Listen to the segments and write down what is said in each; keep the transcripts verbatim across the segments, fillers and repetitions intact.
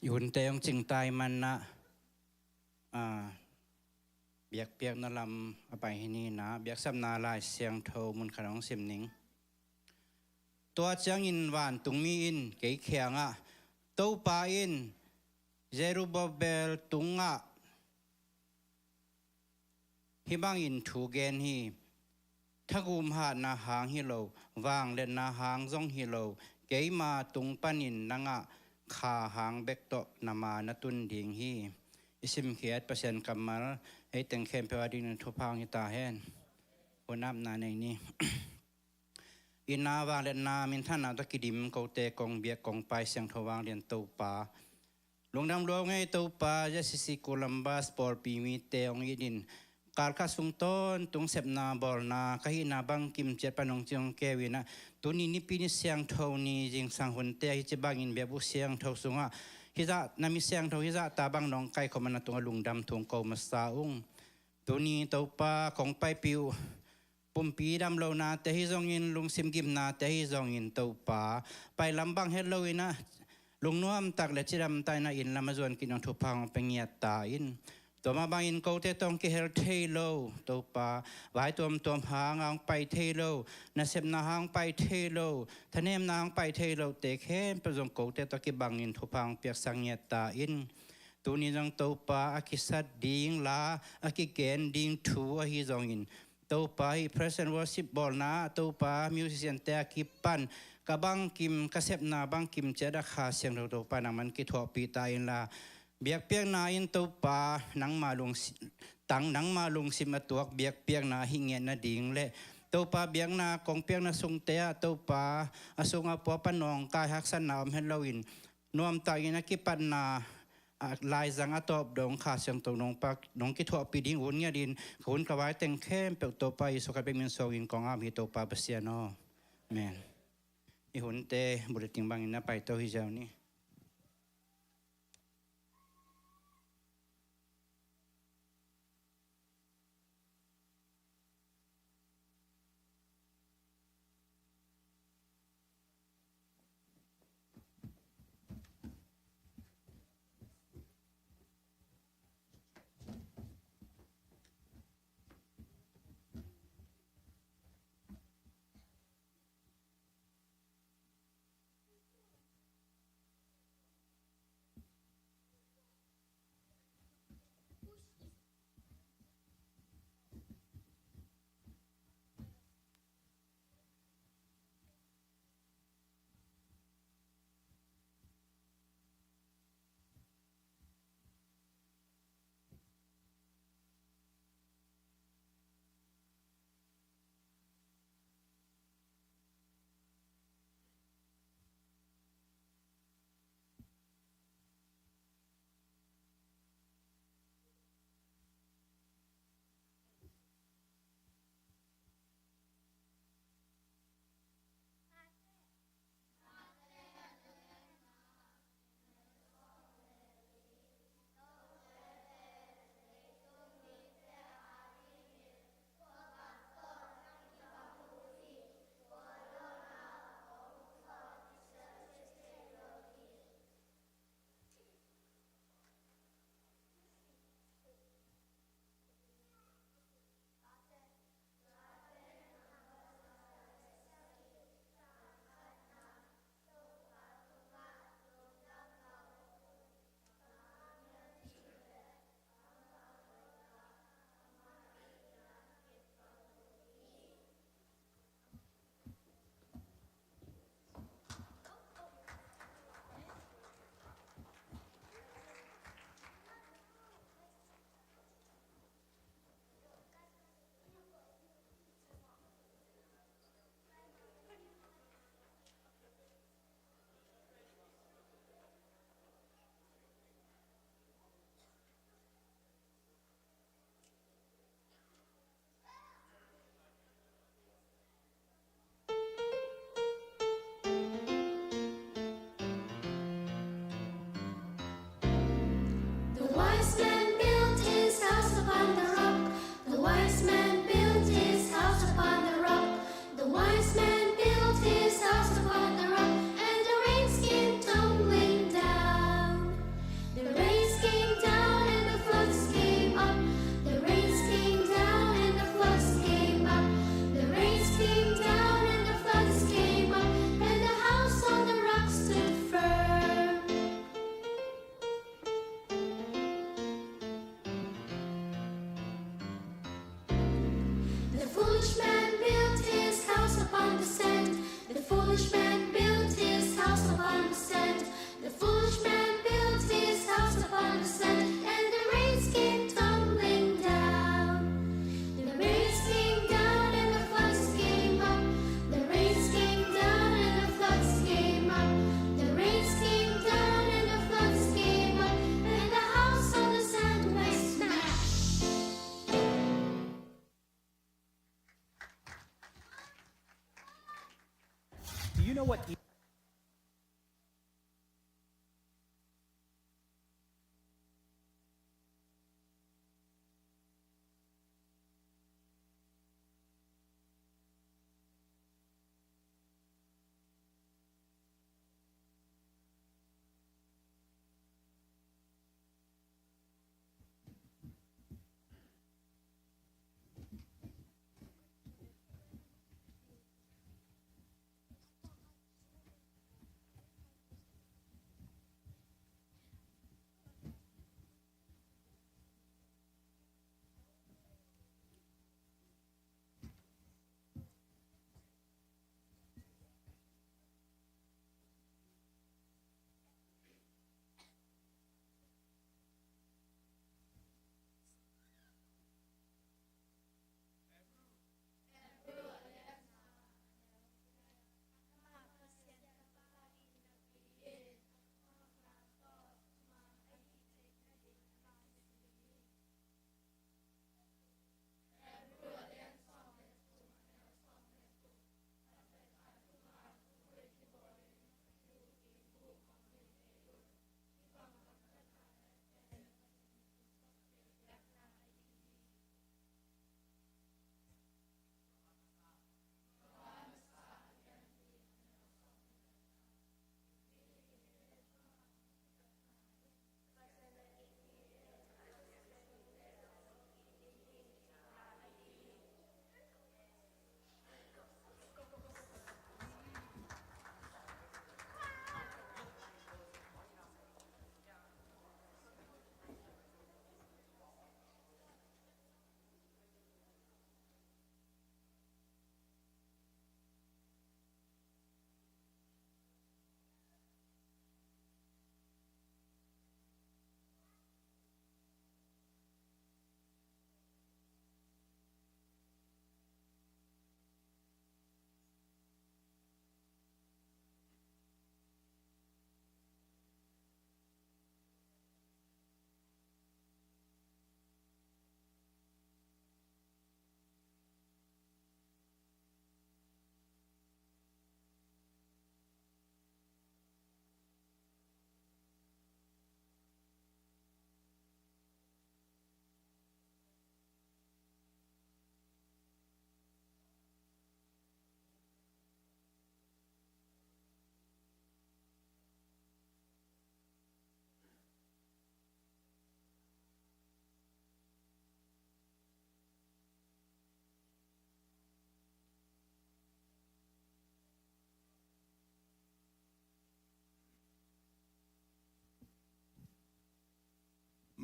I hunte hong cingtai manah, ah, biakpiakna lam a pai hi ni. Na biaksapna Lai Siangtho mun khat hong sim ning. Tua ciangin vantungmi in kei kiangah, Topa in Zerubbabel tungah hih bangin thu gen hi: Thagum hatna hang hi lo, vangliatna hang zong hi lo, keima tung panin nangah kha hang bek tawh na ma na tun ding hi. I simkhiat Pasian kammal ei teng khempeuh a dingin thupha hong hi ta hen. Hun apna nei ni. I na vangliatna minthanna tawh kidim kote kong biak kong pai siangtho vanglian Topa, lungdam lua ngei Topa, J C C Columbus pawlpi mite hong it in, kalkhat sung tawntung sepna bawlna ka hihna bangkim ciat pan hong cing hong keu in ah, tuni Nipi ni siangtho ni zingsang hunte ah hih ci bangin biakbuk siangtho sungah hih zah na mi siangtho hih zahta bang nong kaikhawm a, na tungah lungdam thu hong ko masa ung. Tuni Topa, kong paipih uh pumpi damlohnate hi zongin, lungsim gimnate hi zongin Topa, pai lam bang het lo in ah, lungnuam tak le cidam tak in ah inn lam a zuan kik nong thupha hong pia ngiat ta in. Tua mah bangin kote tawh hong kihel thei lo Topa, vai tuamtuam hang a hong pai thei lo, nasepna hang pai thei lo, thanemna hang pai thei lote khempeuh zong kote tawh kibangin thupha hong piaksak ngiat ta in. Tuni zong Topa, a kisat ding la, a kigen ding thu ahi zongin, Topa, hih praise and worship bawlna ah Topa, musician-te a kipan ka bangkim, ka sepna bangkim ciat ah Kha Siangtho Topa nangman kithuahpih ta inla, biakpiakna in Topa, nangma lungsi-, tang nangma lungsim a tuak biakpiakna ahi ngiat nading le, Topa, biakna kong piakna sungte ah Topa, a sungah pua pan nawngkai haksatna om het loin, nuamtakin a kipatna, a, laizang a tawp dong Kha Siangtho nong pak, nong kithuahpih ding hun ngiatin, ka hun ka vai teng khempeuh Topa Jesu Kha bek min suangin kong ap hi Topa Pasian aw. Amen. I hunte bulletin bangin na paito hi ziau ni. You know what?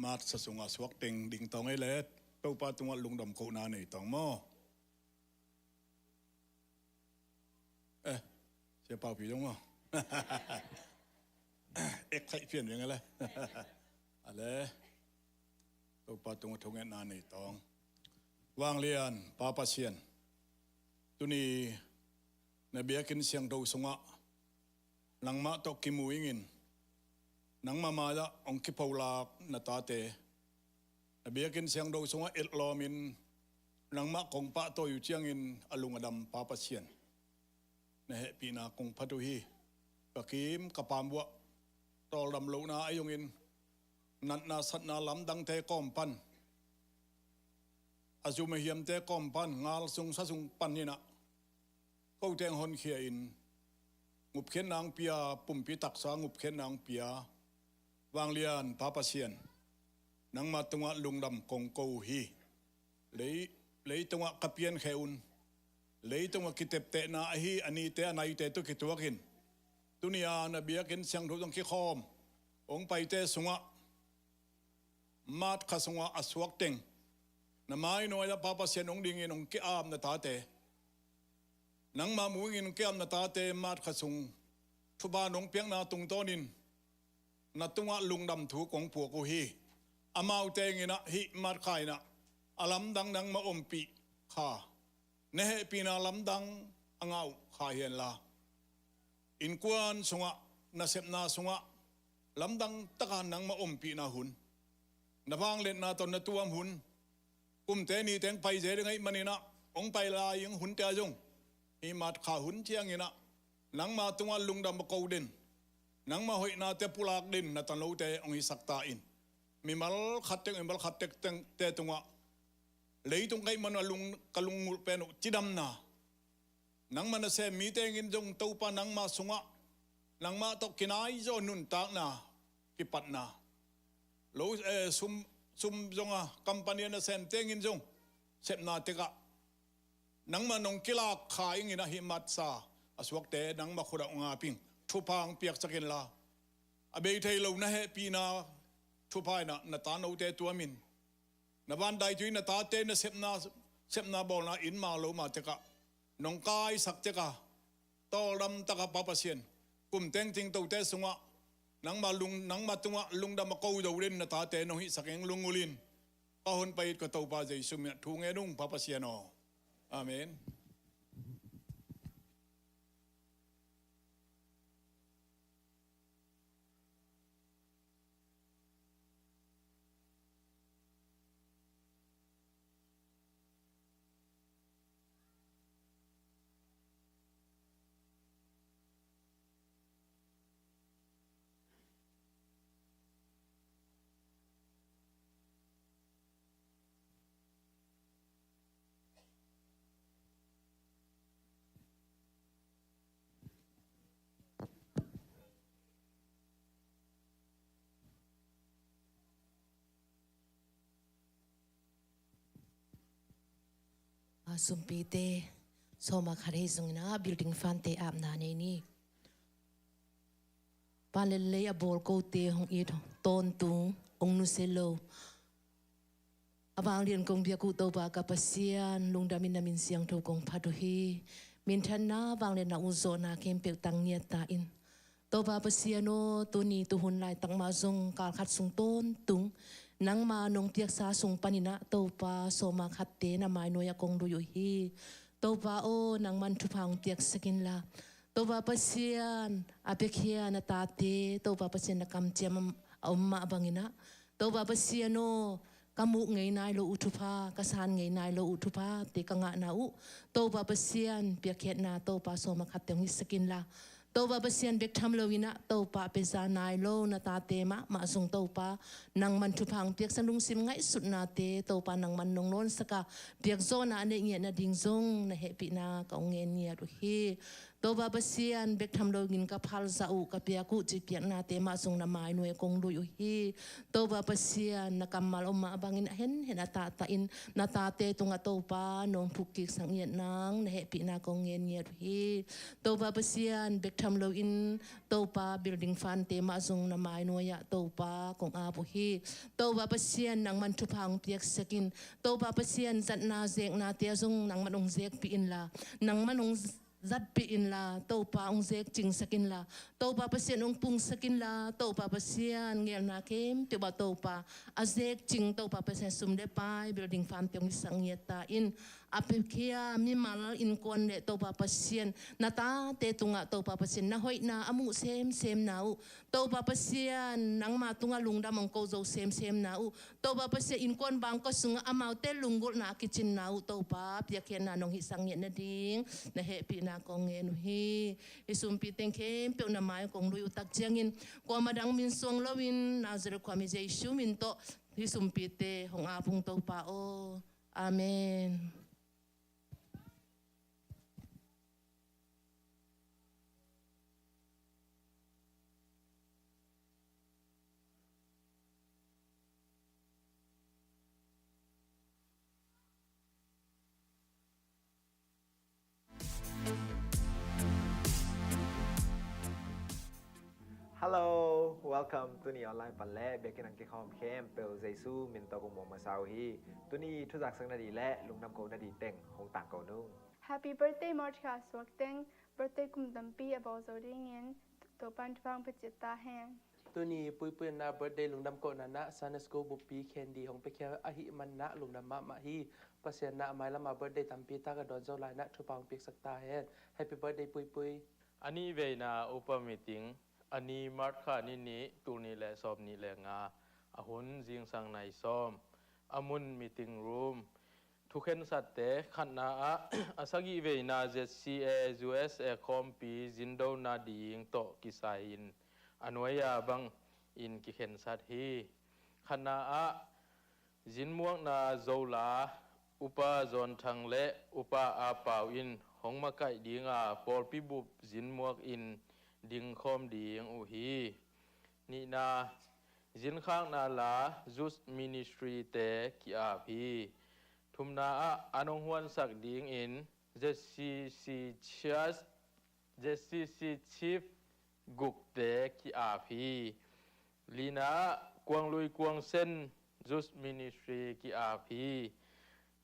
Matsa sungah suak teng ding tawng ei le, Topa tungah lungdam kohna nei tawng maw? Eh, Sia Pau Pi dong maw? Ek thaih pian ding a le. A le, Topa tungah thungetna nei tawng. Vanglian Pa Pasian, tuni na biakinn siangtho sungah nangmah tawh kimu ingin, nangmah mai-ah hong kipholak na tate, na biakinn siangtho sungah etlawmin nangmah kong pahtawi uh ciangin a lung a dam Pa Pasian, na hehpihna kong phat uh hi. Ka kim ka paam uah tawldam lohna ahi zongin, natna satna lamdangte kawm pan, a zum a hiamte kawm pan, ngal sung sa sung pan in ah, ko teng honkhia in, ngupkhiatna hong pia, pumpi taksa ngupkhiatna hong pia, Vanglian Pa Pasian, nangmah tungah lungdam kong ko uh hi. Lei, leitungah ka piankhia un, leitungah kiteptehna ahi a nite a naite tawh kituakin, tuni-a na biakinn siangtho tawh kikhawm hong paite sungah, March kha sungah a suak teng, na mai nuai-ah Pa Pasian hong dingin hong ki-ap na tate, nangmah mu ingin hong ki-ap na tate March kha sung thupha nong piakna tungtawnin na tungah lungdam thu kong puak uh hi. Amaute in ah hih March kha in ah a lamdang nangmah ompih kha, na hehpihna lamdang a ngah uh kha hi henla, innkuan sungah, nasepna sungah lamdang taka nangmah ompihna hun, na vangliatna tawh na tuam hun, kumte nite hong pai zel ding ahih manin ah, hong pai lai ing hunte ah zong, hih March kha hun ciangin ah nangma tungah lungdam a ko den, nangma hoihnate pulak den na tanote hong hisak ta in. Mimal khat teng, mimal khat teng, teng, te tungah leitung ka hih manun a lung, ka lunggulh pen uh cidamna, nangma nasem mite in zong Topa nangma sungah, nangma tawh kinai zaw nuntakna, kipatna, lo, eh, sum, sum zong a company a nasemte in zong sepna tekah nangma nong kilak kha ing in ahih manin a suakte nangma khut ah hong ap ing. Thupha hong piaksak inla, a bei thei lo na hehpihna thupha in ah na tanote tuam in. Na vandaitui na tate na sepna, sepna bawlna inn mang lo ma tekah nong kaisak tekah, tawldam takah Pa Pasian, kum teng tingtote sungah nangma lung, nangma tungah lungdam a ko zo den na tate nong hisak ing. Lunggulh in, ka honpa it ka Topa Jesu min ah thu ngen ung Pa Pasian aw. Amen. A sumpite, sawma khat hei zongin a building fund te apna nei ni. Van le lei a bawl kote hong it tawntung, hong nusia lo. A vanglian kong biak uh Topa ka Pasian, lungdam in na min siangtho kong phat uh hi. Minthanna, vangliatna, utzawhna khempeuh tang ngiat ta in. Topa Pasian aw, tuni tuhun laitak mah zong kal khat sung tawntung nangma nong piaksa sung panin ah Topa sawma khatte na mainuai ah kong lui uh hi. Topa aw, nangman thupha hong piaksak inla, Topa Pasian, a piakhia na tate Topa Pasian na kamciam a om mah bangin ah, Topa Pasian aw, ka muh ngei nai lo uh thupha, ka san ngei nai lo uh thuphate ka ngahna uh Topa Pasian, piakkhiatna Topa sawma khatte hong hisak inla, Topa Pasian, bek tham loin ah Topa, a pia za nai lo na tate mahmah zong Topa nangman thupha hong piaksak, lungsim ngaihsutnate Topa nangman nong nawnsak a, piakzawhna a neih ngiat nading zong na hehpihna kong ngen ngiat uh hi. Topa Pasian, bek tham loin ka phal zah uh, ka piak uh cih piaknate mah zong na mainuai ah kong lui uh hi. Topa Pasian, na kammal om mah bangin a henhen a tahtah in na tate tungah Topa nong phuk kiksak ngiat nang na hehpihna kong ngen ngiat uh hi. Topa Pasian, bek tham loin Topa building fund te mah zong na mainuai ah Topa kong ap uh hi. Topa Pasian, nangman thupha hong piaksak in. Topa Pasian, zatna zeknate ah zong nangman hong zekpih inla, nangman hong zatpih inla, Topa hong zekcingsak inla, Topa Pasian hong pungsak inla, Topa Pasian ngelna khempeuh ah Topa a zekcing Topa Pasian, sum le pai, building fund te hong hisak ngiat ta in. A piakhia mimal, innkuan le Topa Pasian, na tate tungah Topa Pasian na hoihna a muh semsemna uh, Topa Pasian nangma tungah lungdam hong ko zo semsemna uh, Topa Pasian, innkuan bangkua sungah amaute lunggulhna a kicinna uh Topa piakkhiatna nong hisak ngiat nading na hehpihna kong ngen uh hi. Hih sumpi teng khempeuh na mai kong lui uh tak ciangin kuamah dang min suang loin Nazareth khuami Jesu min tawh hih sumpite hong ap ung Topa aw. Amen. Hello, welcome. Tuni online pan le biakinn ah kikhawm khempeuh Jesu min tawh kong muang masa uh hi. Tuni thuzaksak nading le lungdam ko nading teng hong tangko nung. Happy birthday March kha suak teng, birthday kum tampi a bawl zo dingin Topa'n thupha hong pia ciat ta hen. Tuni Puipui in ah birthday lungdam kohna ah Sunday School buppi khendi hong piakhia ahih manin ah lungdam mahmah hi. Pasian in ah mailam ah birthday tampi tak a dawn zo lai-in ah thupha hong piaksak ta hen. Happy birthday Puipui. A nihveina upa meeting, a ni March kha ni nih, tul nih le sawm nih le nga, a hun zingsang nai sawm, a mun meeting room, Thukhensatte, khatna ah a sagih veina Z C A U S A khawmpi zindona ding tawh kisai-in a nuai-a bangin kikhensat hi. Khatna ah zinmuakna Zola Upa Zawn Thang le Upa A Pau in hong makaih dinga pawlpi bup zinmuak in dingkhawm ding uh hi. Nihna, zinkhakna la Youth Ministry te ki-ap hi. Thumna ah an hong huansak dingin Z C C Church, Z C C Chief gukte ki-ap hi. Lina ah Kuang Lui Kuang Sen Youth Ministry ki-ap hi.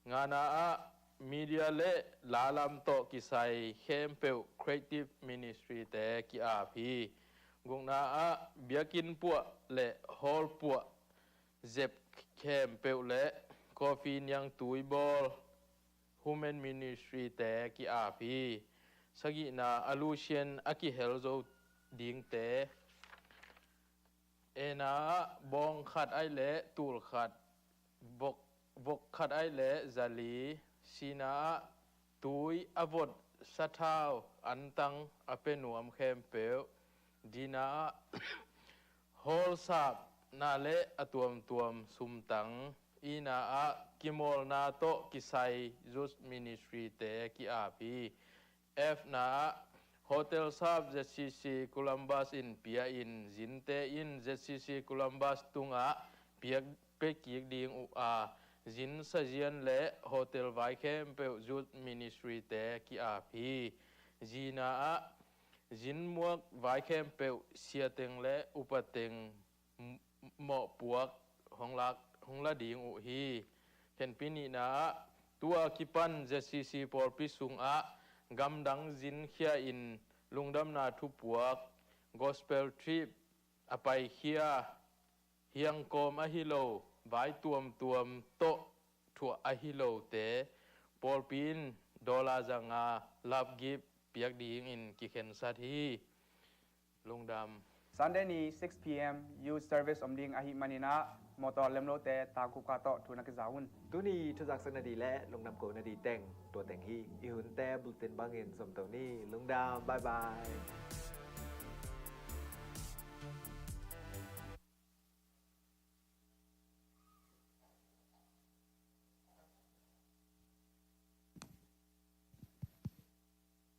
Ngana ah media le lalam tawh kisai khempeuh Creative Ministry te ki-ap hi. Gukna ah biakinn puah le hall puah zep khempeuh le coffee niangtui bawl Women Ministry te ki-ap hi. Sagihna ah Lucian a kihel zo dingte. Ena ah bawng khat aih le tul khat, vok, vok khat aih le zali. Sina ah tui a vot sathau antang a pia nuam khempeuh. Dina ah hall sapna le a tuamtuam sumtang. Ina ah kimawlna tawh kisai Youth Ministry te ki-ap hi. F na ah hotel sap Z C C Columbus in pia in zinte in Z C C Columbus tungah piak pia kik ding uh a, zin sazian le hotel vai khempeuh Youth Ministry te ki-ap hi. G na ah zinmuak vai khempeuh siateng le upateng mawhpuak hong lak, hong la ding uh hi. Khenpi nihna ah tua kipan Z C C pawlpi sungah gamdang zinkhia in lungdamna thupuak, gospel trip a paikhia, hiangkawm ahi lo, vai tuamtuam tawh thuah ahi lote pawlpi in dollar zanga love gift piak dingin kikhensat hi. Lungdam. Sunday ni six P M youth service om ding ahih manin ah mawtaw lemlote tangkupka tawh thu na kiza un. Tuni thuzaksak na dih le lungdam ko na dih teng tua teng hi. I hunte bulletin bangin zomto ni. Lungdam, bye bye.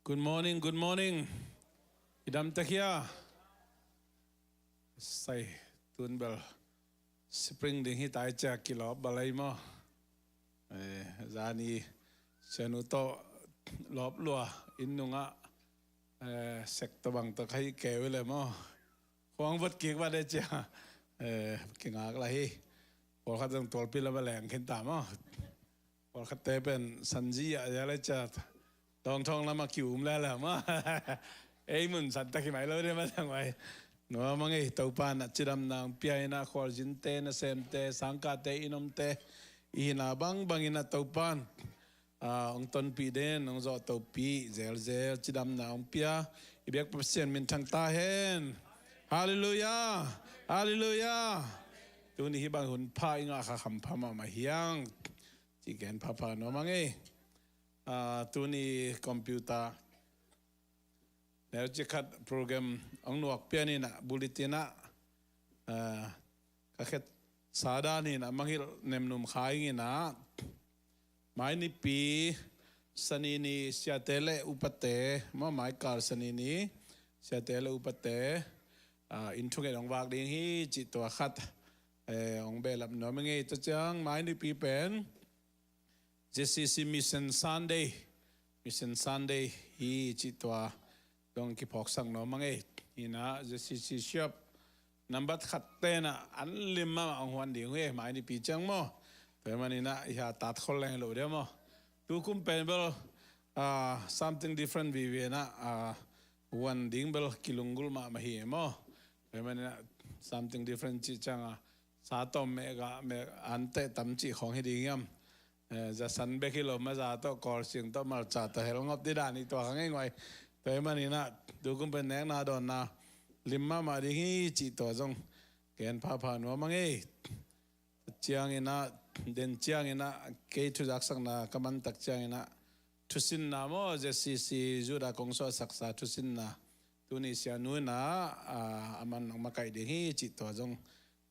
Good morning, good morning. I dam tek hia? Sai, tun bel spring ding hi tai cia kilawp balai maw. Eh, zani sianu tawh lawp lua inn nungah, eh, sek tawh bang tawh khai keu le maw. Khuang vot kik vat e cia. Eh, kingak la hi. Pawlkhat zong tualpi lam a leng khin ta maw. Pawlkhatte pen sanzi a ya le cia. Dawngthawng lam a kium le le maw. Ei mun san ta ki mai lo de ma tang mai. Nuam a ngei Topa na cidamna ong pia ina khualzinte, nasemte, sangkate, inomte. I hina bangbang ina Topan a, ong tonpih den, ong zawh topih zelzel, cidamna ong pia. I biak Pasian minthang ta hen. Halleluiah. Halleluiah. Tuni hih bang hun pha i ngah kha khampha mahmah hiang. Ci gen phapha nuam a ngei. A, tuni computer neuci khat program ong nuak pian ina bulletin ah, a, ka khet sa dan ina mangilh nemnum kha ing ina mai nipi sanini siate le upate maw, mai kal sanini siate le upate, a, inn thunget ong vak ding hi cih tua khat, eh, ong behlap nuam a ngei. Tua ciang mai nipi pen Z C C Mission Sunday, Mission Sunday hi cih tua dong kiphawksak nuam a ngei. Ina Z C C shop nambat khat tena an lim mama ong huan ding hi mai nipi ciang maw. Tua hi man ina i ha tat khol leng lo dia maw. Tu kum pen bel, a, something different vive na, a, huan ding bel kilunggulh mahmah hi maw. Tua hi man ina something different cih ciang a sa tawm meh gah meh an teh tam cih khawng hi ding hiam. Eh, za san bek hi lo ma, za tawh kawlsing tawh malcha tawh hel ngop dih dan hi tua kha ngei nguai. Tua hi man ina tu kum pen nekna dawnna lim mahmah ding hi cih tua zong gen phapha nuam a ngei. cianginah, den cianginah, kei thuzaksakna ka mantak cianginah, thusinna maw, Z C C Judah kong suahsaksa thusinna, tuni sianu inah, a, a man nong makaih ding hi cih tua zong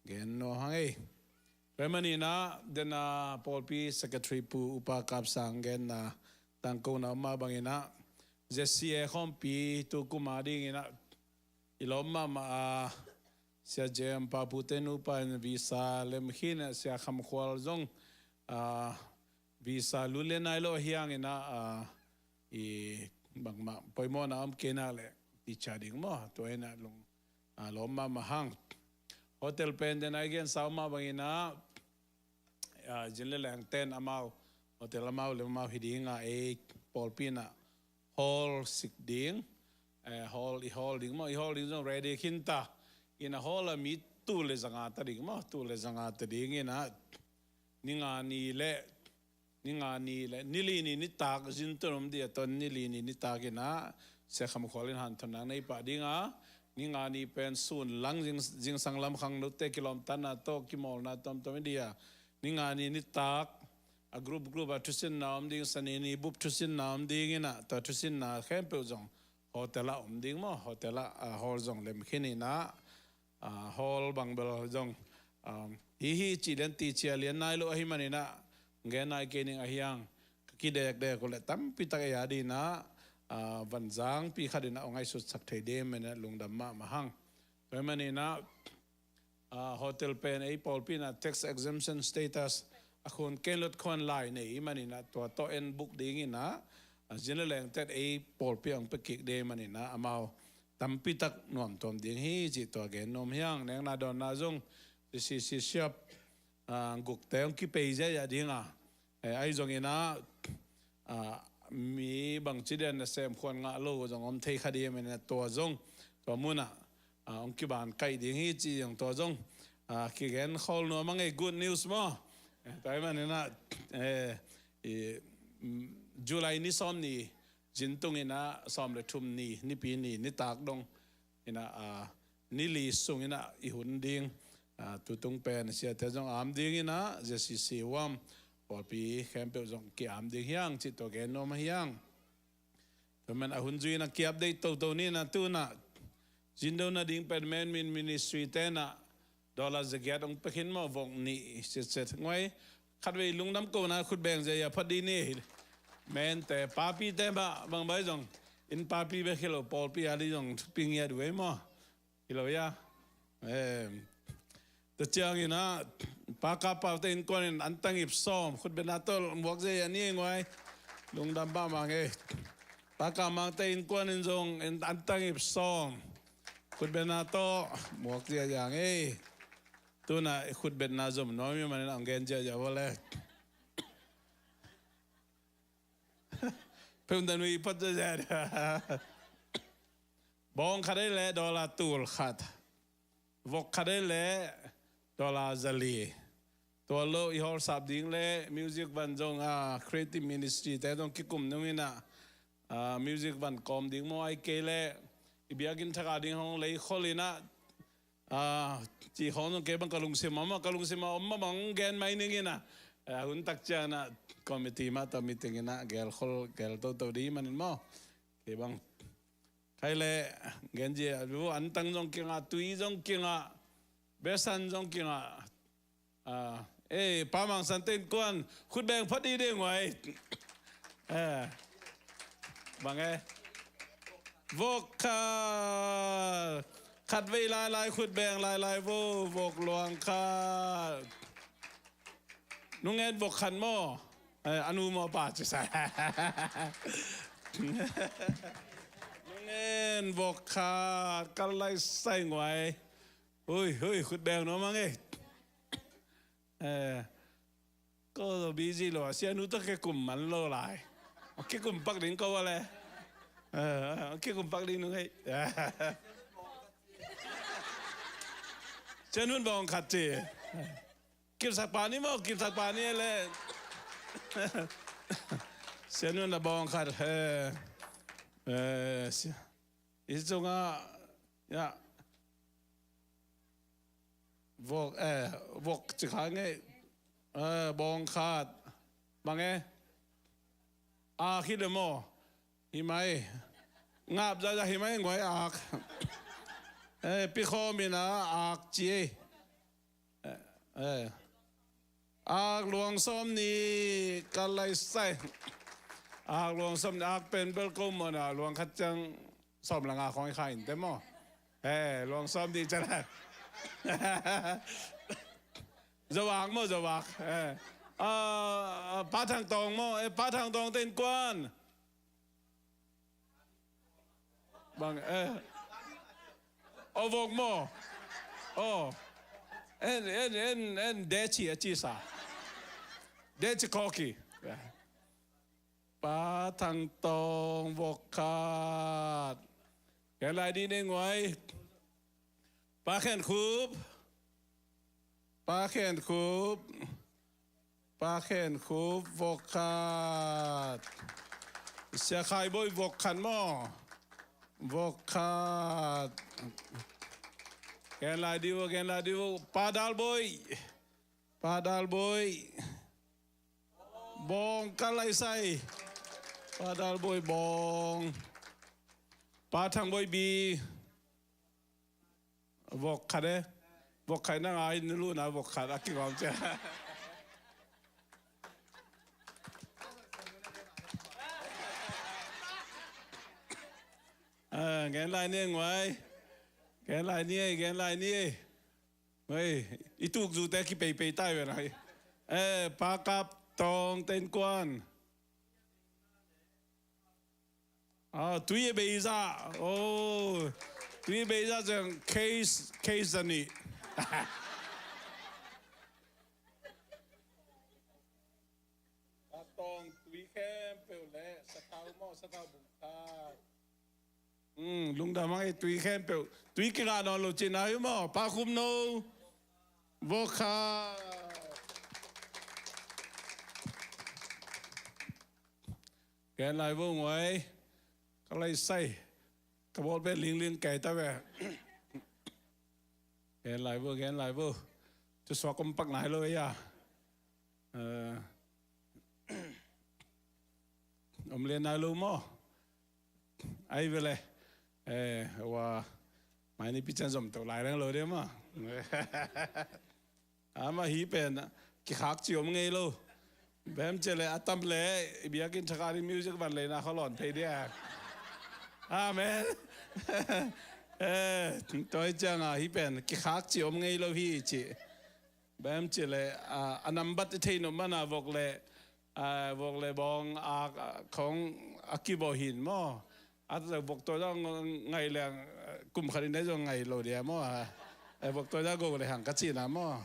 gen nuam hang ei. Tua hi maninah, dena pawlpi secretary Pu Upa Kap Sang genna tangkona om mah banginah, Z C A khawmpi tu kuma dinginah, i lawm mahmah a, Sia Jem Pa Pu te nupa in visa lemkhin a, Sia Kham Khual zong, a, visa lut le nai lo hiangin a, a, i bangmah poimawhna om kei nak leh ti cia ding maw? Tua in a lung, a, lawm mahmah hang. Hotel pen den a i gensa om mah bangin a, a, zin le leng ten amau, hotel amau le amau hi ding a, ei pawlpi in a hall sik ding, eh, hall, i hall ding maw, i hall ding zong ready khin ta. In a hall a mi tul le zanga ta ding maw, tul le zanga ta ding in a, ni nga ni le, ni nga ni le, ni li ni nitak zin tun om ding a, tua ni li ni nitak in a, Sia Kham Khual in hanthotna nei pah ding a, ni nga ni pen sun lang zing, zingsang lam khangnote kilawmtatna tawh kimawlna tomtom i ding a, ni nga ni nitak, a group group a thusinna om ding, Sani ni bup thusinna om ding in a, tua thusinna khempeuh zong hotel ah om ding maw, hotel ah, a, hall zong lemkhin in a, a, hall bang bel zong, um, hi hi cih lian ti cia lian nai lo ahi manin a, gen nai kei ning ahi hang, ka kidekdek uh leh tampi tak ei a ding in a, a, vanzangpi khat in a hong ngaihsutsak thei ding manin a lungdam mahmah hang. Tua hi manin a, a, hotel pen ei pawlpi in a tax exemption status a khun ken lot khuan lai nei i manin a tua tawh en buk ding in a, a, zin le leng ten ei pawlpi hong pia kik ding manin a amau tampi tak nuamtuam ding hi cih tua gen nuam hi hang. Nekna dawnna zong C C C siap, a, gukte hong kipei ziahziah ding a, eh, ahi zongin a, a, mi bangci den nasem khuan ngah lo zong om thei kha ding manin a tua zong, tua mun ah, a, hong kiban kaih ding hi cih zong tua zong, a, kigen khawl nuam a ngei, good news maw? Eh, tua hi manin a, eh, i, mm, July ni sawm ni zin tung in a sawm le thum ni, Nipi ni, nitak dong in a, a, ni li sung in a i hun ding, a, tutung pen siate zong am ding in a, Z C C huam pawlpi khempeuh zong ki-am ding hi hang cih tua gen nuam ahi hang. Tua man a hun zui in a ki-update toto ni in a tu in a, zin do nading pen men min ministry te in a, dollar za giat hong pia khin maw, vok nih setset nguai. Khatvei lungdam kohna khut beng ziahziah phot ding ni. Mente, papite mah bang bai zong, inn papi bek hi lo, pawlpi a ding zong thupi ngiat uh ei maw? Hi lo ia. Em. Tua ciangin a, Pa Kap Pau te innkuan in antang ip sawm, khut betna tawh muak ziahziah ni nguai. Lungdam mahmah ei. Pa Kap Mang te innkuan in zong in antang ip sawm, khut betna tawh muak ziahziah ei. Tu in a khut betna zom nuam i manin a hong gen ziahziah ua le. Peuh dan ui pat ziahziah. Bawng khat ei le dollar tul khat. Vok khat ei le dollar za li. Tua lo i hall sap ding le music van zong, a, creative ministry te zong kikum nung in a, a, music van kawm ding maw, ai kei le i biakinn thak a ding hong lei khol in a, a, ci khawng zong kei bang ka lungsim a om a, ka lungsim a om mah bang gen mai ning in a, a, hun tak ciang in a committee mah tawh meeting in a gel khol, gel toto ding manin maw. Kei bang khai le gen zia, antang zong kingah, tui zong kingah, besan zong kingah. A, eh, Pa Mang San te innkuan khut beng phot ding ding nguai. Eh. Bang e. Vok khat. Khatvei lailai khut beng lailai vo, vok luang khat. Nung en vok khat maw? Eh, a nu maw pa ci sa. Nung en vok khat, kal lai sai nguai. Hui, hui, khut beng nuam a ngei. Eh, ko zo busy lo, sianu tawh kikum man lo lai. Kikum pak ding ko a le. Eh, kikum pak ding nung hei. Sianu bawng khat ci. Kipsak pa ni maw, kipsak pa ni le. Sianu na bawng khat, eh, eh, sia. I cungah, ya. Vok, eh, vok ci kha ngei. Eh, bawng khat. Bang e? Ak hi le maw? Hi mai. Ngap zaza hi mai nguai ak. Eh, pikhawm ina ak ci e. Eh, eh. Ak luang sawm ni kal lai sai. Ak luang sawm ni ak pen bel ko mawna luang khat ciang sawm la nga khawng i kha in te maw. Eh, luang sawm ni ciang. Zawak maw, zawak. Eh. Ah, Pa Thang Tawng maw, eh, Pa Thang Tawng ten kuan. Bang, eh. O vok maw. O. En, en, en, en, deci a ci sa. Deci koki. Pa Thang Tawng vok khat. Ken lai di ne nguai. Pa Khen Khup. Pa Khen Khup. Pa Khen Khup vok khat. Sia Khai Boi vok khat maw. Vok khat. Ken lai di vo, ken lai di vo. Pa Dal Boi. Pa Dal Boi. Bawng kal lai sai. Pa Dal Boi bawng. Pa Thang Boi bi. Vok khat e. Vok khat na ngai nu lu na vok khat a kigawm cia. Ah, gen lai ni e nguai. Gen lai ni e, gen lai ni e. Hei, i tuk zute kipeipei tai ve na hei. Eh, Pa Kap Tawng ten kuan. Ah, tui a beisa. Oh, tui a beisa ciang case, case a nih. A tawng tui khempeuh le sathau maw, sathau bung khat. Hmm, lungdam hang ei, tui khempeuh. Tui kingah nawn lo cihna hi maw, Pa Khum No. Vok khat. Gen lai vo nguai. Ka lai sai. Ka bawl pen lingling kei ta ve. Gen lai vo, gen lai vo. Cu suak om pak nai lo ei a. Eh, om lian nai lo maw. Ai ve le. Eh, wa. Mai ni pi cian zom to lai reng lo dia maw. Ama hi pen kikhak ci om ngei lo. Bem ci le a tam le i biakinn thakhat i music van leina kha lawn phei dia. Amen. Eh, tua hi cianga hi pen kikhak ci om ngei lo hi ci. Bem ci le a, a nambat i thei nop mana vok le, a, vok le bawng a, a khong a kibawh hin maw. A ta vok tua zong ngai leng, kum khat in zong ngai lo dia maw. A, a vok tua zong go le hang ka cihna maw.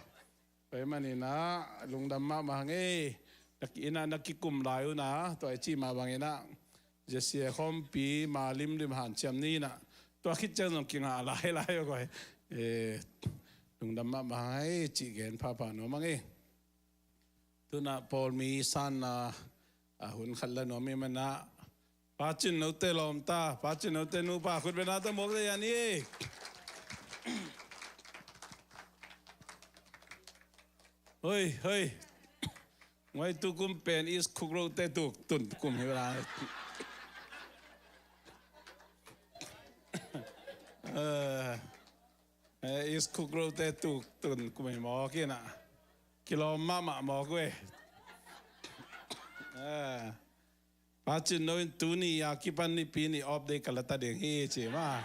Tua hi maninah lungdam mahmah hang ei. Na ki-, innah na kikum lai unah tua i cih mah banginah Jessie khawmpi ma limlim hanciam ninah tua khit ciang zong kingah lai lai uh koi. Eh, lungdam mahmah hang ei cih gen phapha nuam hang ei. Tunah pawlmi sanna a hun khat la nuam i manah Pa Cin Note lawmta, Pa Cin Note nupa khut bena ta mawk dei an i. Hoi, hoi. Nguai tukum pen is khuk rote tuk tun kum hi bela. Eh, eh, is khuk rote tuk tun kum hi mawk inah. Kilawm mahmah mawk ve. Eh. Pa Cin No in tuni a kipan nipi ni off day ka la ta ding hi ci ma.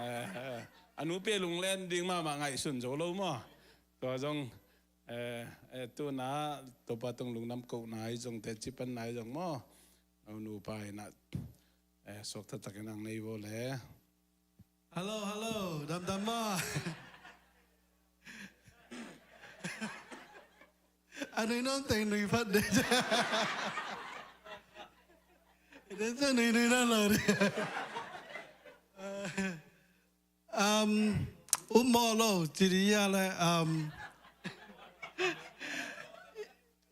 Eh, eh. A nupi a lunglen ding mahmah ngaihsun zo lo maw. Tua zong, eh, eh, tuna Topa tung lungdam kohna hi zong te cipanna hi zong maw. A nupa inah, eh, suak taktakin ang nei vo le. Hello, hello, damdam maw? A nui nawn teng nui phat de. Den sa nui nui nawn lo de. Um, um maw lo, ci di ya le, um,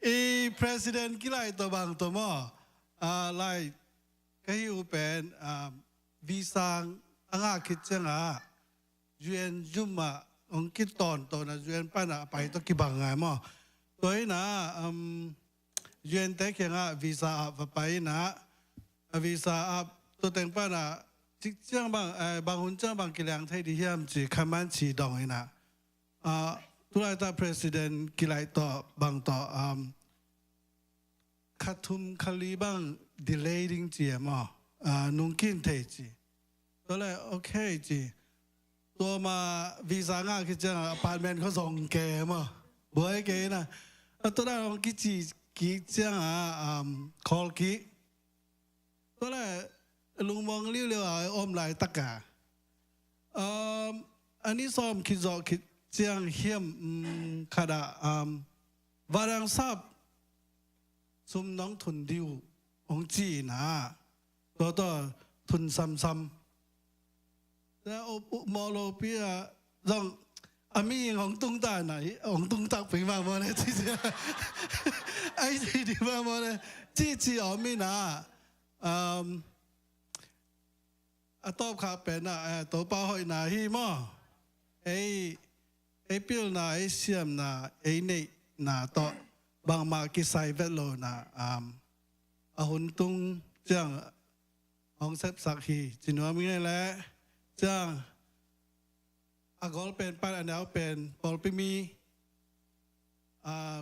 i president kilai to bang to maw? Ah, lai, ka hi u pen, um, visa a ngah khit ciangah U N zum ah hong kitawntawn a U N pan a pai tawh kibang ngai maw? Tua inah, um, U N te kiangah visa ah va pai inah, a visa ah tua teng panah cik ciang bang, eh, bang hun ciang bang kiliang thei dih hiam ci khaman ci dong inah. Ah, tulaitak president kilaih tawh bang tawh, um, kha thum kha li bang delay ding ci e maw. Ah, nungkin thei ci. Tua le, okay ci. Tua ma visa ngah khit ciang apartment kha zong ke maw. Buai ke inah. A tua dan hong kici kik ciang a, um, call kik. Tua le lungmuang liuliu a om laitak a, um, a ni sawm khit zawh khit ciang hiam, um, khat ah, um, vadangsap sum nong thun dih uh hong ci inah. Tua tua thun samsam. Tua mawh lopi ah zong a mihing hong tungtak na hi, hong tungtak ping mah maw le ci ci. Ai ci dih mah maw le ci ci om inah. Um, a tawpkhak penah, eh, Topa hoihna hi maw. Ei, ei pilna, ei siamna, ei neihna tawh bangmah kisai vet lona, um, a hun tung ciang hong sepsak hi ci nuam ing ei leh. Ciang a gol pen pan a neu pen pawlpi mi, ah,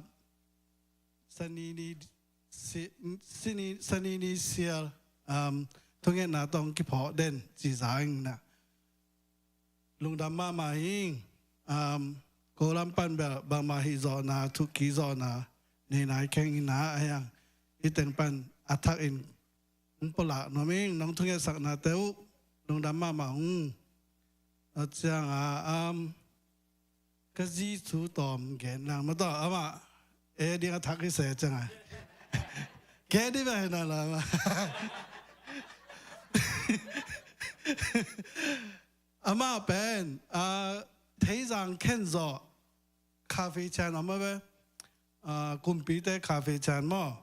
sanini si-, sini-, sanini sial, um, thungetna tawh hong kiphawk den ci za inah. Lungdam mahmah ing, um, ko lam pan bel bangmah hih zawhna, thukkik zawhna nei nai kheng inah a hiang. Hih teng pan a thak in hong pulak nuam ing, nong thungetsaknate uh lungdam mahmah ung. A ciang a, um, ka zi thu tawm gen lang ma tawh amah e ding a thak hi se ciang a. Ke di beh na la amah. Amah pen, ah, Theizang khen zawh Khafe Chan om a ve, ah, kumpite Khafe Chan maw.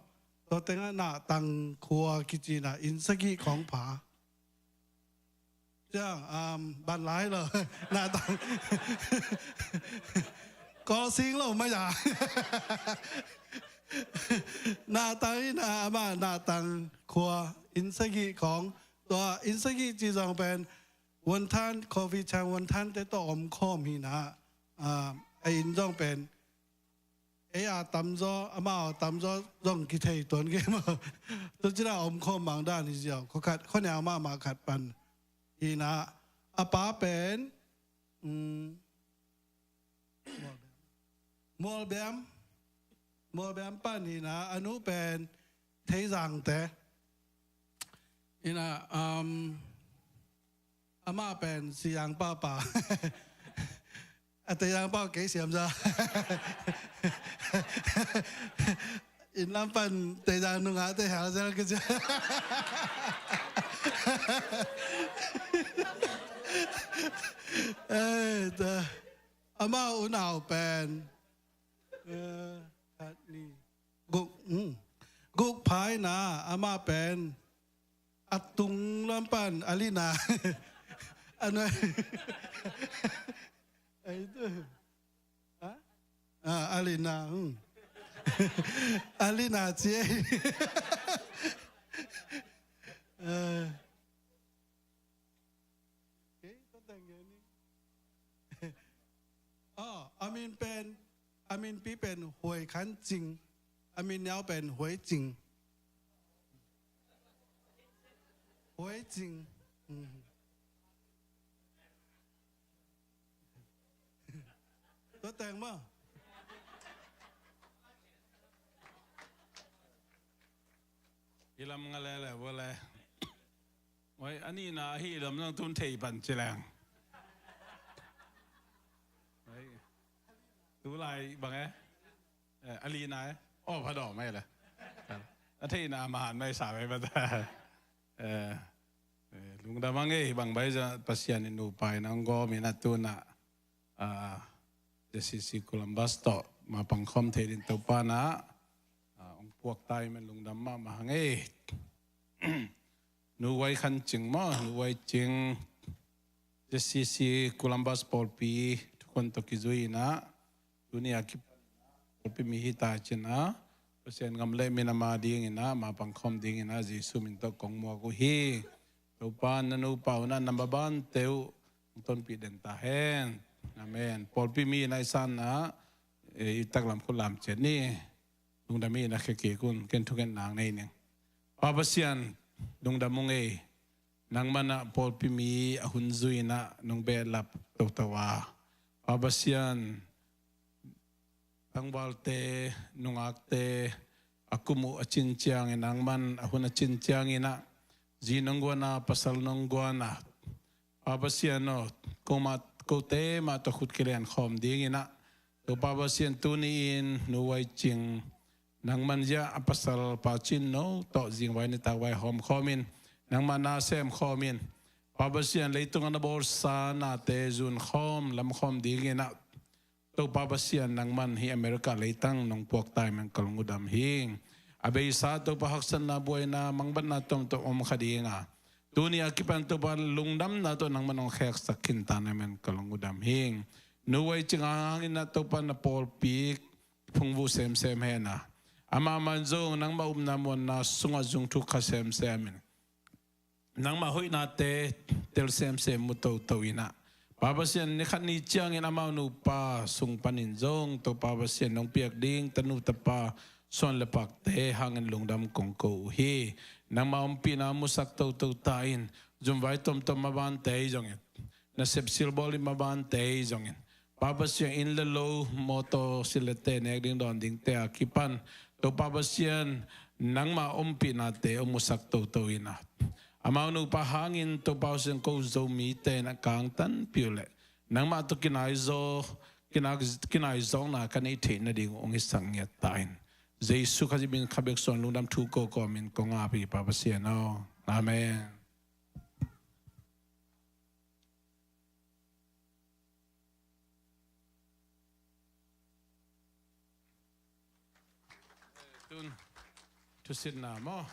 Tua tengah Nahtang khua kici na inn sagih khawng pha. Ciang, um, ban lai lo. Nahtang. Kawlsing lo mai a. Nahtang inah amah Nahtang khua inn sagih khawng. Tua inn sagih ci zong pen Wonton, Khafe Chan Wonton te tawh om khawm hi inah, ah, a inn zong pen ei a tamzaw, amah a tamzaw zong kithei tuan kei maw. Tua ci-in a om khawm mang dan hi ziau. Khua khat, khua neu mahmah khat pan hi inah, a pa pen, um, Mualbiam. Mualbiam pan hi inah, a nu pen Theizangte. Inah, um, amah pen Siyang papa. A Theizang pau kei siam za. Inn lam pan Theizang nungah te hel zel ka cia. Ei, ta. Amah unau pen, eh, khat ni. Guk, hmm. Guk pha inah amah pen a tung lam pan a lina. A nuai. Ai tu. Ha? Ah, a lina, hmm. A lina ci ei. Eh. Kei, tua teng gen ni. Oh, a min pen, a minpi pen Huai Khan Cing. A min neu pen Huai Cing. Huai Cing. Hmm. Tua teng maw. Ilam nga le le vua le. Oi, a nihna ahi lam zong tun thei pan ci leng. Oi. Tu lai bang e? Eh, a lina e? Oh, pha dawh mai le. A theihna mahan mai sa mai ba ta. Eh, eh, lungdam a ngei bang bai za Pasian in nupa in ang gawm in a tuna, ah, J C C Columbus tawh ma pangkhawm thei din Topa na, ah, ong puak tai men lungdam mahmah a ngei. Nu Wai Khan Cing maw, Nu Wai Cing, J C C Columbus pawlpi thukhun tawh kizui inah, tuni a kip pawlpi mi hi ta cin ah, Pasian gam le min ama dingin ah, ama pangkhawm dingin ah Jesu min tawh kong muak uh hi. Topa, na nupa un ah na mabante uh hong tonpih den ta hen. Amen. Pawlpi mi in ah i san ah, eh, i taklam khut lam ciat ni. Lungdam hi. Na khekik un, ken thungetna nei ning. Pa Pasian, lungdam ung ei. Nangman ah pawlpi mi a hun zui in ah nong behlap toto a, Pa Pasian, tangvalte, nungakte a kum uh a cin ciangin, nangman a hun a cin ciangin ah zi nong guan a, pasal nong guan a, Pa Pasian aw, ko mah, kote mah tawh khut kilen khawm dingin ah, Topa Pasian, tuni-in Nu Vai Cing, nangman zia a pasal Pa Cin No tawh zingvai nitak vai hawm khawmin, nangmah na sem khawmin, Pa Pasian, leitung a na bawlsa nate zun khawm, lam khawm dingin ah, Topa Pasian, nangman hih America leitang nong puak ta hi man ka lungdam hi. A beisa Topa, haksatna, buaina, mangbatna tuamtuam om kha ding a, tuni a kipan Topa, lungdamna tawh nangman hong kheksak khin ta na hi man ka lungdam hi. Nu Vai Cing hangin ah Topa, na pawlpi phungvuh semsem hen a, amah man zong nangmah upna muanna sungah zung thuk kha semsem in, nangmah hoihnate tel semsem mu toto in ah, Pa Pasian, ni khat ni ciangin amau nupa sung panin zong Topa Pasian, nong piak ding tanu tapa suan le pakte hangin lungdam kong ko uh hi. Nangmah ompihna musak toto ta in, zumvai tuamtuam mabante hi zongin, nasep silbawl i mabante hi zongin, Pa Pasian, inn le lo, mawtaw, sil le te, nek ding dawn dingte a kipan, Topa Pasian, nangmah ompihnate hong musak toto in ah, amau nupa hangin Topa Pasian, ko Zomite in ah kangtanpih uh leh, nangmah tawh kinaizaw, kinai, kinaizawkna ka neih theih nading uh hong hisak ngiat ta in. Jesu Khazih min kha bek suang lungdam thu ko kawmin kong ap hi, Pa Pasian aw. Amen. Tun, thusitna maw?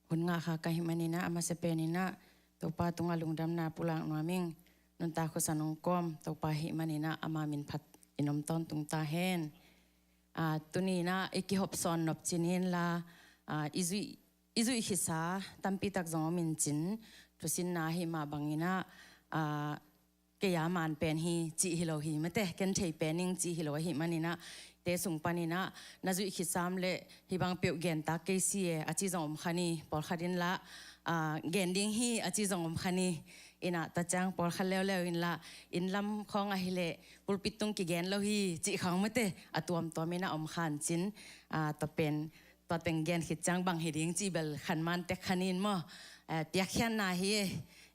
Hun ngah kha ka hih manin ah, a masa pen in ah Topa tungah lungdamna pulak nuam ing. Nuntak khuasa nong kawm Topa hih manin ah ama min phat in om tawntung ta hen. Ah, tuni in ah i kihop sawn nop cin inla, ah, i zuih, i zuih khitsa tampi tak zong om in cin, thusitna hih mah bangin ah, ah, kei a man pen hi cih hi lo hi mate, ken thei pen ing cih hi lo ahih manin ah, te sung panin ah na zuih khitsam leh hih bang peuh gen tak kei si e a ci zong om kha ni, pawlkhat in lah, ah, gen ding hi a ci zong om kha ni. In ah tua ciang pawlkhat leuleu in lah, inn lam khawng ahih leh pulpit tung kigen lo hi cih khawng mate, a tuamtuam in ah om kha in cin, ah, tua pen, tua teng gen khit ciang bang hi ding cih bel khan man tek kha ning maw. Eh, piakkhiatna hi e,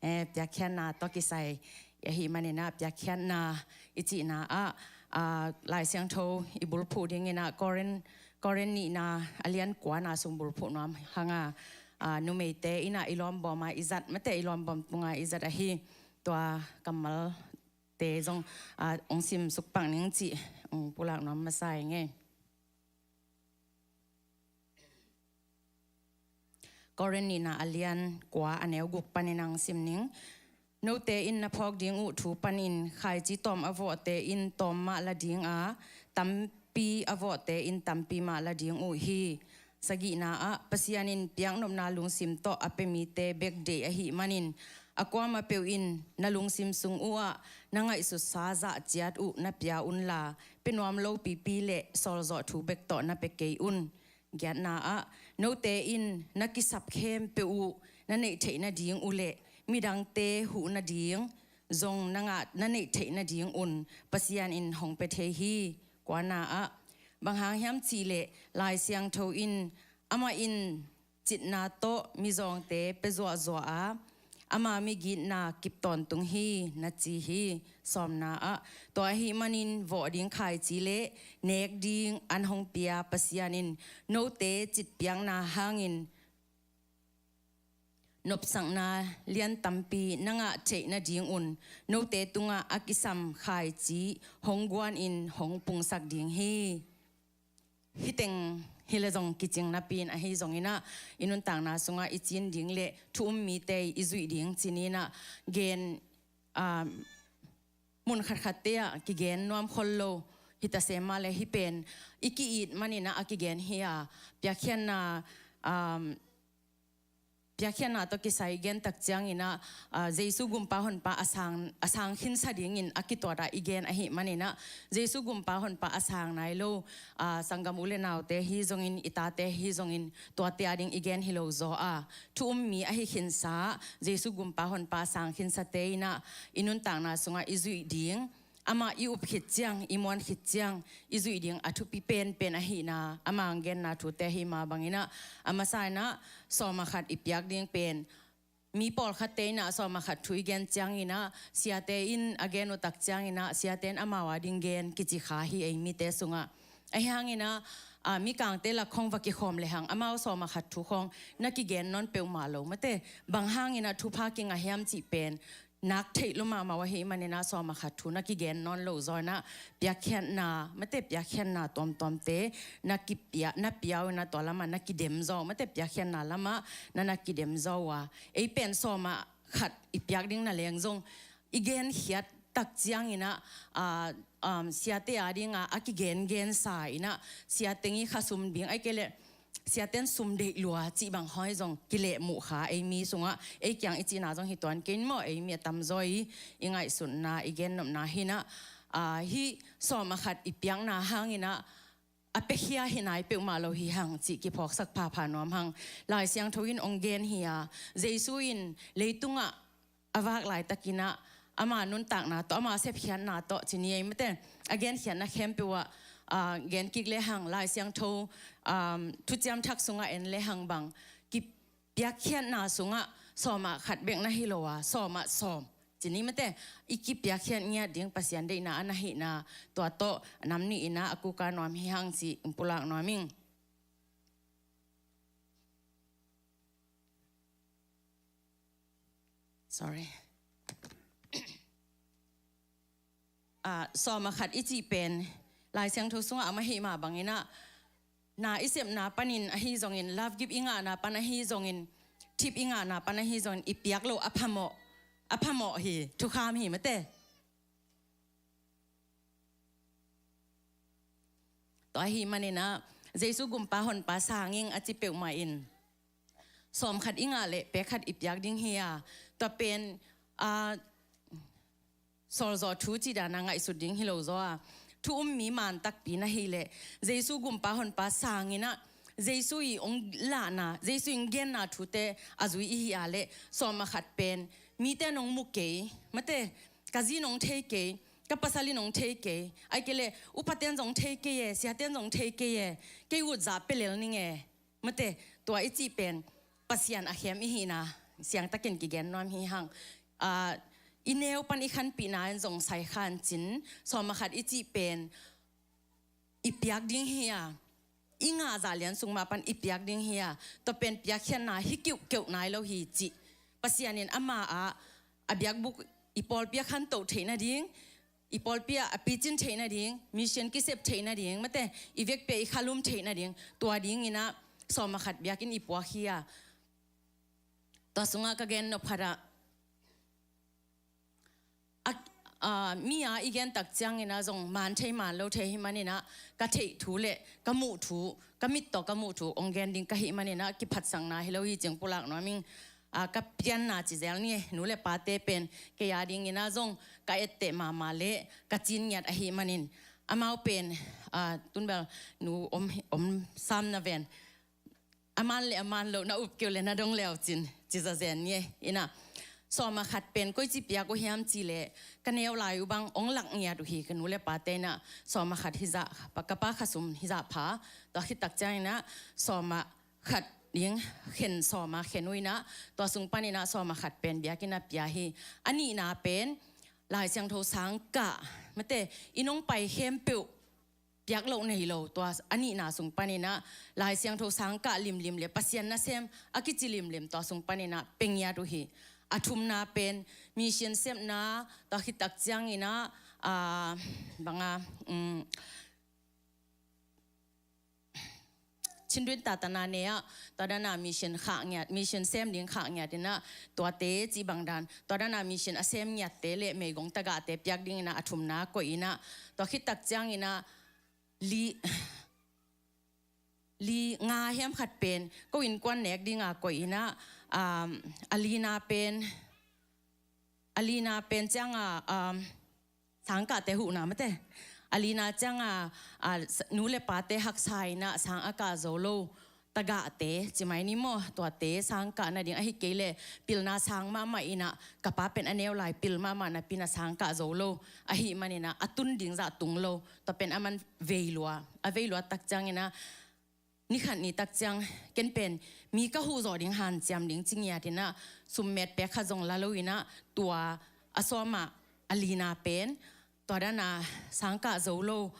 eh, piakkhiatna tawh kisai ahih manin ah, piakkhiatna i cihna ah, ah, Lai Siangtho i bulphuh dingin ah Korin, Korin nihna a lian kuana sung bulphuh nuam hang a, ah, numeite in ah i lawmbawm a i zat mate, i lawmbawm tunga i zat ahi, tua kammalte zong, ah, hong sim suk pak ning cih hong pulak nuam masa ing e. Korin nihna a lian kua a neu guk panin hong sim ning. Note in na phawk ding uh thu panin khaici tawm a vawhte in tawm mah la ding a, tampi a vawhte in tampi mah la ding uh hi. Sagihna ah, Pasian in piaknopna lungsim tawh a pia mite bek deih ahih manin, a kuamah peuh in na lungsim sung uh ah na ngaihsutsa zah ciat uh na pia unla, pia nuam lo pipi le sawlzawh thu bek tawh na pia kei un. Giatna ah, note in na kisap khempeuh uh na neih theih nading uh le midangte huh nading zong na ngah, na neih theih nading un Pasian in hong pia thei hi. Kuana ah, bang hang hiam cih leh Lai Siangtho in, amah in citna tawh mizawngte pia zuahzuah a, ama migitna kip tawntung hi, na ci hi. Sawmna ah, tua ahih manin vawh ding khaici le nek ding an hong pia Pasian in note citpiakna hangin nopsakna lian tampi na ngah theih nadingun note tungah a kisam khaici hong guanin hong pungsak ding hi. Hih teng hi le zong kicing napi in ahi zongin ah, i nuntakna sungah i cin ding le thu um mite i zuih ding ci-in ah gen, um, mun khatkhatte ah kigen nuam khol lo hi ta se mah le, hih pen i ki-it manin ah a kigen hi a, piakkhiatna, um, piakkhiatna tawh kisai gen tak ciangin ah, ah, Jesu gumpa honpa a sang, a sang khinsa dingin a kituat ah i gen ahih manin ah, Jesu gumpa honpa a sang nai lo, ah, sanggam u le naute hi zongin, i tate hi zongin, tuate a ding i gen hi lo zaw a, thu um mi ahi khinsa Jesu gumpa honpa a sang khinsate in ah i nuntakna sungah i zuih ding, amah i up khit ciang, i muan khit ciang i zuih ding a thupi penpen ahihna, ama hong genna thute hi mah bangin ah, a masa in ah sawm a khat i piak ding pen, mi pawlkhatte in ah sawm a khat thu i gen ciangin ah, siate in a gen uh tak ciangin ah, siate in amau a ding gen kici kha hi ei mite sungah. Ahi hangin ah, ah, mikangte lak khong va kikhawm le hang amau sawm a khat thu khong na kigen nawn peuhmah lo mate, bang hangin ah thupha kingah hiam cih pen nak theih lo mahmah uh ahih manin ah sawm a khat thu na kigen nawn lo zaw in ah, piakkhiatna, mate, piakkhiatna tuamtuamte na kipia, na pia uh in ah tua lamah na kidem zaw, mate, piakkhiatna lamah na na kidem zaw uh a, ei pen sawm a khat i piak ding na leng zong i genkhiat tak ciangin ah, ah, um, siate a dingah a kigengensa in ah, siate i khasum ding, ahih kei leh siaten sum deih lua cih bang hoi zong kilehmuh kha ei mi sungah, ei kiang i cihna zong hi tuan kei in maw, ei mi a tamzaw i, i ngaihsutna, i gennopna hi in ah, ah, hih sawm a khat i piakna hangin ah a piakhia hi nai peuhmah lo hi hang cih kiphawksak phapha nuam hang. Lai Siangtho in hong gen hi a, Jesu in leitungah a vak laitakin ah ama nuntakna tawh, ama sepkhiatna tawh ci ni ei mate, a genkhiatna khempeuh ah, ah, gen kik le hang, Lai Siangtho, um, Thuciam Thak sungah en le hang bang, ki, piakkhiatna sungah sawm a khat bek na hi lo a, sawm a sawm ci ni mate, i kipiakkhiat ngiat ding Pasian deihna a na hihna, tua tawh nam nih in ah a kuka nuam hi hang cih in pulak nuam ing. Sorry. Ah, sawm a khat i cih pen, Lai Siangtho sungah a om ahih mah bangin ah, na i sepna panin ahi zongin, love gift i ngahna pan ahi zongin, tip i ngahna pan ahi zongin, i piak loh a phamawh, a phamawh hi, thukham hi mate. Tua ahih manin ah, Jesu gumpa honpa sang ing a ci peuhmah in, sawm khat i ngah leh pek khat i piak ding hi a, tua pen, ah, sawlzaw thu cih dan a ngaihsut ding hi lo zaw a, thu um mi man takpi na hih leh, Jesu gumpa honpa sang in ah, Jesu i hong lahna, Jesu i hong genna thute a zui i hih a leh, sawm a khat pen, mite in hong mu kei, mate, ka zi in hong thei kei, ka pasal in hong thei kei, ahih kei leh upaten zong thei kei e, siaten zong thei kei e, kei ut zah pia lel ning e, mate, tua i cih pen Pasian a khem i hihna siangtakin kigen nuam hi hang. Ah, i neu pan i khanpihna in zong sai kha in cin, sawm a khat i cih pen i piak ding hi a, i ngah zah lian sung mah pan i piak ding hi a, tua pen piakkhiatna hi kiuhkeuh nai lo hi cih. Pasian in ama ah a biakbuk i pawlpi a khantoh theih nading, i pawlpi ah a picin theih nading, mission kisep theih nading, mate, i vekpi ah i khalum theih nading, tua dingin ah sawm a khat biakinn i puak hi a. Tua sungah ka gen nop khat ah, a, a, mi a i gen tak ciangin ah zong man thei man lo thei hi manin ah, ka theih thu le ka muh thu, ka mit tawh ka muh thu hong gen ding ka hih manin ah, kiphatsakna hi lo hi cih pulak nuam ing. A, ka pianna ci zel ni e, nu le pate pen kei a dingin ah zong ka etteh mahmah le ka cin ngiat ahih manin, amau pen, a, tunbel nu om, om sam na ven, a man le a man loh na up kei uh le na dong le uh cin, ci zazen ni e. Ina, sawm a khat pen koici piak uh hiam cih leh, ka neu lai uh bang hong lak ngiat uh hi, ka nu le pate in ah, sawm a khat hi zah, pa, ka pa khasum hi zah pha, tua khit tak ciangin ah sawm a khat ding khen sawm a khen uh inah, tua sung paninah sawm a khat pen biakinn a pia hi. A nihna pen Lai Siangtho sangkah, mate, i nong pai khempeuh piak loh nei lo, tua a nihna sung paninah Lai Siangtho sangkah limlim le Pasian nasem a kici limlim, tua sung paninah pia ngiat uh hi. A thumna pen mission sepna, tua khit tak cianginah, ah, banga, um, Chin Duin Tatana ne ah, tua dana mission khah ngiat, mission sem ding khah ngiat inah, tuate cih bang dan, tua dana mission a sem ngiatte le meigong tagahte piak dinginah a thumna koih inah, tua khit tak cianginah li, li nga hiam khat pen ko innkuan nek dinga koih inah, um, a lina pen, a lina pen cianga, um, sangkahte huhna, mate. A lina cianga, a, s-, nu le pate haksa inah sang a kah zo lo tagahte, ci mai ni maw, tuate sangkah nading, ahi kei le pilna sang mahmah inah, ka pa pen a neu lai pil mahmah napi inah sangkah zo lo ahih maninah a tun ding zah tung lo, tua pen a man vei lua, a vei lua tak cianginah, ni khat ni tak ciang ken pen mi ka huh zawh ding, hanciam ding ci ngiat inah, summet pek khat zong la lo inah, tua a sawm ah a lina pen, tua dana sangkah zo lo,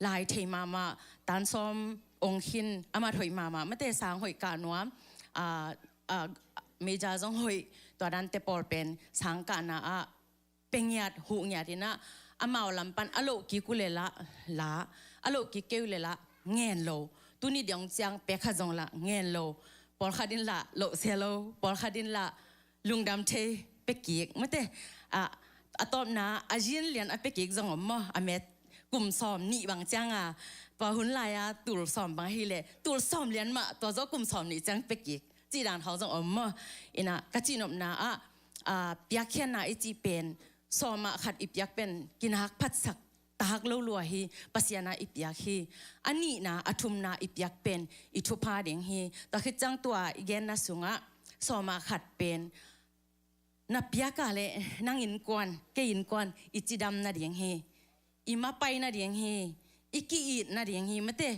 lai thei mahmah, tan sawm ong khin, a mat hoih mahmah, mate, sang hoih kah nuam, a, a, meja zong hoih, tua dante pawl pen sangkahna ah pia ngiat, huh ngiat inah, amau lam pan a loh kik uh le la, la, a loh kik kei uh le la, ngen lo. Tuni dong ciang pek khat zong la, ngen lo. Pawlkhat in la, loh sia lo, pawlkhat in la, lungdam thei, pia kik, mate. A, a tawpna, a zin lian a pia kik zong om maw, a met kum sawm nih bang cianga, tua hun lai-a tul sawm bang hi le, tul sawm lian mah, tua zaw kum sawm nih ciang pia kik, cih dan khawng zong om maw. Inah, ka cihnopna ah, a, piakkhiatna i cih pen, sawm ah khat i piak pen kinak phatsak tak lo lua hi, Pasian ah i piak hi. A nihna, a thumna i piak pen i thupha ding hi. Tua khit ciang tua i genna sungah sawm ah khat pen na piak a le nang innkuan, kei innkuan i cidam nading hi. I mapai nading hi. I ki-it nading hi, mate.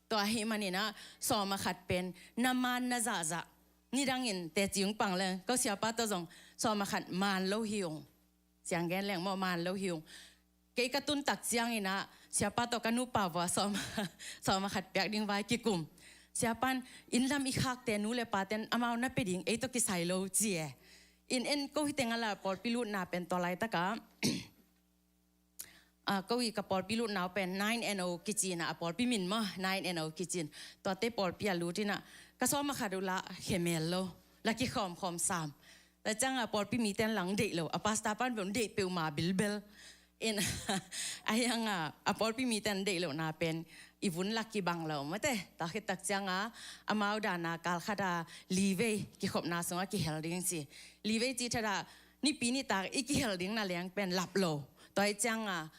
Tua ahih maninah sawm ah khat pen na maan na zahzah. Nidangin teci ung pang leng, ko siapa tawh zong sawm ah khat maan lo hi ung. Siang gen leng maw, maan lo hi ung. Kei ka tun tak cianginah siapa tawh ka nupa vua sawm, sawm ah khat piak ding vai kikum. Siapa in, inn lam i khakte nu le paten amau na pia ding, ei tawh kisai lo, ci e. In en ko hi teng a la pawlpi lutna pen tua laitakah, a, ko i ka pawlpi lutna uh pen nine and oh kici inah, a pawlpi min maw, nine and oh kici in. Tuate pawlpi a lut inah, ka sawm ah khat uh la khemel lo, la kikhawmkhawm sam. Tua cianga pawlpi miten la ong deih lo, a pastor pan bel ong deih peuhmah bilbel. In, ahi hanga, a pawlpi miten deih lohna pen i vun la kibang lo, mate. Tua khit tak cianga amau dana kal khata livei kikhopna sungah kihel ding ci. Livei cih thadah nipi nitak i kihel ding na leng pen lap lo. Tua hi cianga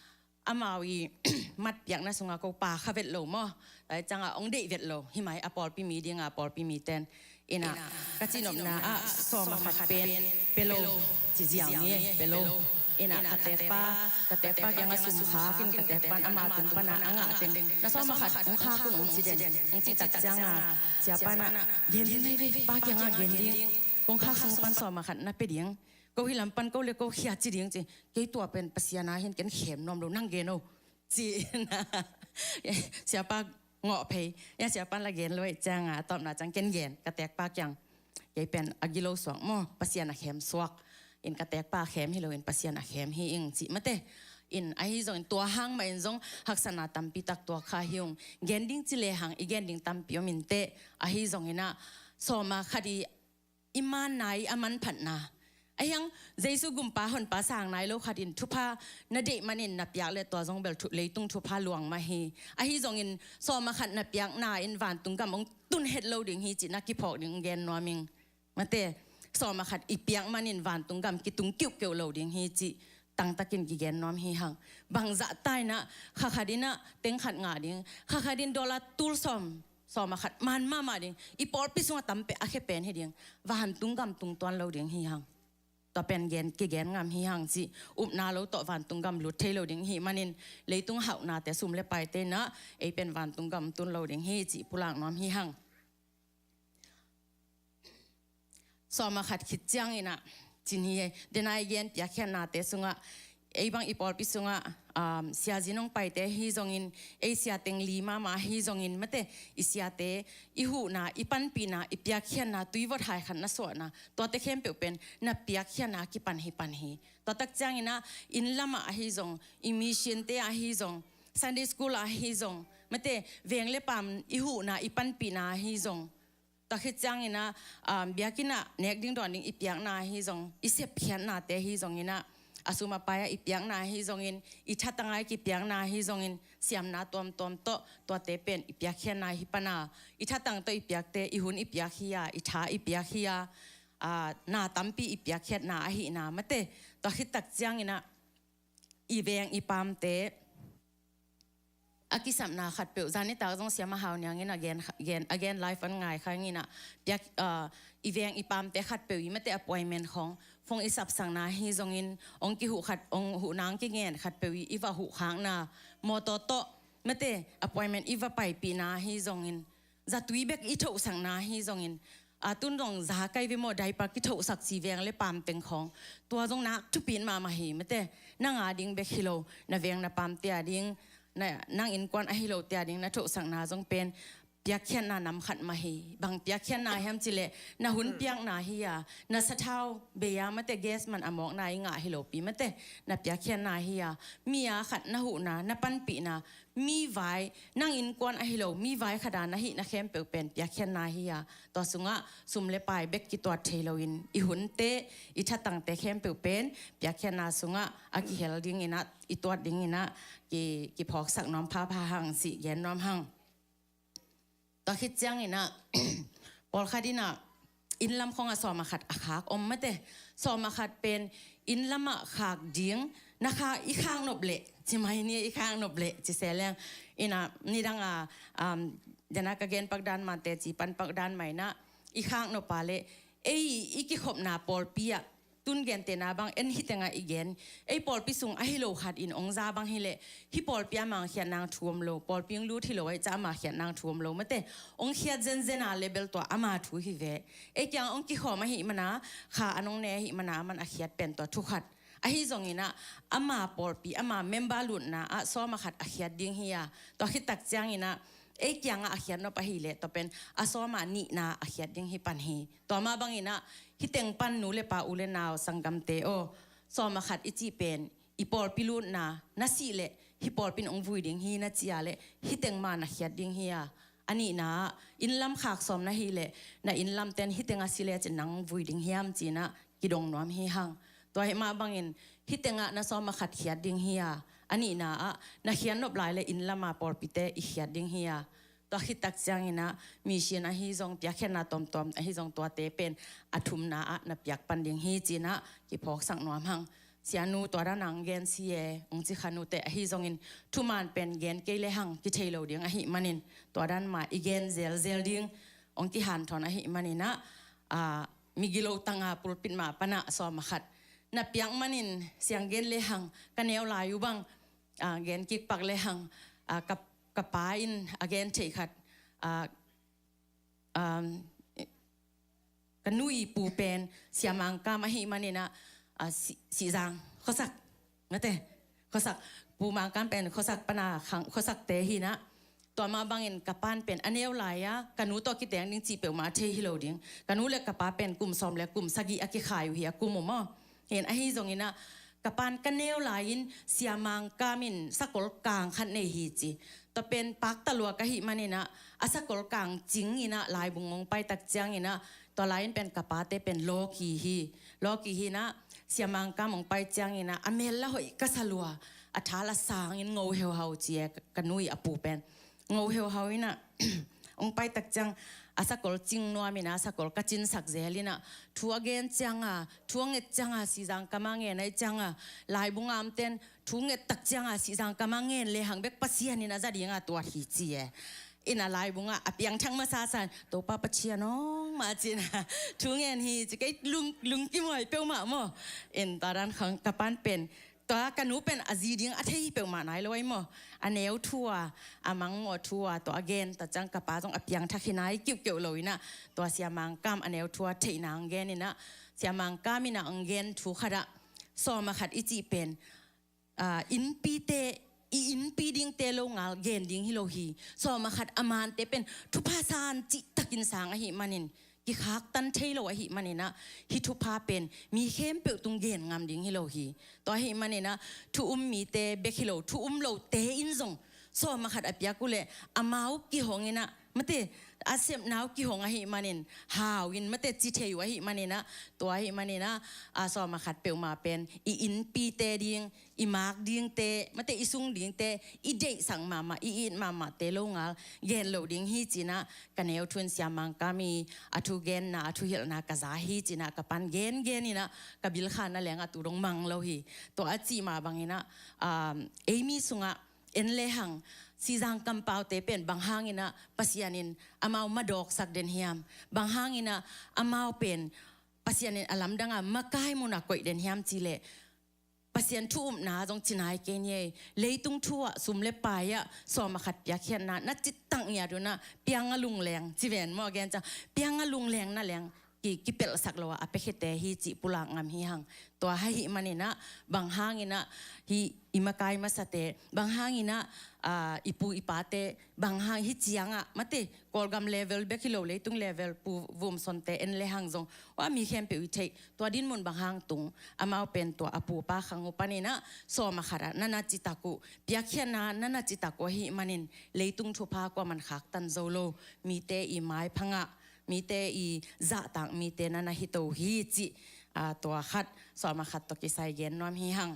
amau i matpiakna sungah ko pa kha vet lo maw. Tua hi cianga ong deih vet lo. Hi mai a pawlpi mi dinga pawlpi miten. Inah, ka cihnopna ah sawm ah khat pen pia lo, ci ziau ni e, pia lo. Inah, ka tekpa, ka tekpa kiangah sum khak in, ka tekpa in ama tung pana a ngah teng, na sawm ah khat ong khak un, ong ci den. Ong ci tak cianga siapa inah, gen ding hi ve, pa kiangah gen ding. Kong khak sung pan sawm ah khat na pia ding. Ko hi lam pan ko le ko khia ci ding ci. Kei tua pen Pasian a hin ken khem nuam lo, nang gen o, ci. Siapa ngawh phei. Ia siapa in la gen lo ahih cianga a tawpna ciang ken gen, ka tekpa kiang. Kei pen a gilo suak maw, Pasian a khem suak. In ka tekpa a khem hi lo in Pasian a khem hi ing, ci mate. In ahi zongin tua hang mah in zong haksatna tampi tak tuak kha hi ung. Gen ding ci lehang i gen ding tampi om inteh. Ahi zonginah sawm ah khat i i manna i a manphatna. Ahi hang Jesu gumpa honpa sang nai lo khat in thupha na deih manin na piak le tua zong bel thu-, leitung thupha luang mah hi. Ahi zongin sawm ah khat na piakna in vantung gam ong tun het lo ding hi cih na kiphawk ding gen nuam ing. Mate, sawm ah khat i piak manin vantung gam kitung kiuhkeuh lo ding hi cih tangtakin kigen nuam hi hang. Bangzah ta inah, kha khat inah teng khat ngah ding, kha khat in dollar tul sawm, sawm ah khat man mahmah ding, i pawlpi sungah tam peh a khe pen hi ding, vantung gam tung tuan lo ding hi hang. Tua pen gen, kigen ngam hi hang cih, upna lo tawh vantung gam lut thei lo ding hi manin, leitung hauhnate sum le paite inah, ei pen vantung gam tun lo ding hi cih pulak nuam hi hang. sawm a khat khit ciangin ah, cin hi ei, denai gen piakkhiatnate sungah, ei bang i pawlpi sungah, um, siazin hong paite ahi zongin, ei sia teng li mahmah ahi zongin, mate, i siate, i huhna, i panpihna, i piakkhiatna, tuivot hai khat na suahna, tuate khempeuh pen na piakkhiatna kipan hi pan hi. Tua tak ciangin ah, inn lamah ahi zong, i mission te ahi zong, Sunday school ahi zong, mate, veng le paam i huhna, i panpihna ahi zong, tua khit ciangin ah, um, biakinn ah nek ding dawn ding i piakna ahi zong, i sepkhiatnate ahi zongin ah, a sum a pai ah i piakna ahi zongin, i thatang ah i kipiakna ahi zongin, siamna tuamtuam tawh, tuate pen i piakkhiatna hi pan a, i thatang tawh i piakte, i hun i piak hi a, i tha i piak hi a, ah, na tampi i piakkhiatna ahihna, mate, tua khit tak ciangin ah, i veng i paamte, a kisapna khatpeuh, zanitak zong siam a hau niangin a gen, gen, a gen live an ngai kha ing in ah, piak, ah, i veng i paamte khatpeuh i, mate, appointment khawng, phone i sapsakna ahi zongin, hong kihuh khat, hong huhna hong kingen khatpeuh i, i va huhkhakna, mawtaw tawh, mate, appointment i va paipihna ahi zongin, zatui bek i thohsakna ahi zongin, a, tun zong za kai ve maw, diaper kithohsak ci veng le paam teng khawng, tua zong nak thupi in mahmah hi, mate, nang a ding bek hi lo, na veng na paamte a ding, na, nang innkuan ahi lote a ding na thohsakna zong pen piakkhiatna nam khat mah hi. Bang piakkhiatna hiam cih leh, na hun piakna hi a, na sathau bei a, mate, gas man a mawkna i ngah hi lopi, mate, na piakkhiatna hi a, mi a khat na huhna, na panpihna, mi vai, nang innkuan ahi lo, mi vai khat a na hihna khempeuh pen piakkhiatna hi a, tua sungah sum le pai bek kituat thei loin, i hunte, i thatangte khempeuh pen piakkhiatna sungah a kihel dingin ah, i tuat dingin ah, ki, kiphawksak nuam phapha hang, sih gen nuam hang. Tua khit ciangin ah, pawlkhat in ah, inn lam khawng ah sawm a khat a khak om, mate. Sawm a khat pen inn lamah khak ding, na kha, i khak nop leh, ci mai ni, i khak nop leh, ci se leng. In ah, nidang a, um, dena ka gen pak dan mah, teci pan pak dan mah in ah, i khak nop a leh, ei i kikhopna pawlpi ah, tun gentehna bang, en hi tengah i gen, ei pawlpi sung ahi lo khat in hong za bang hi leh, hih pawlpi ah ama khiat nang thu om lo, pawlpi hong lut hi lo ahih ciang ama khiat nang thu om lo, mate, hong khiat zenzen a level tua ama thu hi ve. Ei kiang hong kikhawm ahih man a, kha an hong ne ahih man a, aman a khiat pen tua thu khat. Ahi zongin ah, ama pawlpi, ama member lutna ah sawm a khat a khiat ding hi a, tua khit tak ciangin ah, ei kiangah a khiat nop ahih leh, tua pen a sawm a nihna a khiat ding hi pan hi. Tua mah bangin ah, hih teng pan nu le pa, u le nau, sanggamte aw, sawm a khat i cih pen, i pawlpi lutna, na sih leh, hih pawlpi in hong vui ding hi na ci a leh, hih teng mah na khiat ding hi a. A nihna ah, inn lam khak sawm na hih leh, na inn lamte in hih teng a si lecin nang vui ding hiam ci-in ah, kidong nuam hi hang. Tua ahih mah bangin, hih tengah na sawm a khat khiat ding hi a. A nihna ah, na khiat nop lai leh inn lam a pawlpite i khiat ding hi a. Tua khit tak ciangin ah, mission ahi zong, piakkhiatna tuamtuam ahi zong, tuate pen a thumna ah na piak pan ding hi ci-in ah, kiphawksak nuam hang. Sianu, tua dan a hong gen si e, hong ci kha nute, ahi zongin thuman pen gen kei le hang kithei lo ding ahih manin, tua dan mah i gen zelzel ding, hong kihanthawn ahih manin ah, a, migilo tang a pulpit mah pan ah sawm a khat na piak manin, siang gen le hang, ka neu lai uh bang, a, gen kik pak le hang, a, ka, ka pa in a gen theih khat, a, um, ka nu i pu pen Sia Mang Kam ahih manin ah, a, Si-, Sihzang khuasak, mate, khuasak, Pu Mang Kam pen khuasak pan a khang, khuasakte hi in ah, tua mah bangin ka pa'n pen a neu lai a, ka nu tawh kiteng ding cih peuhmah a thei hi lo ding. Ka nu le ka pa pen kum sawm le kum sagih a kikhai uh hi a, kum uh maw. Hi in, ahi zongin ah, ka pa'n ka neu lai-in Sia Mang Kam in sakol kang khat nei hi ci. Tua pen pakta lua ka hih manin ah, a sakol kang cingin ah laibung hong pai tak ciangin ah, tua lai-in pen ka pate pen lawki hi. Lawki hi in ah, Sia Mang Kam hong pai ciangin ah, a mel la hoih ka sa lua, a tha la sangin ngo heuhau ci e, ka, ka nu i a pu pen. Ngo heuhau in ah, hong pai tak ciang, a sakol cing nuam in ah, a sakol ka cinsak zel in ah, thu a gen ciang a, thu a nget ciang a, Sihzang Kam a ngen ahih ciang a, laibung a omte'n, thu nget tak ciang a, Sihzang Kam a ngen le hang bek Pasian in a za ding a tuat hi ci e. In ah laibung ah a piangthak masa sa in, Topa Pasian aw, mah ci in ah, thu ngen hi ci, kei lung, lungkim huai peuhmah maw. In tua dan khawng ka pa'n pen, Tua ka nu pen a zi ding a thei peuhmah nai lo ahi maw. A neu thu a, a mangngawh thu a, tua a gen, tua ciang ka pa zong a piangthak hi nai kiuhkeuh lo inah, tua Sia Mang Kam a neu thu a theihna ang gen inah, Sia Mang Kam inah ang gen thu khat ah, sawm a khat i cih pen, ah, innpite, i innpi dingte lo ngal gen ding hi lo hi. Sawm a khat a mante pen thupha san cihtakin sang ahi manin, kikhaktan thei lo ahi maninah, hih thupha pen mi khempeuh tung gen ngam ding hi lo hi. Tua ahi maninah, thu um mite bek hi lo, thu um lote in zong sawm a khat a piak uh leh amau kihong inah, mate, a sepna uh kihong ahi manin, hau in, mate, ci thei uh ahi maninah, tua ahi maninah, a sawm a khat peuhmah pen i innpite ding, i mak dingte, mate, i sung dingte, i deihsak mahmah, i it mahmahte lo ngal gen lo ding hi cinah, ka neu thu in Sia Mang Kam i a thugenna, a thuhilhna ka za hi cinah, ka pan gengen inah, ka bilkhanna leng a tu dong mang lo hi. Tua a cih mah banginah, um, ei mi sungah en lehang, Sizang kampaute pen bang hanginah Pasian in amau madawksak den hiam? Bang hanginah amau pen Pasian in a lamdangah makai munah koih den hiam cih leh, Pasian thu upna zong ci nai kei ni ei. Leitung thu ah, sum le pai ah sawm a khat piakkhiatna na cihtak ngiat unah, piang a lungleng, ci ven maw, a gen ciang, piang a lungleng na leng ki, kipelhsak lo ah a piakhiate hi cih pulak ngam hi hang. Tua ahi maninah, bang hanginah hih i makai masate, bang hanginah, ah, i pu i pate, bang hang hih ciangah, mate, Kawlgam level bek hi lo, leitung level, Pu Vum Sonte en lehang zong, ua, mi khempeuh i theih, tua dinmun bang hang tung, amau pen tua a pu pa khang uh paninah sawm a khat ah na na citak uh, piakkhiatna na na citak uh ahi manin, leitung thupha kuaman khaktan zo lo, mite i maiphangah, mite i zahtak mite na na hi to hi cih, ah, tua khat, sawm a khat tawh kisai gen nuam hi hang.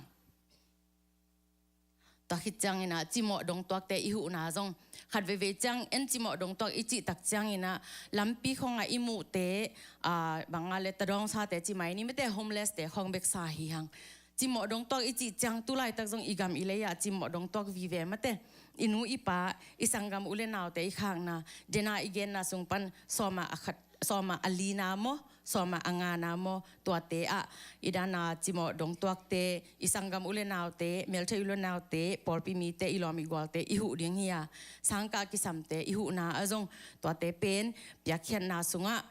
Tua khit cianginah cimawh dongtuakte i huhna zong, khat veivei ciang en cimawh dongtuak i cihtak cianginah, lampi khongah i muhte, ah, bang a le tadawngsate ci mai ni, mate, homeless-te khong bek sa hi hang. Cimawh dongtuak i cih ciang, tulaitak zong i gam i lei ah cimawh dongtuak vive, mate, i nu i pa, i sanggam u le naute i khakna, dena i genna sung pan sawm a khat, sawm a lina maw, sawm a ngana maw, tuate ah, i dana cimawh dongtuakte, i sanggam u le naute, melthei u le naute, pawlpi mite, i lawm i gualte i huh ding hi a, sangkah kisamte i huhna ah zong, tuate pen piakkhiatna sungah,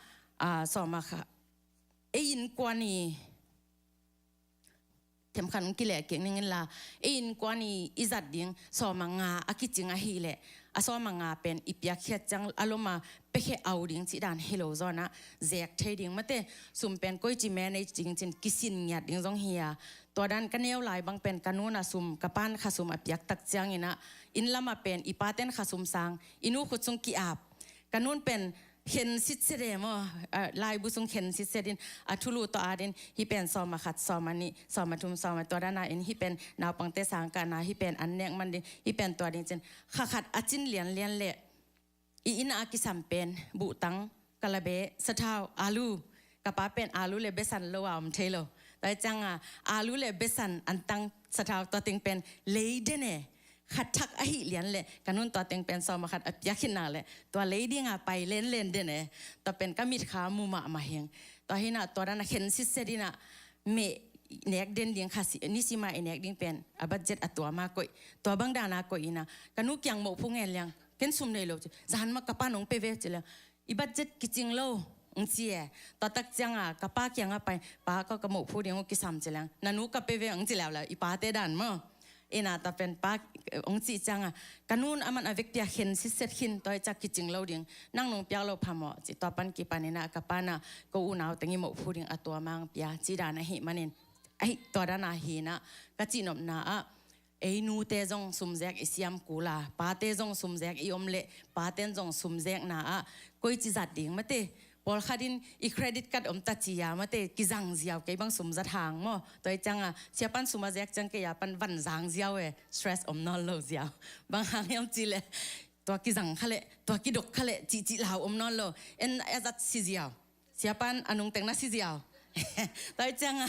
ah, sawm a khat, ei innkuan i, themkhat hong kileh kik ning inla, ei innkuan i, i zat ding sawm a nga a kicing ahileh, a sawm a nga pen i piakkhiat ciang a lom a piakhia au ding cih dan hi lo zawnah, zek thei ding, mate, sum pen koici manage ding cin kisin ngiat ding zong hi a. Tua dan ka neu lai bang pen ka nunah sum, ka pan khasum a piaktak cianginah, inn lamah pen i paten khasum sang, i nu khut sung ki-ap. Ka nun pen khen sitset e maw, ah, laibu sung khen sitset in, a thulu tawh at in, hih pen sawm a khat, sawm a nih, sawm a thum, sawm a, tua dana in, hih pen naupangte sangkahna, hih pen an nek man ding, hih pen tua ding cin, kha khat a cin lianlian leh, i inn a kisam pen buhtang, kalabe, sathau, alu, ka pa pen alu le besan lo a om thei lo. Tua hi cianga alu le besan, antang, sathau, tua teng pen lei den e. Khat thak ahih lian leh, ka nun tua teng pen sawm a khat a piak khit nak leh, tua lei dinga pai lenlen den e. Tua pen ka mitkha mu mahmah hing. Tua hi na, tua dana khen sitset ina, meh nek den ding kha si, nisima i nek ding pen a budget a tua ma koih. Tua bang dana koih ina, ka nu kiang moh phu ngen liang, ken sum nei lo ci. Zan ma ka pa nong pe ve ci liang, i budget kicing lo, ng ci e. Tua tak cianga ka pa kianga pai, pa, ka, ka moh phu ding uh kisam ci liang, na nu ka pe ve, ng ci liau liau, i pate dan maw. Ina tua pen pa, ng ci cianga, ka nun aman a vekpi a khen sitset khin, tua hi ciak kicing lo ding, nang nong piak lo phamawh ci. Tua pan kipan ina ka pa na, ko unau teng i moh phu ding a tua mang pia ci dan ahih manin, ahi, tua dana hi na, ka cihnopna ah, ei nute zong sumzek i siam kul a, pate zong sumzek i om leh, paten zong sumzekna ah, koici zat ding mate. Pawlkhat in i credit card om ta ci a mate, kizang ziau, kei bang sum zat hang maw. Tua hi cianga, siapan sum a zek ciang kei a pan van zang ziau e, stress om nawn lo ziau. Bang hang hiam ci leh, tua kizang kha leh, tua kidok kha leh, cihcih lau om nawn lo. En a zat si ziau. Siapan a nungteng na si ziau. Tua hi cianga,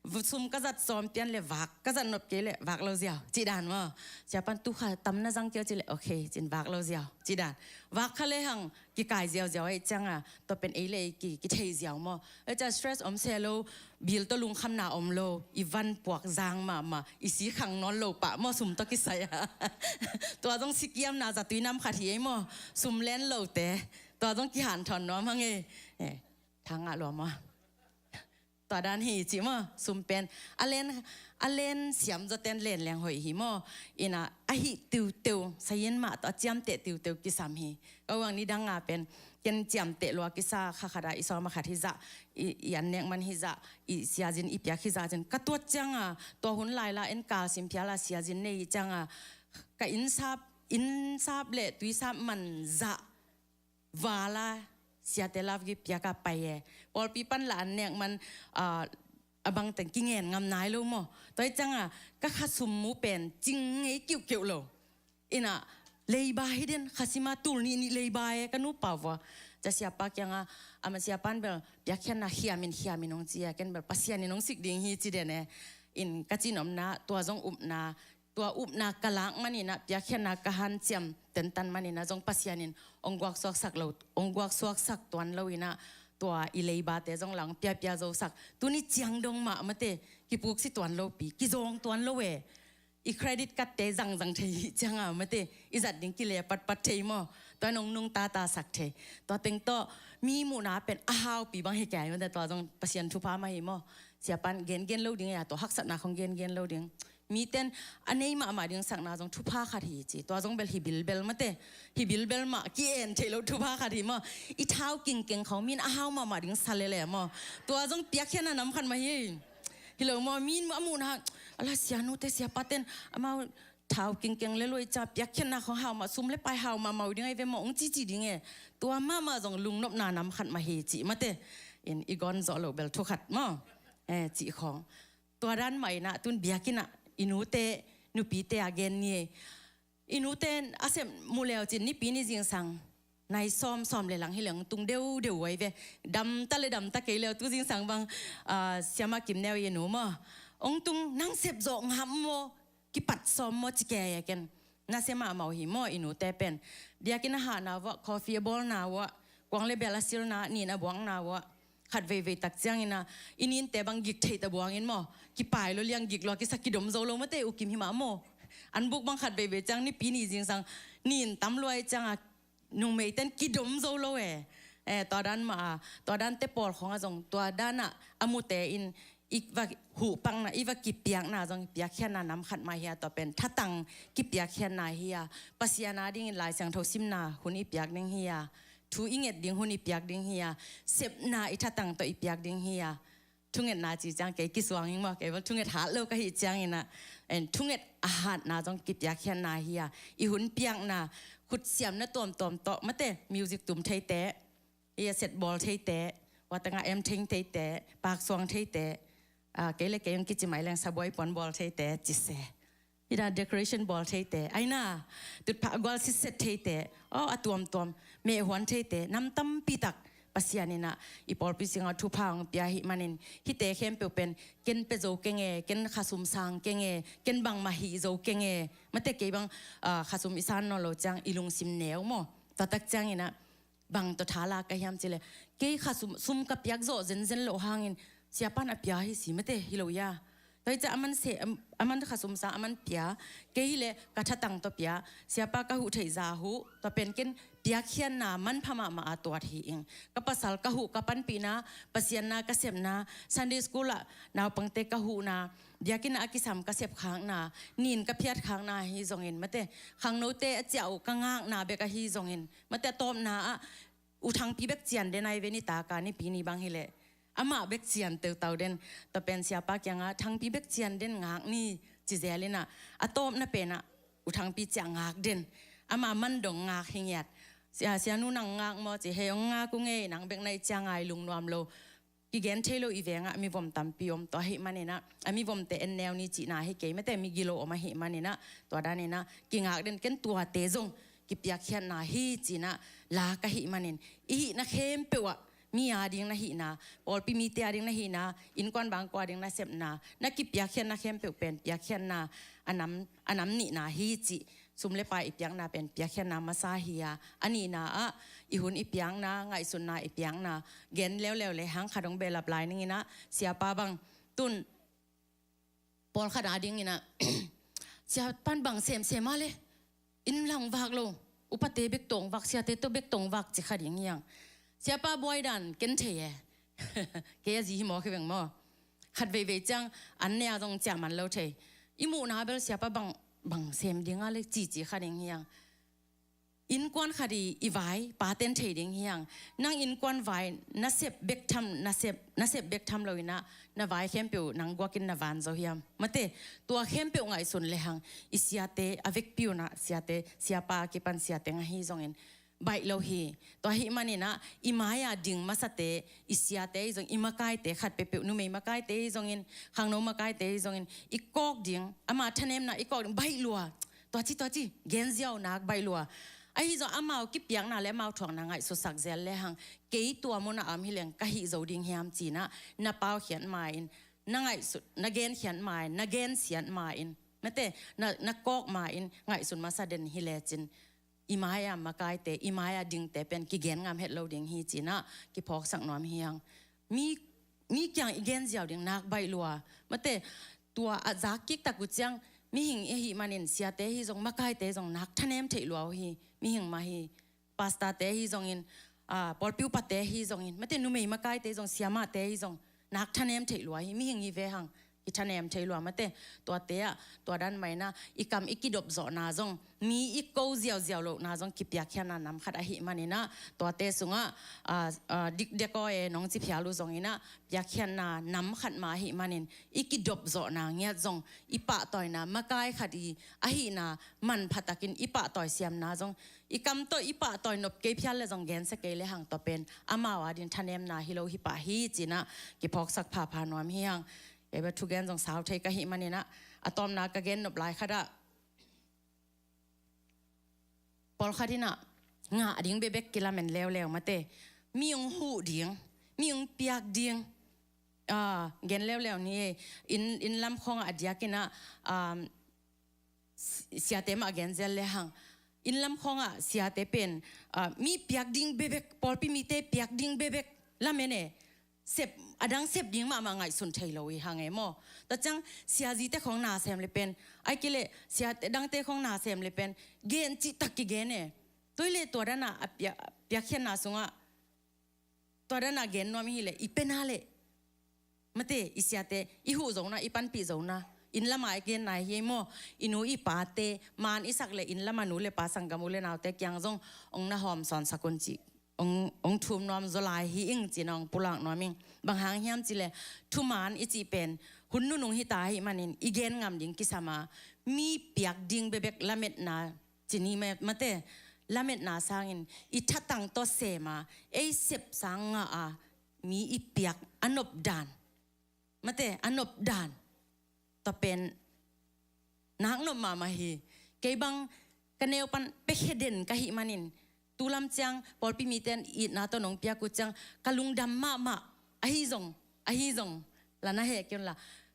Sum ka zat sawm pian le vak, ka zat nop kei le vak lo ziau, cih dan maw. Siapan tu kha tam na zang kei aw ci le, okay, cin vak lo ziau, cih dan. Vak kha le hang kikai ziauziau ahih cianga, tua pen ei le ei ki, kithei ziau maw. Ei cia stress om se lo, bil tawh lungkhamna om lo, i van puak zang mahmah, i si khang nawn lo pah maw, sum tawh kisai a. Tua zong sikiamna zatui nam khat hi ei maw, sum len lote. Tua zong kihanthawn nuam hang ei. Eh, thangah lua maw. Tua dan hi cih maw, sum pen a len, a len siam zawten len leng hoih hi maw. Ina, a hih tiuteu, sayin mah tawh a ciamteh tiuteu kisam hi. Ka uang nidang a pen, ken ciamteh lua kisa kha khat a, i sawm a khat hi zah, i, i an nek man hi zah, i siazin i piak hi zah cin. Ka tuat cianga, tua hun laila en kal sim phiala siazin nei hi cianga, ka innsap, innsap le tuisap man zah vala siate love gift piaka pai e. Pawlpi pan la an nek man, ah, a bangteng kingen ngam nai lo maw. Tua hi cianga, ka khasum mu pen cing ngei kiuhkiuh lo. Ina, leiba hi den, khasima tul nih nih leiba e, ka nupa vua. Cia siapa kianga, ama siapan bel, piakkhiatna khiamin, khiamin hong ci a, ken bel, Pasian in hong sik ding hi ci den e. In ka cinomna, tua zong upna, tua upna ka lak maninah, piakkhiatna ka hanciam tentan maninah, zong Pasian in hong guaksuaksak lo, hong guaksuaksak tuan loinah, tua i leibate zong lang piapia zosak. Tuni ciang dong mah mate, kipuksi tuan lopi, kizawng tuan lo e. I credit card te zangzang thei hi cianga mate, i zat ding kile patpat thei maw. Tua nong nungtatasak thei. Tua teng tawh, mi muhna pen a haupi bang hi kei mate, tua zong Pasian thupha mah hi maw. Siapan gengen lo ding e, a tua haksatna khong gengen lo ding. Miten a nei mahmah ding sakna zong thupha khat hi ci. Tua zong bel hi bilbel mate. Hi bilbel mah ki-en theih loh thupha khat hi maw. I thau kingkeng khong min a hau mahmah ding sa lele maw. Tua zong piakkhiatna nam khat mah hi. Hi lo maw, min a muhna, ala sianute siapaten amau thau kingkeng le luai ca piakkhiatna khong hau mah, sum le pai hau mahmah uh ding ahi ve maw, ong cici ding e. Tua mahmah zong lungnopna nam khat mah hi cih mate. In i gawn zawh loh bel thu khat maw. Eh, cih khong. Tua dan mah inah tun biakinnah i nute nupite a gen ni e. I nute a sep mu leu cin nipi ni zingsang nai sawm sawm le lang hi leng tung deudeu uai ve. Damta le damta kei leu tu zingsang bang, ah, siama kim neu i nu maw. Ong tung nang sep zawh ngam maw, kipat sawm maw ci kei a ken. Na se mahmah uh hi maw i nute pen. Biakinn a hahna uah, coffee a bawlna uah, kuang le bel a silna, nin a buakna uah. Khat veivei tak cianginah, i ninte bang gik theih ta buangin maw. Kipai lo liang gik lo a kisa kidom zo lo mate u kim hi mah maw. An buk bang khat veivei ciang nipi ni zingsang, nin tam luai cianga, nungmeiten kidom zo lo e. Eh, tua dan mah a, tua dante pawl khong a zong, tua danah a mute in, i va huhpakna, i va kipiakna zong, piakkhiatna nam khat mah hi a, tua pen thatang kipiakkhiatna hi a, Pasian a dingin Lai Siangtho simna hun i piak ding hi a, thu i nget ding hun i piak ding hi a, sepna i thatang tawh i piak ding hi a, thungetna ci ciang kei kisuang ing maw, kei bel thunget hat lo ka hi cianginah, en thunget a hatna zong kipiakkhiatna hi a, i hun piakna, khutsiamna tuamtuam tawh, mate, music tum theite, i a set bawl theite, watanga em theng theite, paksuang theite, ah, kei le kei ong kici mai leng sabuai puan bawl theite, cise. Ina decoration bawl theite, aina, tutphah gual sitset theite, aw, a tuamtuam, mehhuan theite, nam tampi tak, Pasian inah, i pawlpi singah thupha hong pia hi manin, hite khempeuh pen, ken pe zo kenge, ken khasum sang kenge, ken bangmah hi zo kenge, mate kei bang, ah, khasum i san nawn lo ciang, i lungsim neu maw, tua tak cianginah, bang tawh thala ka hiam cile, kei khasum, sum ka piak zawh zenzen loh hangin, siapan a pia hi si mate, hi lo ia. Tua hi ciah a man se, a man khasum sa, a man pia, kei hi le ka thatang tawh pia, siapa ka huh theih za huh, tua pen ken piakkhiatna manpha mahmah a tuat hi ing. Ka pasal ka huh ka panpihna, Pasian na ka sepna, Sunday school ah naupangte ka huhna, biakinn ah a kisam ka sepkhakna, nin ka phiatkhakna hi zongin mate, khangnote a ciah uh ka ngakna bek ahi zongin, mate a tawpna ah, U Thangpi bek cian den ai ve nitaka nipi ni bang hileh. Amah bek cian teutau den. Tua pen siapa kiangah Thangpi bek cian den ngak ni ci zel inah. A tawpna penah U Thangpi ciah ngak den. Amah man dong ngak hi ngiat. Sia, sianu nang ngak maw ci hei ong ngak uh ngei nang bek na i ciang ai lungnuam lo. Kigen thei lo i vengah mivom tampi om tua ahih maninah. A mivomte en neu ni cihna hi kei mate migilo om ahih maninah. Tua daninah kingak den ken tuate zong. Kipiakkhiatna hi cinah la ka hih manin i hihna khempeuh ah mi a ding na hihna, pawlpi mite a ding na hihna, innkuan bangkua a ding na sepna, na kipiakkhiatna khempeuh pen piakkhiatna a nam, a nam nihna hi cih, sum le pai i piakna pen piakkhiatna masa hi a, a nihna ah i hun i piakna, ngaihsutna i piakna, gen leuleu le hang khat hong behlap lai ning in ah, siapa bang tun pawlkhat a ding in ah, siapan bang semsem a le, inn lang vak lo, upate bek tawh vak, siate tawh bek tawh vak ci kha ding hi hang. Siapa buai dan ken thei e. Kei a zi hi maw, kei veng maw. Khat veivei ciang an ne a zong ciah man lo thei. I muhna bel siapa bang, bang sem ding a le cici kha ding hi hang. Innkuan khat i, i vai paten thei ding hi hang. Nang innkuan vai na sep bek tham, na sep, na sep bek tham lo in ah, na vai khempeuh nang guakin na van zo hiam? Mate, tua khempeuh ngaihsun le hang, i siate a vekpi un ah, siate, siapa a kipan siate nga hi zongin baih lo hi. Tua ahih manin ah, i mai-a ding masate, i siate hi zong, i makaite khat peuhpeuh, numei makaite hi zongin, khangno makaite hi zongin, i kawk ding, ama thanemna i kawk ding, baih lua. Tua ci, tua ci, gen ziau nak baih lua. Ahi zong amau kipiakna le amau thuakna ngaihsutsak zel le hang, kei tua munah a om hi leng ka hih zo ding hiam ci-in ah, na paukhiat ma-in, na ngaihsut, na genkhiat ma-in, na gensiat ma-in, mate, na, na kawk ma-in ngaihsun masa den hi lecin, i mai-a makaite, i mai-a dingte pen kigen ngam het lo ding hi ci-in ah kiphawksak nuam hi hang. Mi, mi kiang i gen ziau ding nak baih lua. Mate, tua a zak kik tak uh ciang, mihing i hih manin siate hi zong, makaite zong nak thanem theih lua uh hi, mihing mah hi. Pastorte hi zongin, ah, pawlpi upate hi zongin, mate, numei makaite zong, siamahte hi zong, nak thanem theih lua hi, mihing hi ve hang, kithanem theih lua, mate. Tuate ah, tua dan mah in ah, i kam i kidop zawhna zong, mi i ko ziauziau lohna zong kipiakkhiatna nam khat ahih manin ah, tuate sungah, ah, ah, dikdek aw e nong ci phial uh zongin ah, piakkhiatna nam khat mah ahih manin, i kidop zawhna ngiat zong, i pahtawina makai khat i ahihna manpha takin i pahtawi siamna zong, i kam tawh i pahtawi nop kei phial le zong gensia kei le hang, tua pen amau a ding thanemna hi lo hi pah hi ci-in ah kiphawksak phapha nuam hi hang. Kei bel thugen zong sau thei ka hih manin ah, a tawpna ka gen nop lai khat ah, pawlkhat in ah ngah ding bekbek kilamen leuleu, mate. Mi hong huh ding, mi hong piak ding, ah, gen leuleu ni e. Inn, inn lam khawngah a diakin ah, um, si-, siate mah gen zel le hang, inn lam khawngah siate pen, ah, mi piak ding bekbek, pawlpi mite piak ding bekbek lamen e. Sep, a dang sep ding mahmah ngaihsun thei lo i hang e maw. Tua ciang siazite khawng na sem le pen, ahih kei leh siate dangte khawng na sem le pen, gen cihtak kigen e. Tua hi leh tua dan a, a piak, piakkhiatna sungah, tua dan a gen nuam i hih leh, i pen a leh, mate, i siate i huh zona, i panpih zona, inn lam a i gen nai hi ei maw. I nu i pate maan i sak leh, inn lam a nu le pa, sanggam u le naute kiang zong hong na hawm sawnsak un ci, hong, hong thum nuam zaw lai hi ing ci-in hong pulak nuam ing. Bang hang hiam cih leh, thumaan i cih pen hun nunung hi ta ahih manin i gen ngam ding kisam a, mi piak ding bekbek lametna ci ni, mate, lametna sangin i thatang tawh sem a, ei sep sang ngah a, mi i piak a nop dan, mate, a nop dan, tua pen nak nop mahmah hi. Kei bang ka neu pan piakhia den ka hih manin, tu lam ciang pawlpi mite in itna tawh nong piak uh ciang ka lungdam mahmah. Ahi zong, ahi zong, la na heh kei un la,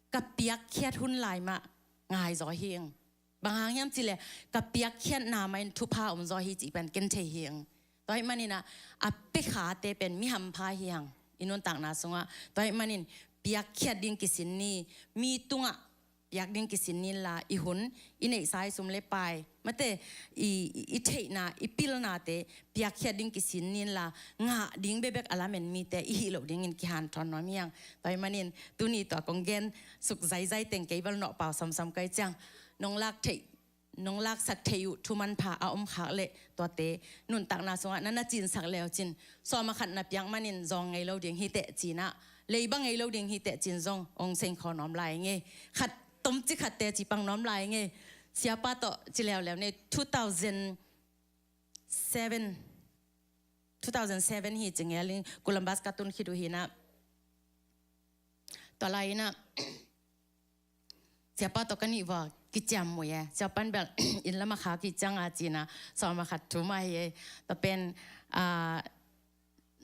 ka piakkhiat hun lai mah ngai zaw hi ing. Bang hang hiam cih leh, ka piakkhiatna mah in thupha om zaw hi cih pen ken thei hi ing. Tua ahih manin ah, a piakkhate pen mi hampha hi hang i nuntakna sungah. Tua ahih manin piakkhiat ding kisin ni, mi tungah piak ding kisin ni inla, i hun, i neihsa i sum le pai, mate, i, i, i theihna, i pilnate piakkhiat ding kisin ni inla, ngah ding bekbek a lamen mite i hih loh dingin kihanthawn nuam hi hang. Tua ahih manin tuni tua kong gen suk zaizai teng kei bel nawhpau samsam ka hih ciang, nong lak theih, nong laksak theih uh thu manpha a om khak leh, tuate nuntakna sungah na na cinsak leu cin, sawm a khat na piak manin zawng ngei lo ding hi teh ci-in ah, leiba ngei lo ding hi teh ci-in zong hong seng khawm nuam lai ing e. Khat tomcik khat teci pang nuam lai ing e. Siapa tawh ci leuleu ni, two thousand seven, two thousand seven hi ci ngel ing, Columbus ka tun khit uh hi-in ah, tua lai-in ah siapa tawh ka nih vua kiciam uh e. Siapa in bel inn lam a khak hi ciang a ci-in ah, sawm a khat thum ahi e. Tua pen, ah,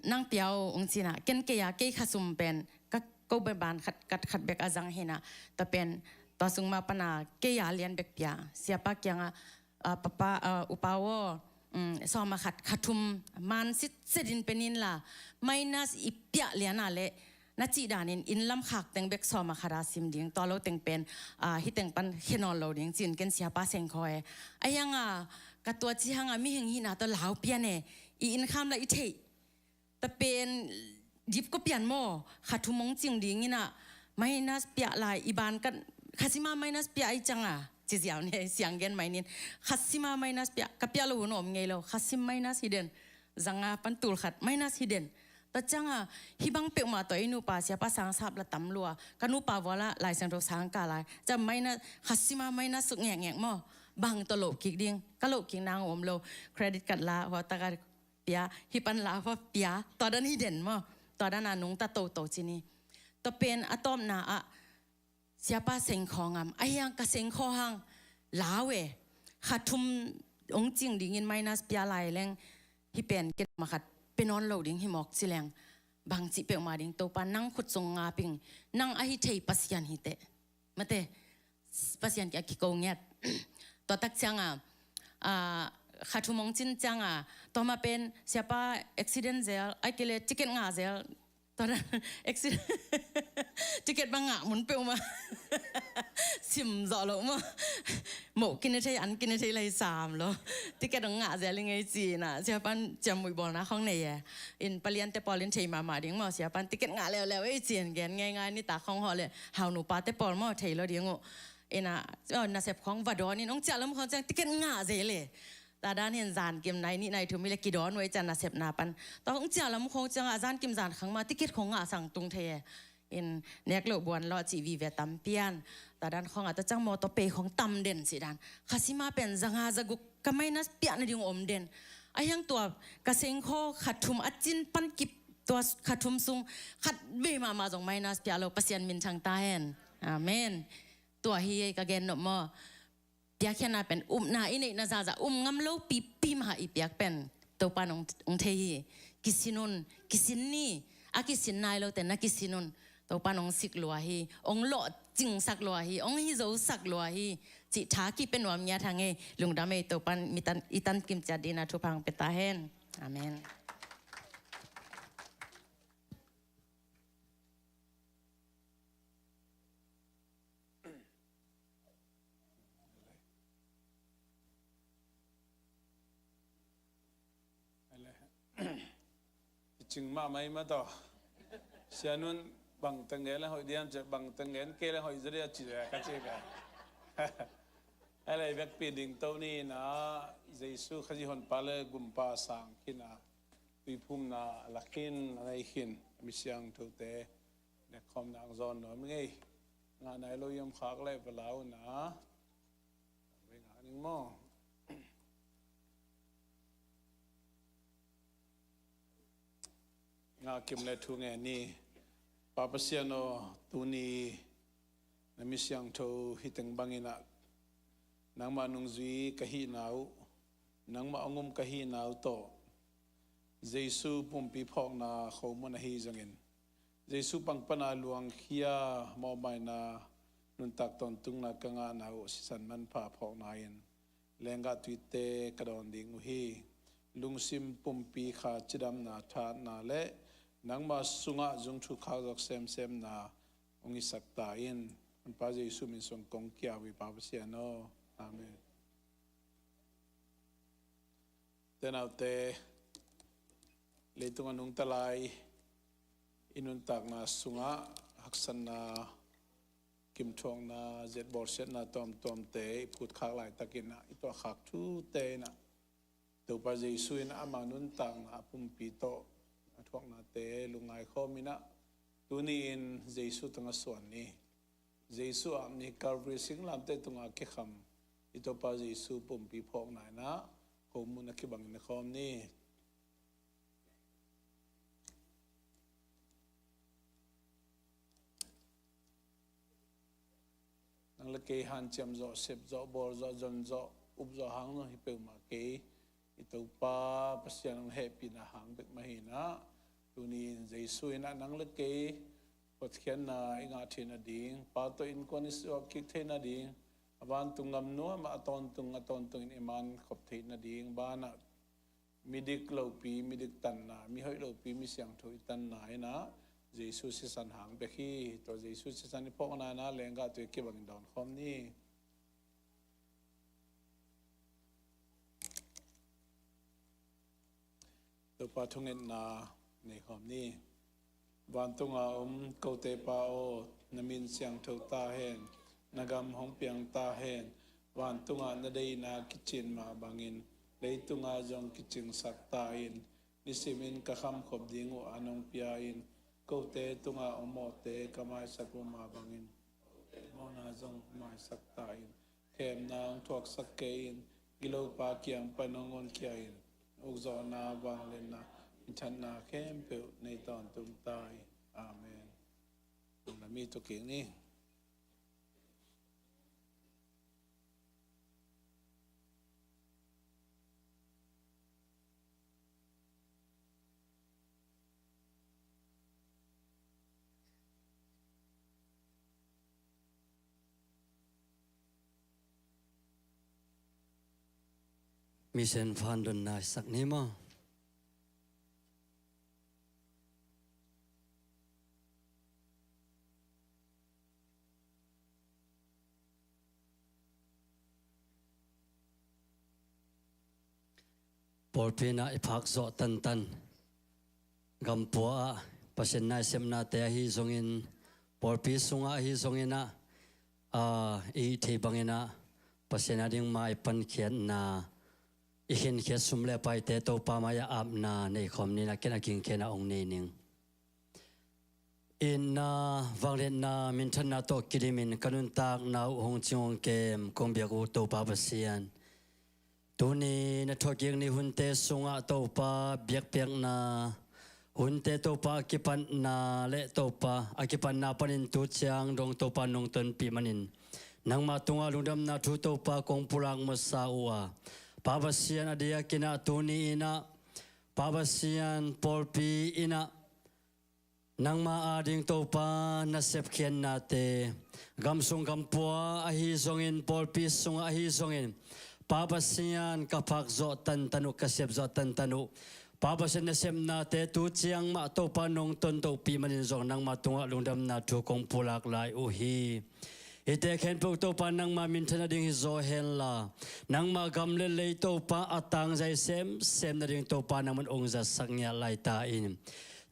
nang pia o hong ci-in ah, ken kei a, kei khasum pen ka ko beban khat, khat, khat bek a zang hi-in ah, tua pen tua sung mah pan a kei a lian bek pia, siapa kiangah, ah, papa, ah, upa aw, um, sawm a khat, khathum man sitset in pe ning la, minus i piah lian a leh na cih danin inn lam khak teng bek sawm a khat a sim ding, tua lo teng pen, ah, hih teng pan khia nawn lo ding ci-in ken siapa seng khawng e. Ahi hang a ka tua ci hang a mihing hihna tawh lau pian e, i inn kham lah i theih. Tua pen dip ko pian maw, khathum hong cing ding in ah, minus piah lai, i ban kan, khasim a minus piah ahih ciang a, ci ziau ni, siang gen mai ning, khasim a minus piah, ka piah loh hun om ngei lo, khasim minus hi den, za nga pan tul khat minus hi den. Tua ciang a, hih bang peuhmah tawh i nupa siapa sang sap lah tam lua, ka nupa vua lah Lai Siangtho sang kah lai, ciang minus, khasim a minus suk ngekngek maw, bang tawh loh kik ding, ka loh kik nang om lo, credit card la, hua tak a pia, hih pan la hua pia, tua dan hi den maw, tua dan a nungta toto ci ni. Tua pen a tawpna ah, siapa seng khawng ngam, ahi hang ka seng khawng hang lau e, khathum hong cing dingin minus pia lai leng, hih pen ken mah khat pe nawn lo ding hi mawk ci leng, bang cih peuhmah ding, Topa nang khut sung ngap ing, nang ahi thei Pasian hi teh. Mate, Pasian kiang kiko ngiat. Tua tak ciang a, ah, khathum hong cin ciang a, tua mah pen siapa accident zel, ahih kei leh ticket ngah zel. Tua dan, accident, ticket bang ngah mun peuhmah sim zawh loh maw. Moh kine thei, an kine thei lai sam lo. Ticket hong ngah zel ing ei ci-in ah, siapa'n ciamnuih bawlna khawng nei e. In paliante pawl in thei mahmah ding maw, siapa'n ticket ngah leuleu ei ci-in gen ngeingai, nitak khawng hawh leh hau nupate pawl maw thei lo ding uh. In ah, oh, nasep khawng va dawn in, hong ciah lam khawng ciang ticket ngah zel e. Tua dan hi-in zankim nai nih nai thum hi leh kidawn uh ei ci-in nasepna pan. Tua hong ciah lam khawng ciang a zankim zankhang mah ticket khawng ngah sang tung thei e. In nek loh buan lawh cih vive tam pian. Tua dan khawng a tua ciang mawtaw pei khawng tam den cih dan. Khasim a pen za nga za guk ka minus piah nading om den. Ahi hang tua ka seng khawng khathum a cin pan kip, tua khathum sung khat vei mahmah zong minus piah lo, Pasian minthang ta hen. Amen. Tua hi ei ka gen nop maw. Piakkhiatna pen upna i neihna zahzah, um ngam lo pipi mah i piak pen Topa'n hong, hong thei hi. Kisin un, kisin ni, a kisin nai lote na kisin un. Topa'n hong sik lua hi, hong lawhcingsak lua hi, hong hizosak lua hi. Cih tha kipia nuam ngiat hang ei, lungdam ei, Topa'n mi tan, i tan kim ciat dingin a thupha hong pia ta hen. Amen. Cing mahmah i mah tawh. Sianun bang teng gen leng hoih diam ci, bang teng gen kei leng hoih zaw dia ci ka ci ka. Ahi leh i vekpi ding to ni in ah, Jesu Khazih honpa leh gumpa sang khin a, tuiphumna a lak khin, a nei khin, a mi siangthote nekkhawmna hong zawn nuam ing ei. Ngah nai lo i om khak leh va la un ah. Vai ngah ning maw. Ngah kim leh thu ngen ni. Pa Pasian aw, tuni na mi siangtho hih teng bangin ah, nangmah nungzui ka hihna uh, nangmah hong um ka hihna uh tawh Jesu pumpi phawkna khomun ahi zongin, Jesu pang pana luangkhia mawhmaina nuntak tawntungna ka ngahna uh sisan manpha phawkna in lenggah tuite ka dawn ding uh hi. Lungsim pumpi kha cidamna, thatna leh nangma sungah zung thukhak zawk semsemna hong hisak ta in. Honpa Jesu min suang kong kiau hi, Pa Pasian aw. Amen. Tenaute, leitung a nungta lai i nuntakna sungah haksatna, kimthuakna, zet bawlsiatna tuamtuamte i phutkhak laitakin ah, i tuahkhak thute in ah, Topa Jesu in ama nuntakna a pumpi tawh a thuaknate lungngai khawm in ah, tuni-in Jesu tungah suan ni. Jesu ap ni, Calvary singlamteh tungah kikham i Topa Jesu pumpi phawkna in ah khomun a kibangin a khawm ni. Nang leh kei hanciam zawh, sep zawh, bawl zawh, zon zawh, up zawh hang zong hi peuhmah kei. I Topa Pasian hong hehpihna hang bek mah hi in ah, Tuni in Jesu in ah nang le kei hotkhiatna i ngah theih nading, Pa tawh innkuan i suak kik theih nading, a vantung gam nuam ah a tawntung a tawntungin i man khop theih nading banah midik lopi midik tanna, mihoih lopi misiangtho i tanna in ah Jesu sisan hang bek hi. Tua Jesu sisan i phawkna in ah lenggah tui kibangin dawn khawm ni. Topa thungetna nei khawm ni. Vantunga om kote Pa aw, na min siangtho ta hen, na gam hong piang ta hen. Vantungah na deihna kicin mah bangin leitunga zong kicingsak ta in. Nisimin ka khamkhop ding uh a nong pia in, kote tunga om awte ka maisak uh mah bangin mawhna zong maisak ta in. Khemna hong thuaksak kei in, gilopa kiang pan hong honkhia in. Ukzawhna, vangliatna, minthanna khempeuh nei tawntung ta in. Amen. Nang na mi tuk kik ni. Misen phan donna i sak ni maw? Pawlpi in ah i phak zawh tantan, gampua ah Pasian naisepnate ahi zongin, pawlpi sungah ahi zongin ah, aa, i hih theih bangin ah Pasian a ding mai pankhiatna, i khinkhiat sum le paite Topa mai-ah apna nei khawm ni. Na ken a gingkhen a ong nei ning. Itna, vangliatna, minthanna tawh kidimin ka nuntakna uh hong cing hong kem kong biak uh Topa Pasian, tuni na thuakkik ni hunte sungah Topa biakpiakna hunte Topa a kipatna le Topa a kipatna panin tu ciang dong Topa nong tonpih manin nangmah tungah lungdamna thu Topa kong pulak masa uh a, Pa Pasian, a diakin ah tuni in ah Pa Pasian, pawlpi in ah nangma ading Topa na sepkhiatnate, gamsung gampua ahi zongin, pawlpi sungah ahi zongin, Pa Pasian, ka phak zawh tantan uh, ka sep zawh tantan uh, Pa Pasian, na sepnate tu ciang mah Topa nong tontohpih manin zong nangma tungah lungdamna thu kong pulak lai uh hi. Hihte khempeuh Topa nangma minthan nading hi zaw henla, nangma gam le lei Topa a tangzai semsem nading Topa nangman ong zatsak ngiat lai ta in.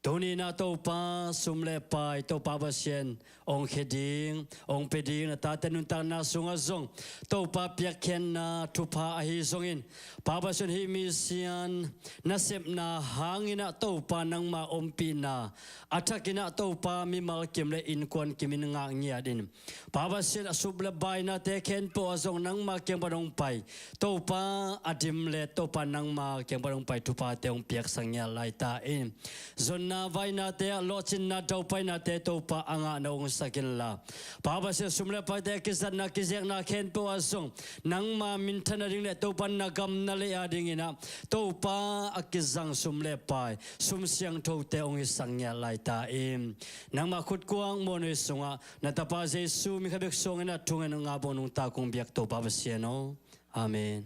Tuni in ah Topa sum le pai Topa Pasian ong khia ding, ong pia ding na tate nuntakna sungah zong Topa piakkhiatna thupha ahi zongin, Pa Pasian, hih misian nasepna hangin ah Topa nangma ompihna a thakin ah Topa mimal kim le innkuan kimin ngah ngiat in, Pa Pasian, a sup le bainate khempeuh ah zong nangma kiang pan hong pai, Topa a dim le Topa nangma kiang pan hong pai thuphate hong piaksak ngiat lai ta in. Zonna vainate ah lawhcinna daupainate Topa a ngah na ong sak inla, Pa Pasian, sum le paite a kizatna kizekna khempeuh ah zong nangma minthan nading le Topa na gam na lei adingin ah Topa a kizang sum le pai, sum siangthote hong hisak ngiat lai ta in. Nangma khutkuang muanhuai sungah na tapa Jesu min khat bek suangin ah thungen ngabawng nungta kong biak Topa Pasian aw. Amen.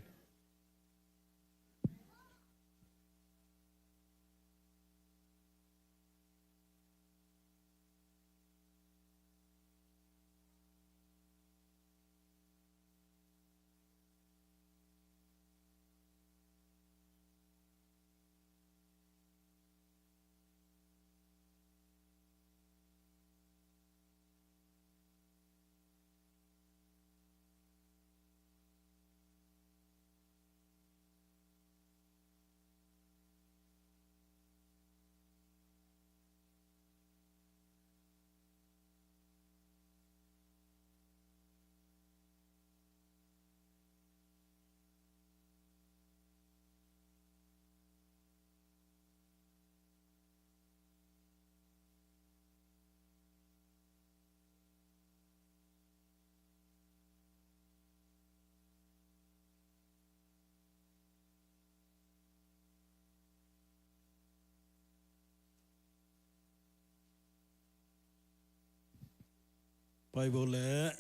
Bible le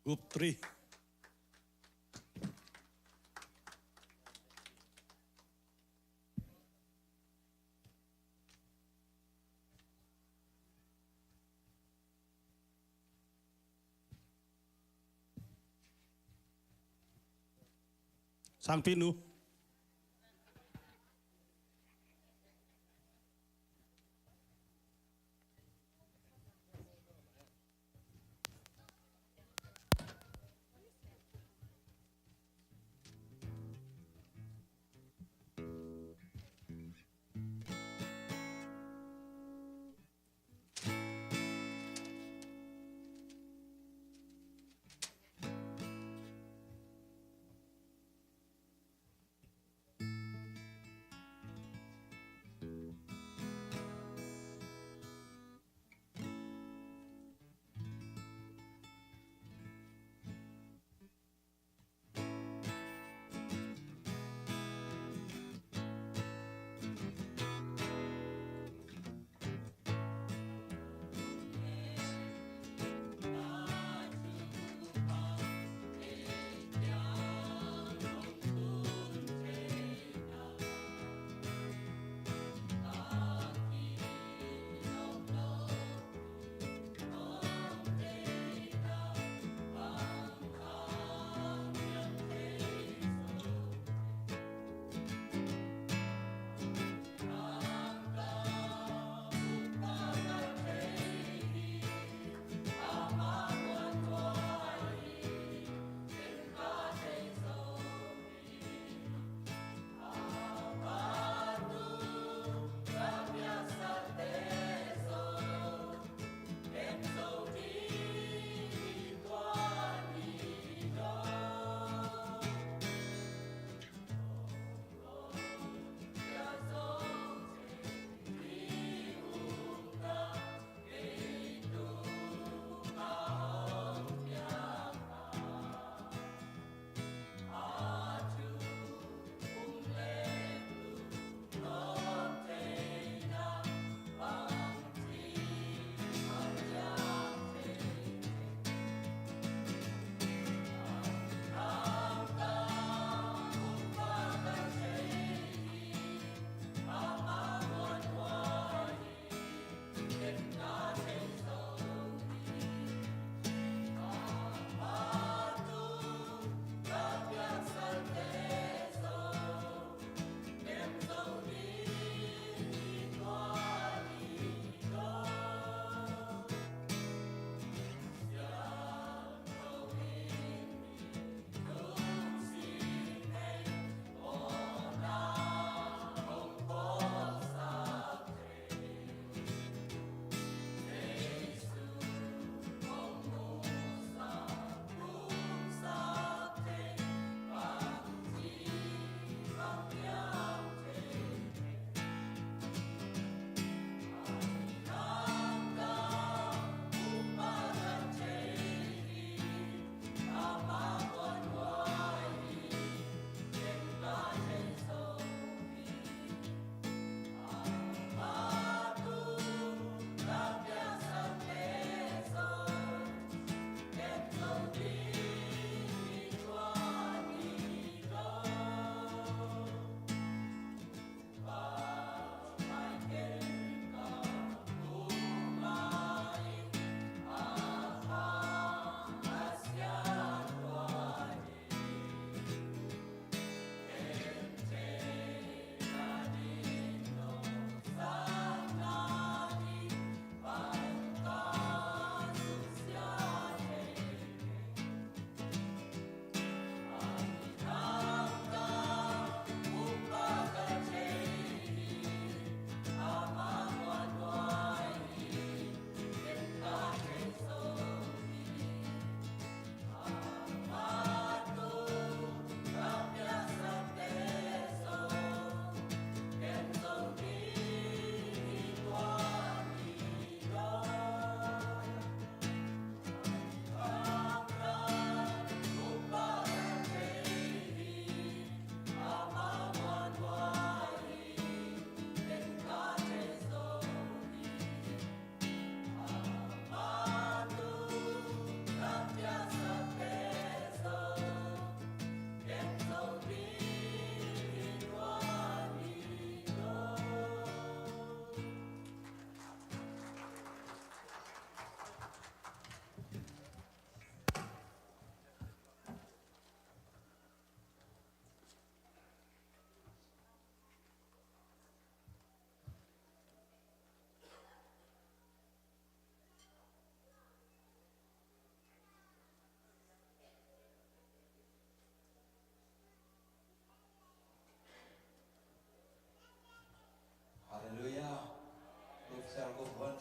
group three. Sangpi nu.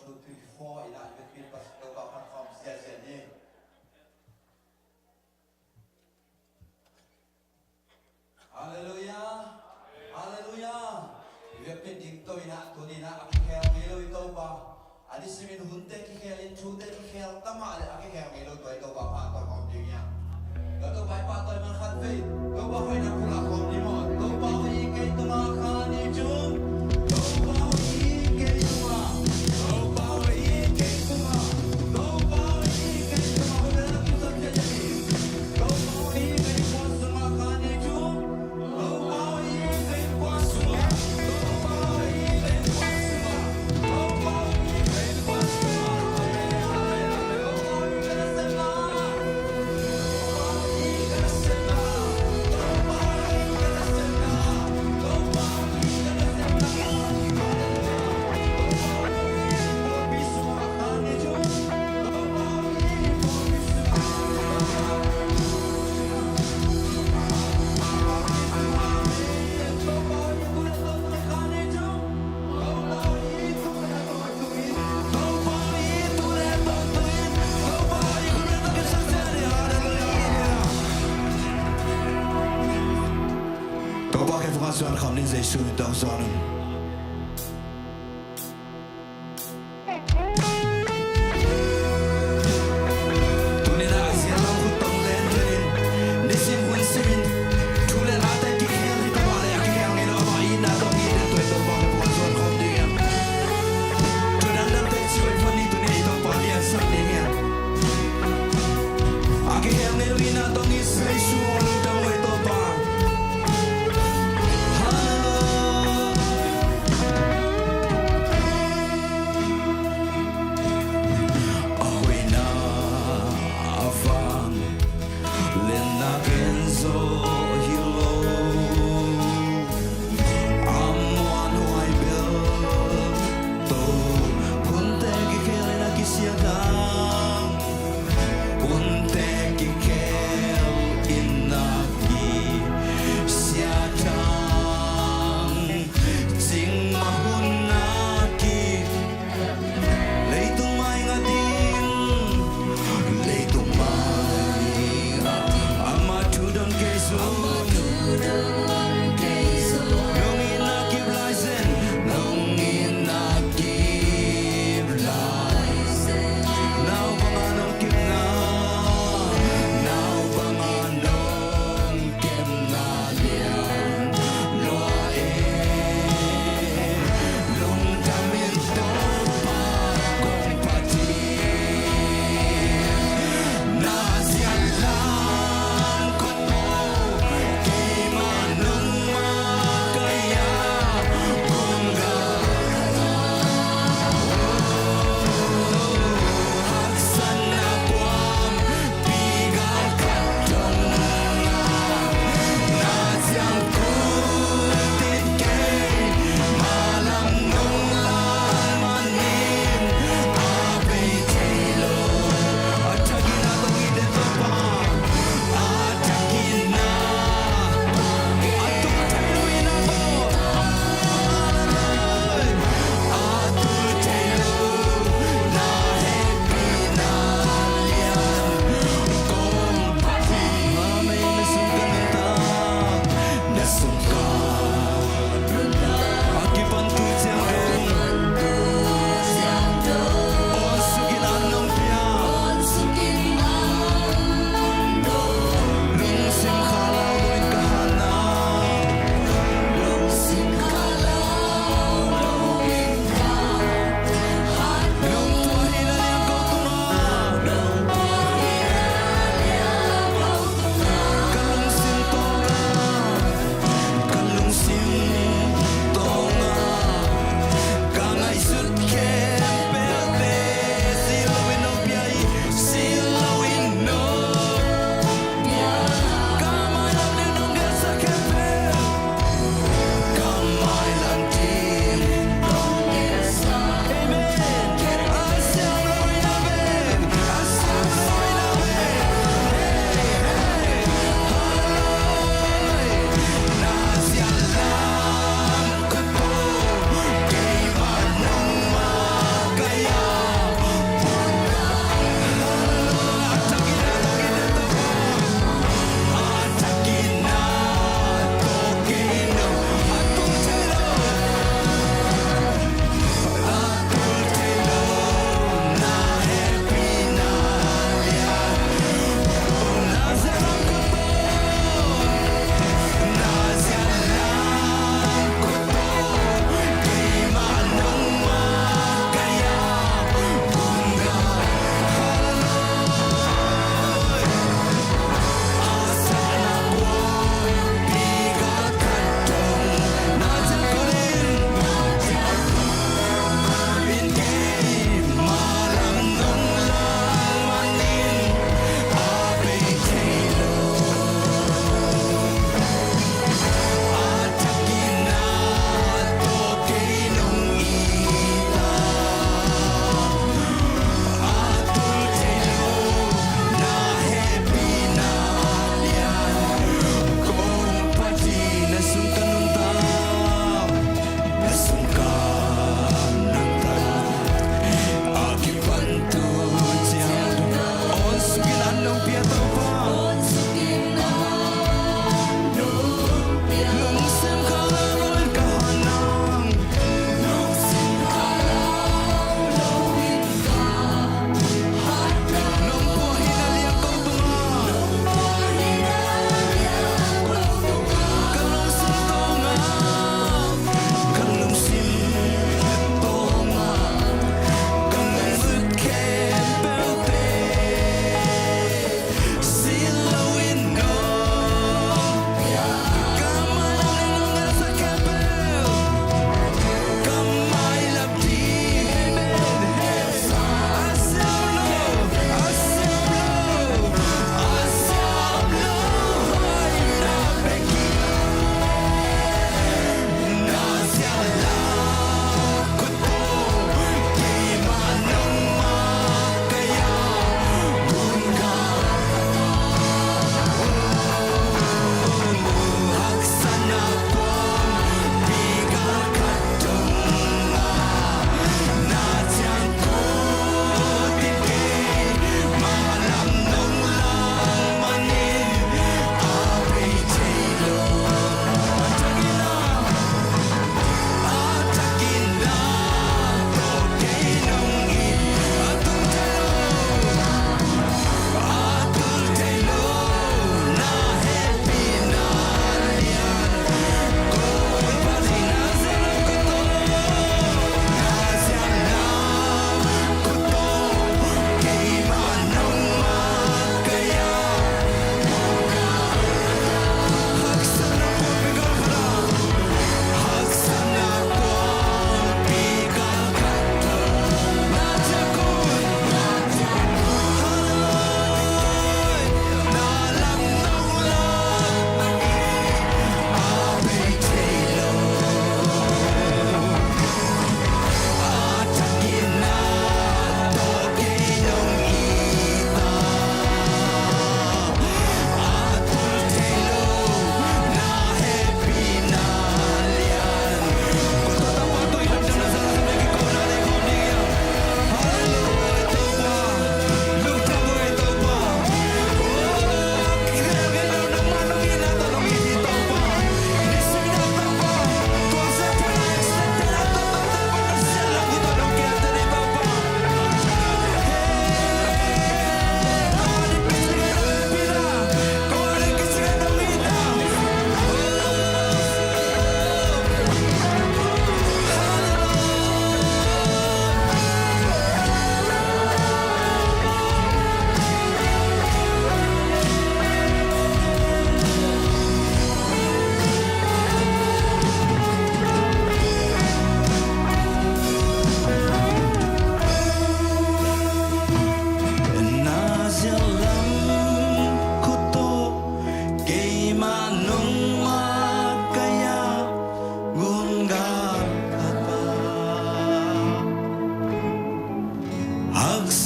Twenty-four in ah i vekpi in Topa phat khawm siasia ni. Halleluiah. Halleluiah. I vekpi in ding to in ah tuni in ah a kikhel ngei lo i Topa, a nisimin hunte kikhel in thute kikhel ta mah leh a kikhel ngei lo tua i Topa phat khawm ding hi a. Ka Topa i phat man khat vei. Topa hoihna pulak khawm ni maw. Topa hoih i kei tungah kha ni chung. Topa hoih i kei tungah. Topa hoih i kei tungah. Topa hoih i kei tungah. Hoih na kim sa kei ni. Topa hoih i kei tungah kha ni chung. Topa hoih i kei tungah. Topa hoih i kei tungah. Topa hoih i kei tungah. Topa khe phungah zuan kham ning Jesu min tawh zuan ung. Tuni in ah a ziat lam khut tawh len len in, nisim hun simin thu le late kikhel hi ta mah leh a kikhel ngei lo amah itna tawh hi den tua i Topa khe phungah zuan khawm ding hi. Thu dangdangte ci hoih phot ni, tuni in i Topa liansak ding hi. A kikhel ngei lo itna tawh hi Jesu, lungdam ei Topa. Halleluiah.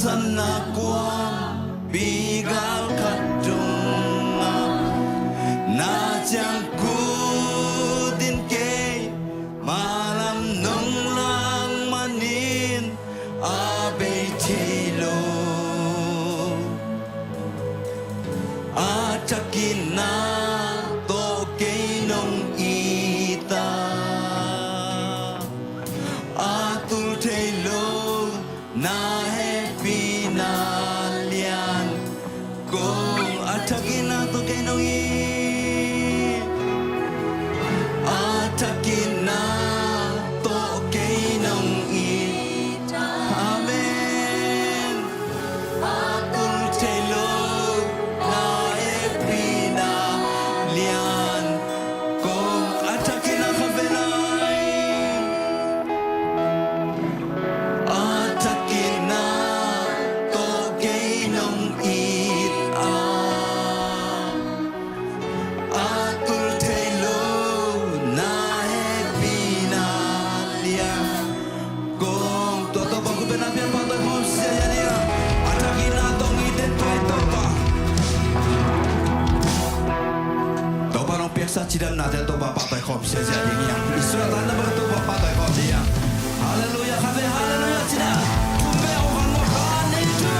Sana kuampi galkhat dongah na ciangkut in kei malam nong lak manin a bei thei lo. A thakin na tawh kei nong it a, a tul thei lo na hehpihna lian kong, a thakin na tawh kei nong it, a thakin na tawh kei nong it. Amen. A tul thei lo na hehpihna lian kong, a thakin na khavelai, a thakin na tawh kei nong it a, a tul thei lo na hehpihna lian kong. Tua Topa khut bengna piang pahtawi khawm ziahziah ding a, a thakin na tawh ngiat den pai Topa. Topa nong piaksa cidamnate Topa pahtawi khawm ziahziah ding hi a. Israel tan na bang Topa pahtawi khawm ding hi a. Halleluiah, khatvei halleluiah cina. Thum vei hong khang mawk kha ni thu.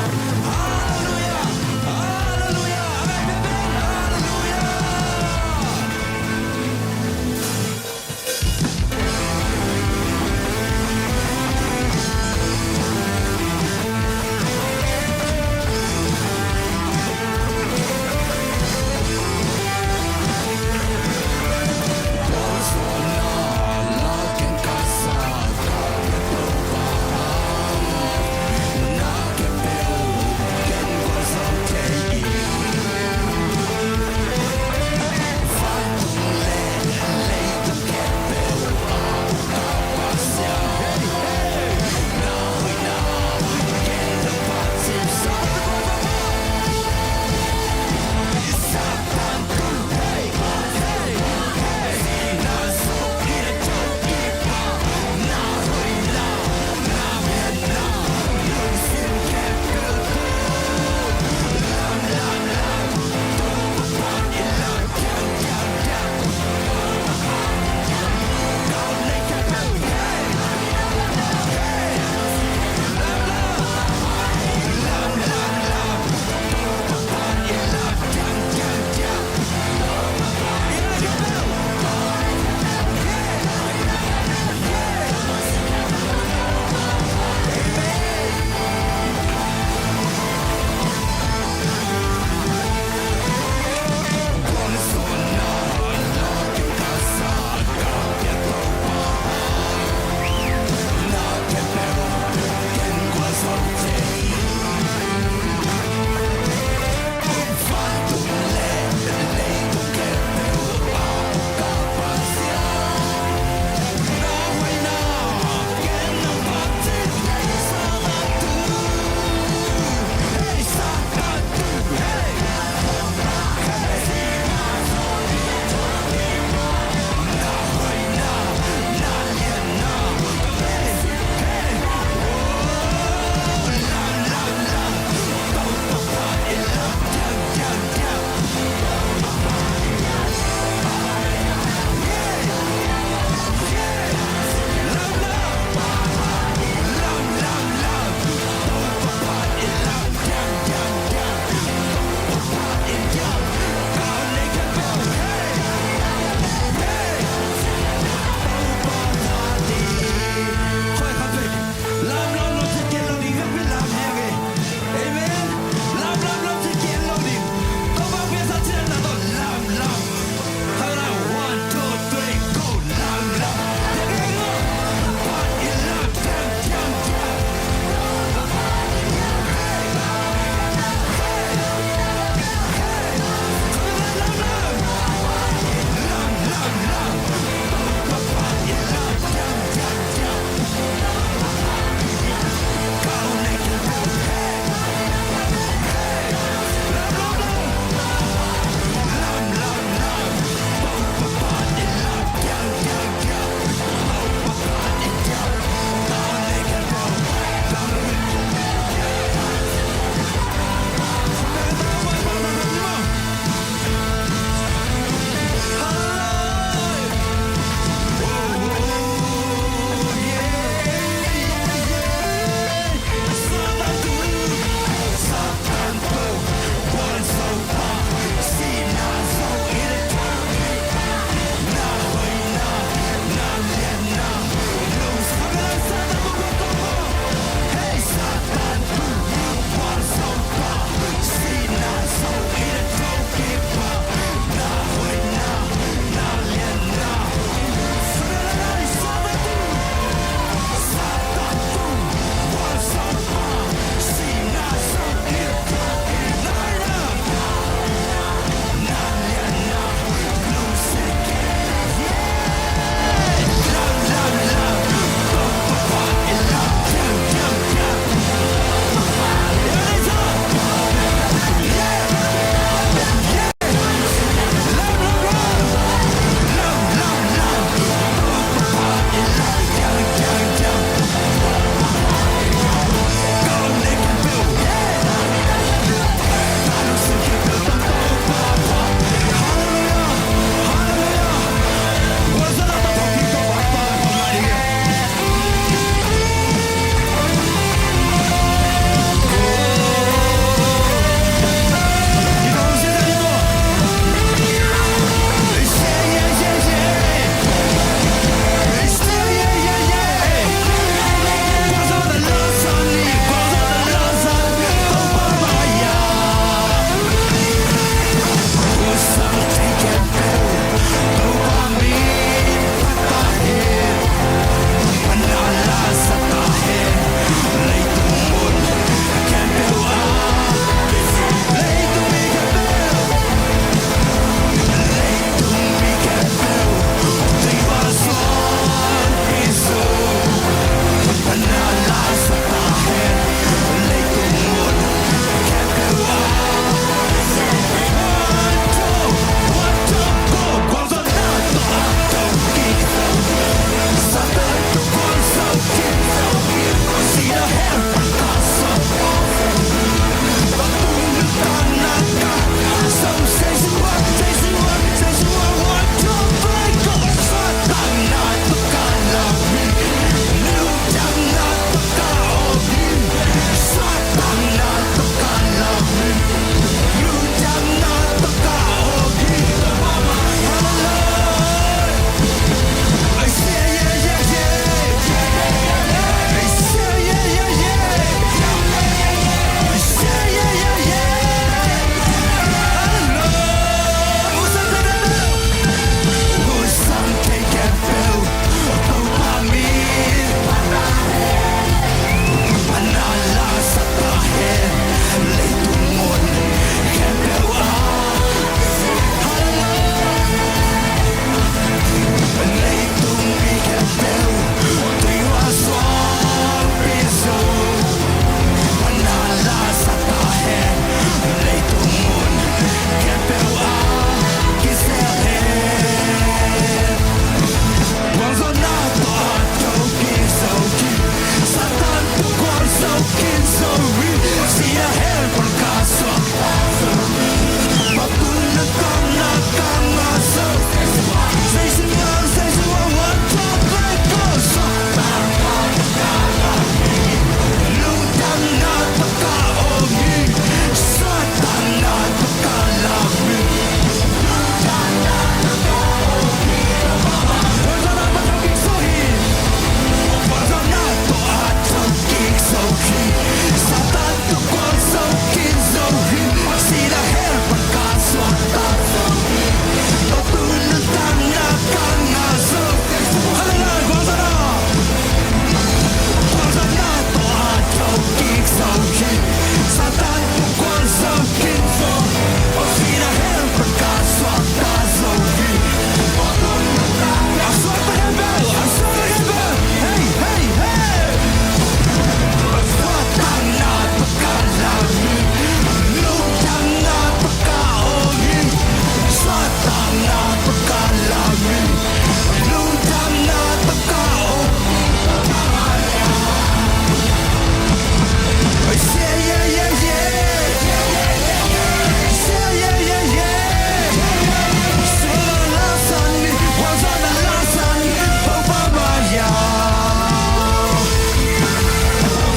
Halleluiah, halleluiah, a vei pian pian, halleluiah.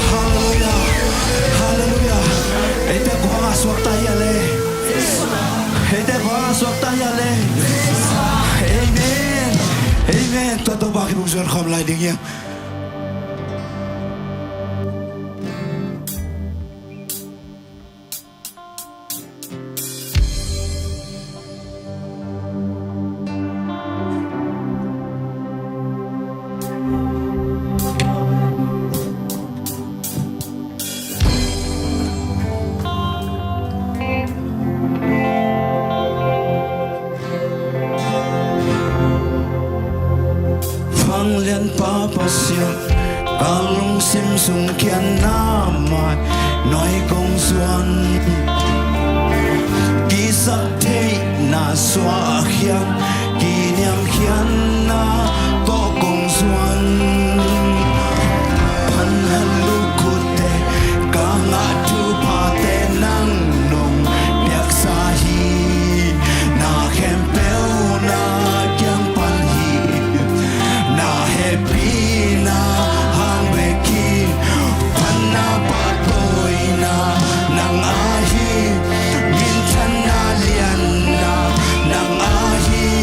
Halleluiah. Halleluiah. Eite khuanga suakta hia le. Eite khuanga suakta hia le. Amen. Amen. Tua Topa kibuak zuan khawm lai ding hiam? Vanglianpa Pasian, ka lungsim sung kianna mai nuai kong zuan. Kisap theihna suah khian, kiniam khianna tawh kong zuan. Phan hal lukhutte ka ngah thuphate nang nong piaksa hi. Na khempeuh na kiang pan hi. Na hehpihna hang bek hi. Phatna pahtawina nang a hi. Minthanna lianna nang a hi.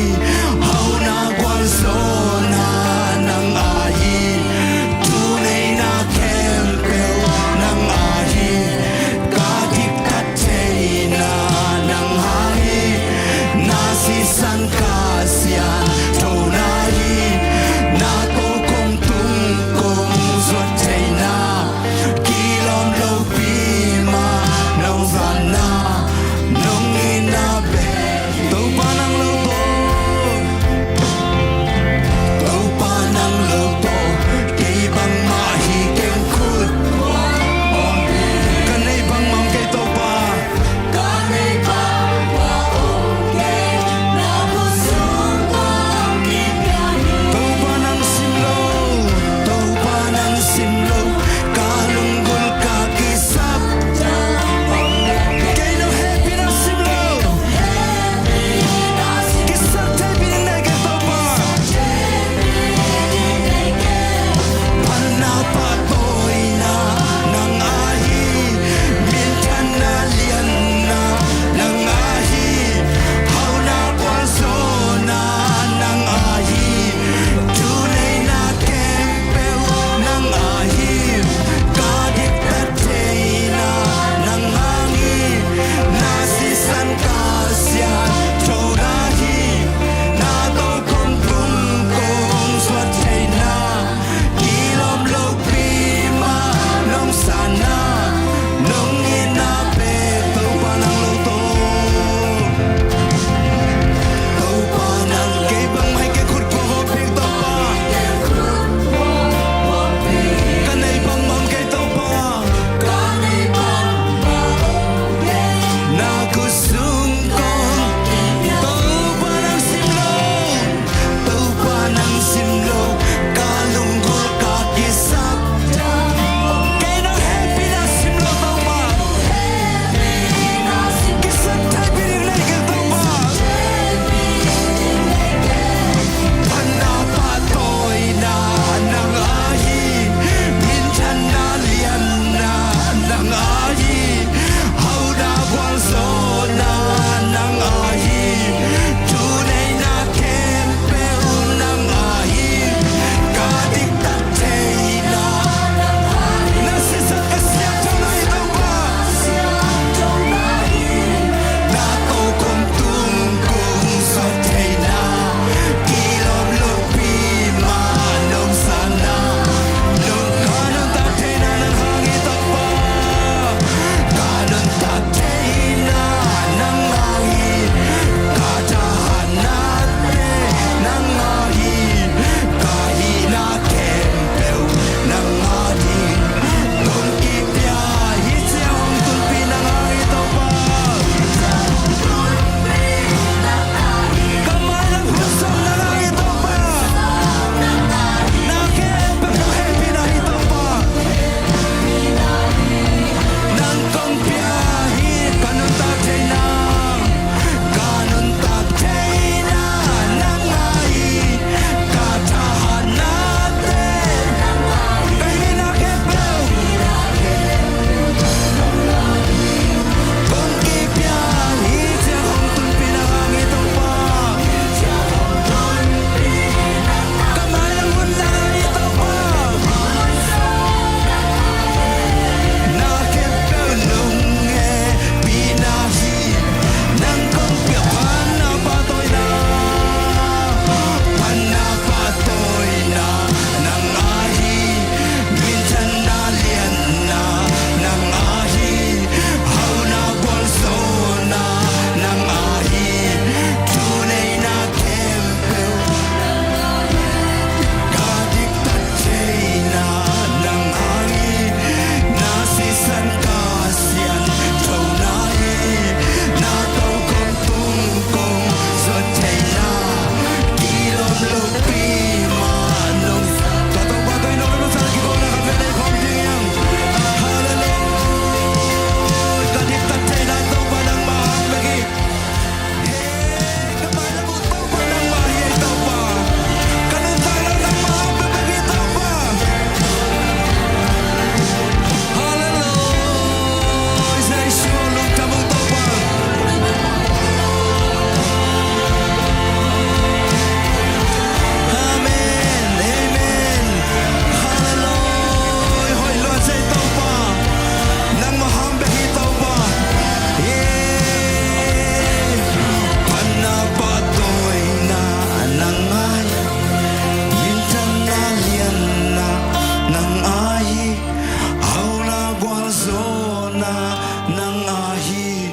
Nang ahi,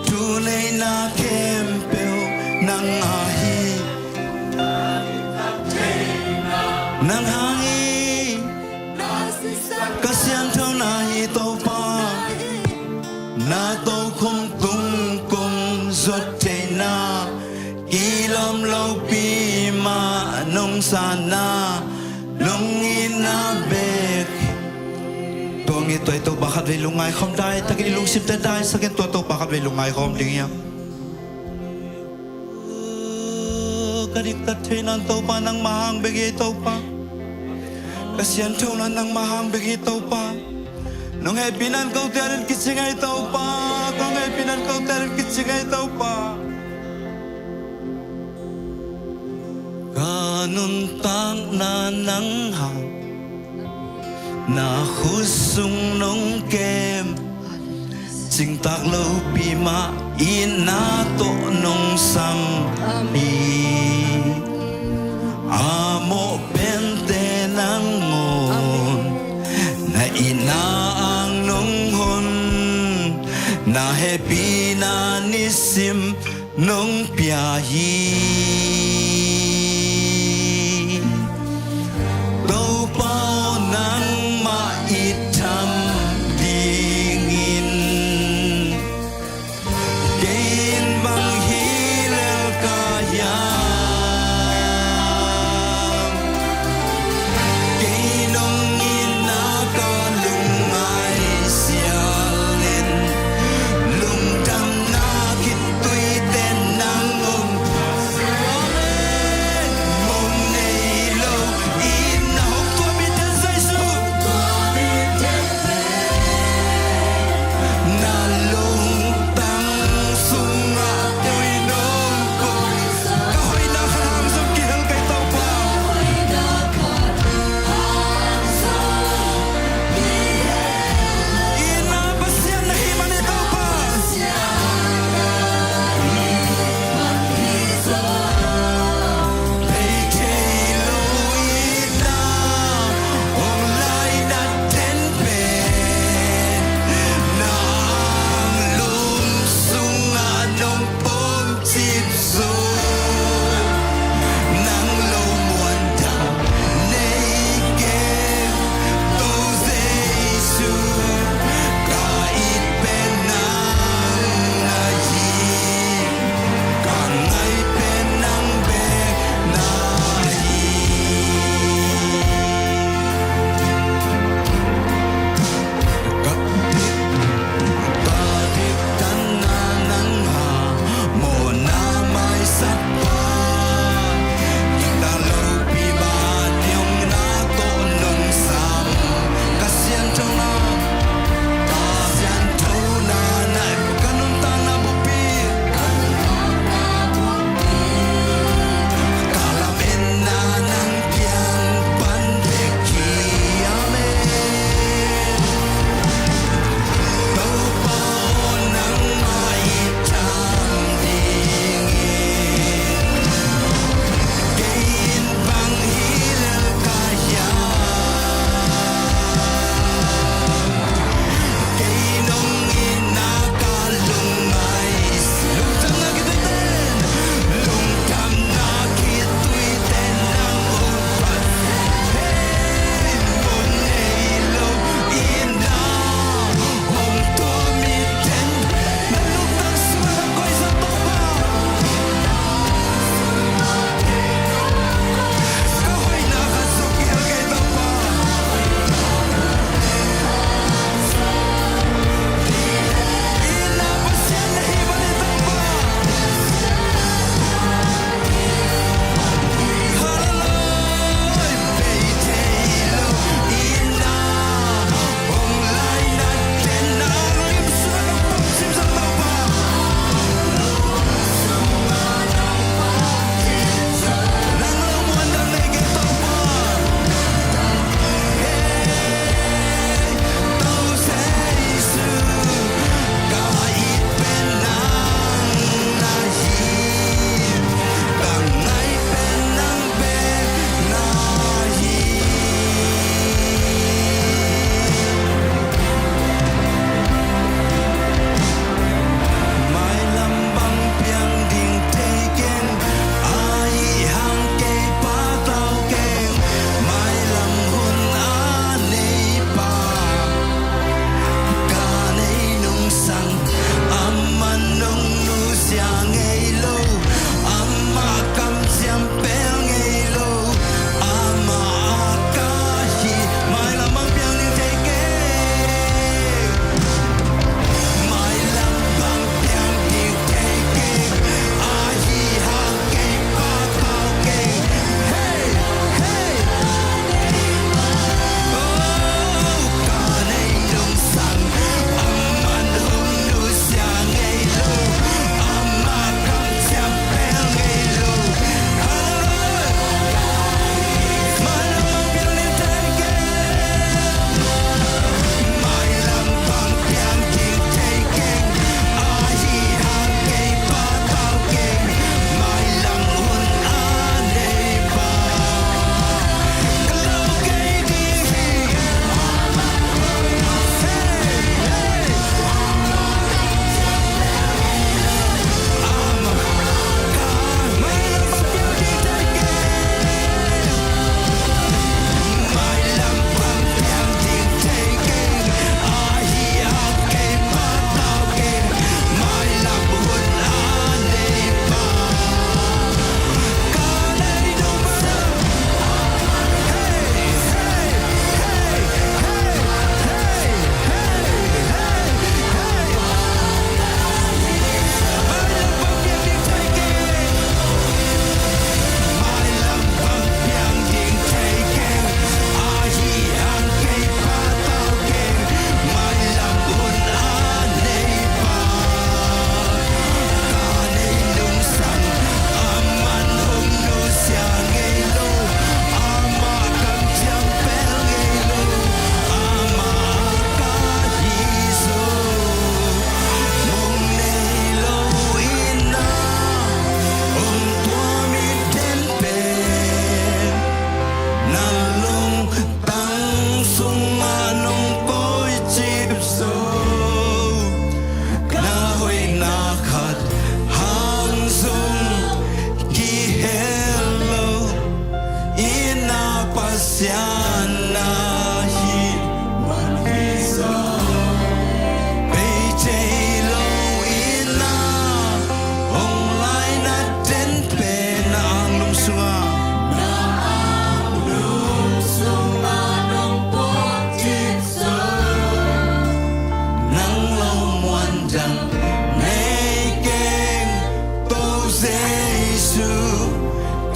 thuneihna khempeuh nang ahi. Nang hang hi, ka siangtho na hi Topa. Na tokhom tung kong zuat theihna, i lawm lopi mah nong sanna, nong itna bek. Tua ngiat tua i Topa khatvei lungngaikhawm dai takin, i lungsimte daisakin tua Topa khatvei lungngaikhawm ding hiam? Ka diktat thei nan Topa nangmah hang bek hi Topa. Ka siangtho nan nangmah hang bek hi Topa. Nong hehpih nan kote adingin kicing hi Topa. Kong hehpih nan kote adingin kicing hi Topa. Ka nuntakna nang hang, na khut sung nong kem. Cingtak lopi mah itna tawh nong sam hi. A mawh pente nangawn, na itna ang nong hon. Na hehpihna nisim nong pia hi. Topa aw, nangmah i tham dingin, kei in bang hi lel ka hiam? Kei nong itna ka lungngai sialin, lungdamna khitui ten nang om.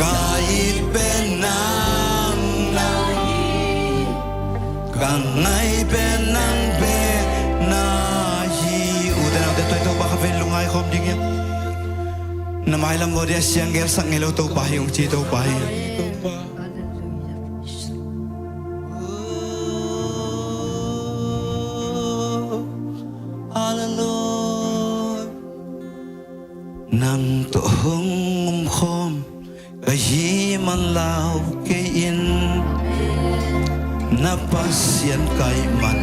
Ka it pen nang na hi, ka ngai pen nang bek na hi. Ute naute, tua i Topa kha pen lungngai khawm ding hi. Na mailam vua dia siang gelsak ngei lo Topa hi, hong ci Topa hi. Hallelujah. Nang tawh hong um khawm ka hi man lau kei in, na Pasian ka hih man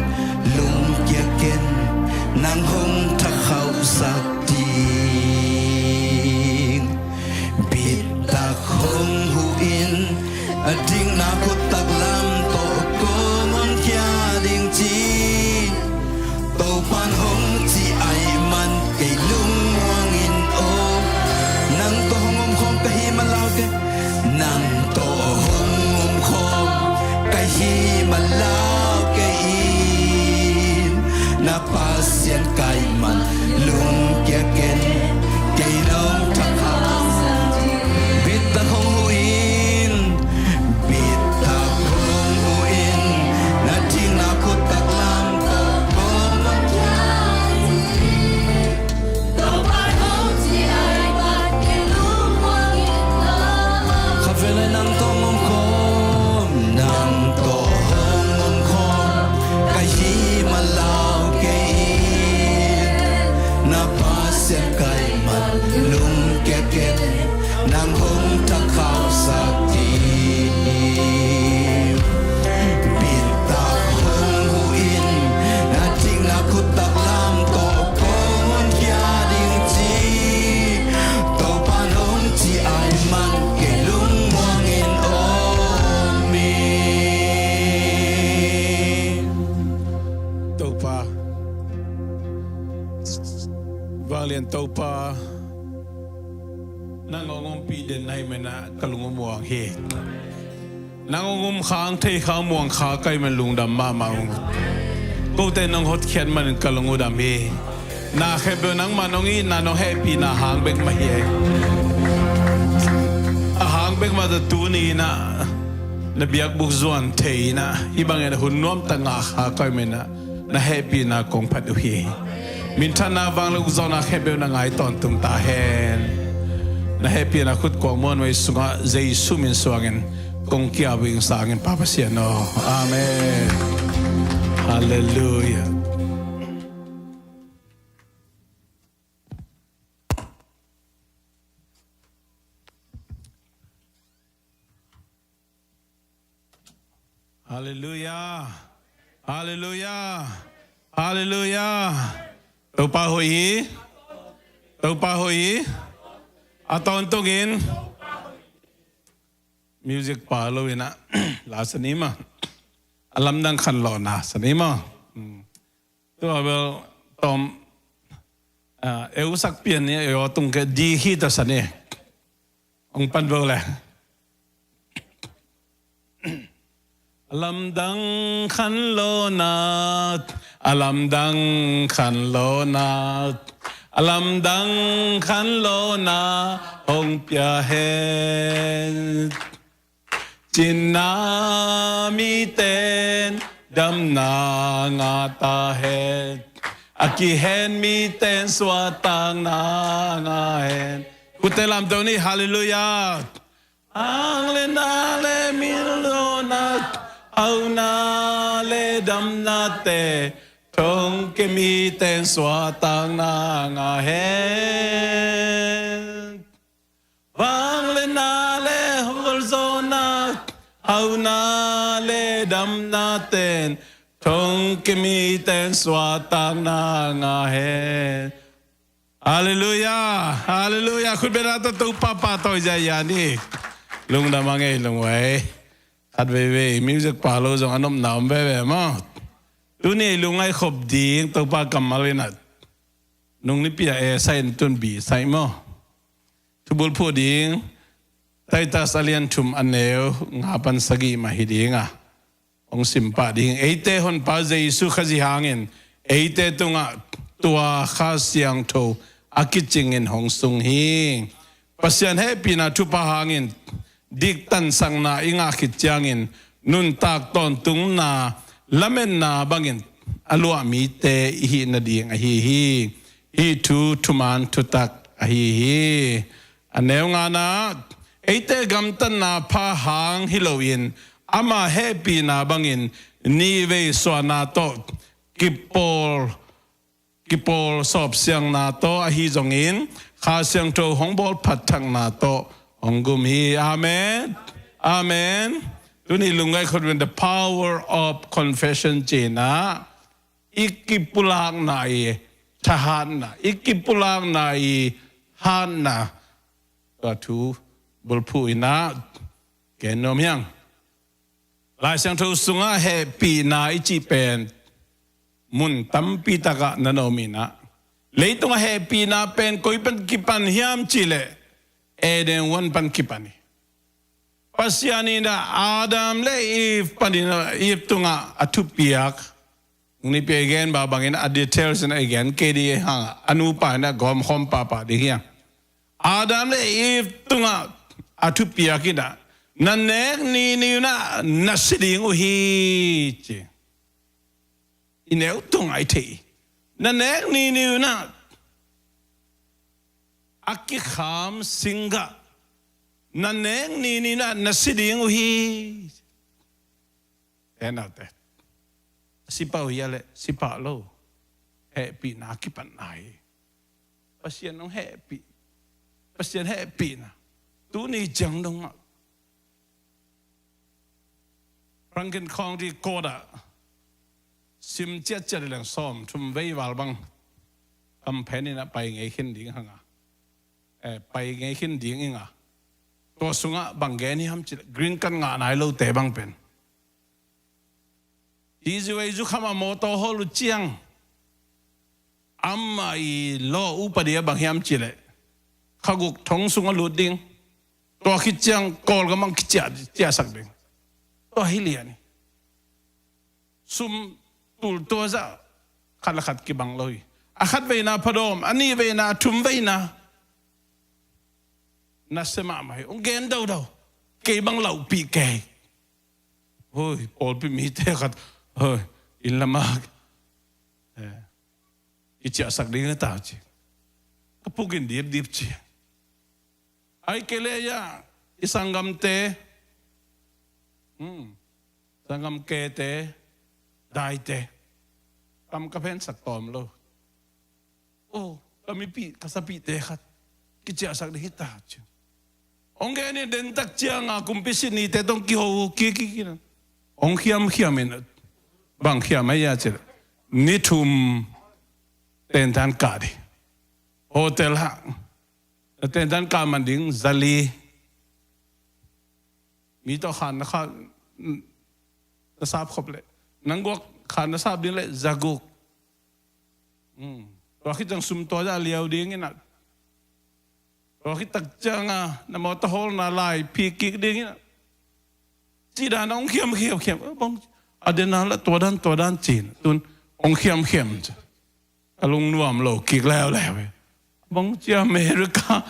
lungkia ken, nang hong thakhauhsak ding. Bittak hong huh in, a dikna khuttak lam tawh kong honkhia ding ci. Topan hong ci ahih man kei lungmuang in aw. Nang tawh hong om khawm ka hi man lau kei. Nang tawh hong om khawm ka hi man lau kei in, na Pasian ka hih man lungkia ken, kei nong thakhauhsak ding. Bittak hong huh in, bittak hong huh in, na dikna khuttak lam tawh kong honkhia ding. Khatvei lai nang tawh hong om khawm, nang tawh hong om khawm ka hi man lau kei in, na Pasian ka hih man lungkia ken, nang hong thakhauhsak ding. Bittak hong huh in, na dikna khuttak lam tawh kong honkhia ding ci. Topan hong ci ahih man kei lungmuang in om in. Topa, vanglian Topa, nang hong ompih den na hih manin ah ka lung uh muang hi. Nang hong um khang, thei khang, muang khang ka hih man lungdam mahmah ung. Kote nong hotkhiat manin ka lung uh dam hi. Na khempeuh nangmah nong itna, nong hehpihna hang bek mah hi. A hang bek mah tawh tuni in ah na biakbuk zuan thei in ah, hih bangin hun nuamtak ngah khang ka hih manin ah na hehpihna kong phat uh hi. Minthanna, vanglian, ukzawhna khempeuh na ngai tawntung ta hen. Na hehpihna khut kuang muanhuai sungah Jesu min suangin kong ki-ap uh ing, sangin Pa Pasian aw. Amen. Halleluiah. Halleluiah. Halleluiah. Halleluiah. Topa hoih hi. Topa hoih hi. A tawntungin music pa lo in ah la sa ni maw. A lamdang khanlawhna sa ni maw. Hmm. Tua bel tawm, ah, eu sak pian ni, eu tung ke di hi ta sa ni. Hong pan vo le. A lamdang khanlawhna, a lamdang khanlawhna, a lamdang khanlawhna hong pia hen. Cinna miten damna ngah ta hen. A kihen miten suahtakna ngah hen. Khutte lamto ni, halleluiah. Hang le na le minlawhna, hauna le damnate, thongkia miten suahtakna ngah hen. Vanglianna le hawlzawhna, hauna le damnaten, thongkia miten suahtakna ngah hen. Halleluiah, halleluiah. Khut beng a, Topa pahtawi zia ni. Lungdam a ngei lungwei. Khat veivei music pa lo zong a nopna om veve maw. Tuni lungngai khop ding Topa kammal in a, nung nipi a A side in tun B side maw. Thubulphuh ding, Titus a lian thum a neu nga pan sagih mah hi ding a, hong simpah ding. Eite Honpa Jesu Khazih hangin eite tungah tua Kha Siangtho a kicingin hong sung hi. Pasian hehpihna thupha hangin diktansakna i ngah khit ciangin nuntak tawntungna lametna bangin a luah mite i hih nading ahi hi. Hih thu thuman thutak ahi hi. A neu ngana, eite gamtatna pha hang hi loin ama hehpihna bangin nihvei suahna tawh kipawl kipawl sawpsiangna tawh ahi zongin Kha Siangtho hong bawl phatthakna tawh hong gum hi. Amen. Amen. Tuni lungngaih khut in the power of confession cihna i kipulakna i thahatna, i kipulakna i hatna, tua thu bulphuh inah gen nuam hiang. Lai Siangtho sungah hehpihna i cih pen mun tampi takah na na om inah, leitungah hehpihna pen koi pan kipan hiam cihleh Eden huan pan kipan hi. Pasian inah Adam le Eve panin, Eve tungah a thupiak, nipi a i gen ba bangin a details inah i gen kei dih hang, a nupa inah gawmkhawm pahpah ding hiang. Adam le Eve tungah a thupiak inah, na nek nini unah na si ding uh hi, ci. I neu tungah i thei. Na nek nini unah, a kikham singgah, na nek nini unah na si ding uh hi. Tenaute, a si pah uh hia leh si pah lo, hehpihna kipatna hi. Pasian hong hehpih, Pasian hehpihna tuni ciang dongah Rankin County Court ah sim ciatciat leng sawm thum vei val bang kamphen inah pai ngei khin ding hanga, eh, pai ngei khin ding inga. Tua sungah bang gen hiam cihleh green card ngah nai lote bang pen, ti ziwei zukham a mawtaw hawl uh ciang, amah i law upadi a bang hiam cihleh kha guk thong sungah lut ding. Tua khit ciang Kawlgam ah kiciah, ciahsak ding. Tua hi lian hi. Sum tul tua zah khat le khat kibang lo hi. A khat veina phadawm, a nih veina, a thum veina nasia mahmah hi. Hong gen daudau. Kei bang lauhpih kei. Hoi, pawlpi mite khat, hoi, inn lamah, eh, i ciahsak ding na ta ci. Ka pukin dipdip ci. Ai kei le ya, i sanggamte, hmm, sanggam kete, daite, kam ka phensak tawm lo. Oh, ka mipih, ka sapihte khat kiciahsak ding hi ta ci. Hong gen in, dentak cianga kumpi Sydney-te tawh hong kiho kikik in, hong khiamkhiam in, bang khiam ahi a cih leh, ni thum tentan kah ding. Hotel ah na tentan kah man ding za li. Mi tawh khan na kha, na sap khop leh, nang guak khan na sap ding leh za guk. Hmm. Tua khit ciang sum tua zah liau ding inah, tua khit tak cianga na mawtaw hawlna lai phi kik ding inah, ci dan a hong khiamkhiam khiam. A bang a den a lah tua dan, tua dan ci inah, tun hong khiamkhiam ci. Ka lungnuam lo kik leuleu hi. Bang ci America,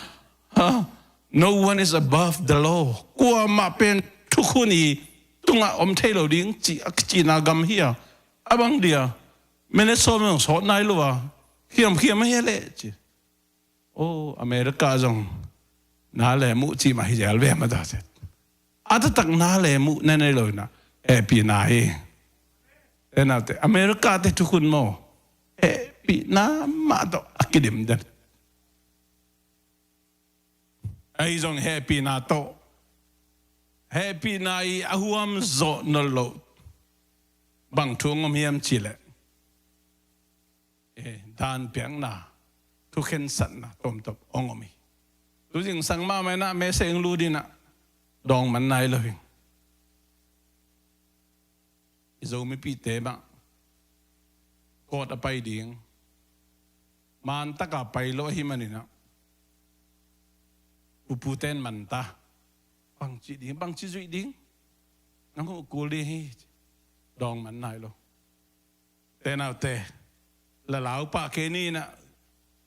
ha? No one is above the law. Kuamah pen thukhun i tungah om thei lo ding ci a kicina gam hi a. A bang dia, minute sawm zong sawt nai lo a, khiamkhiam a hi a leh ci. Oh, America zong na le muh ci mah hi zel ve mah ta ci. A taktak na le muh na nei lo inah hehpihna hi. Tenaute, America-te thukhun maw, hehpihna mah tawh a kidim den. Ahi zong hehpihna tawh, hehpihna i a huam zawh nolh loh bang thu hong om hiam cih leh, eh, danpiakna, thukhensatna tawmtawp hong om hi. Tuzingsang mahmah inah message hong lut inah dawng man nai lo hi. I Zo mipihte mah court a pai ding, man taka pai lo ahi man inah, upute'n man ta, bangci ding, bangci zuih ding, nang hong kul ding hi, dawng man nai lo. Tenaute, la lau pah kei ni inah,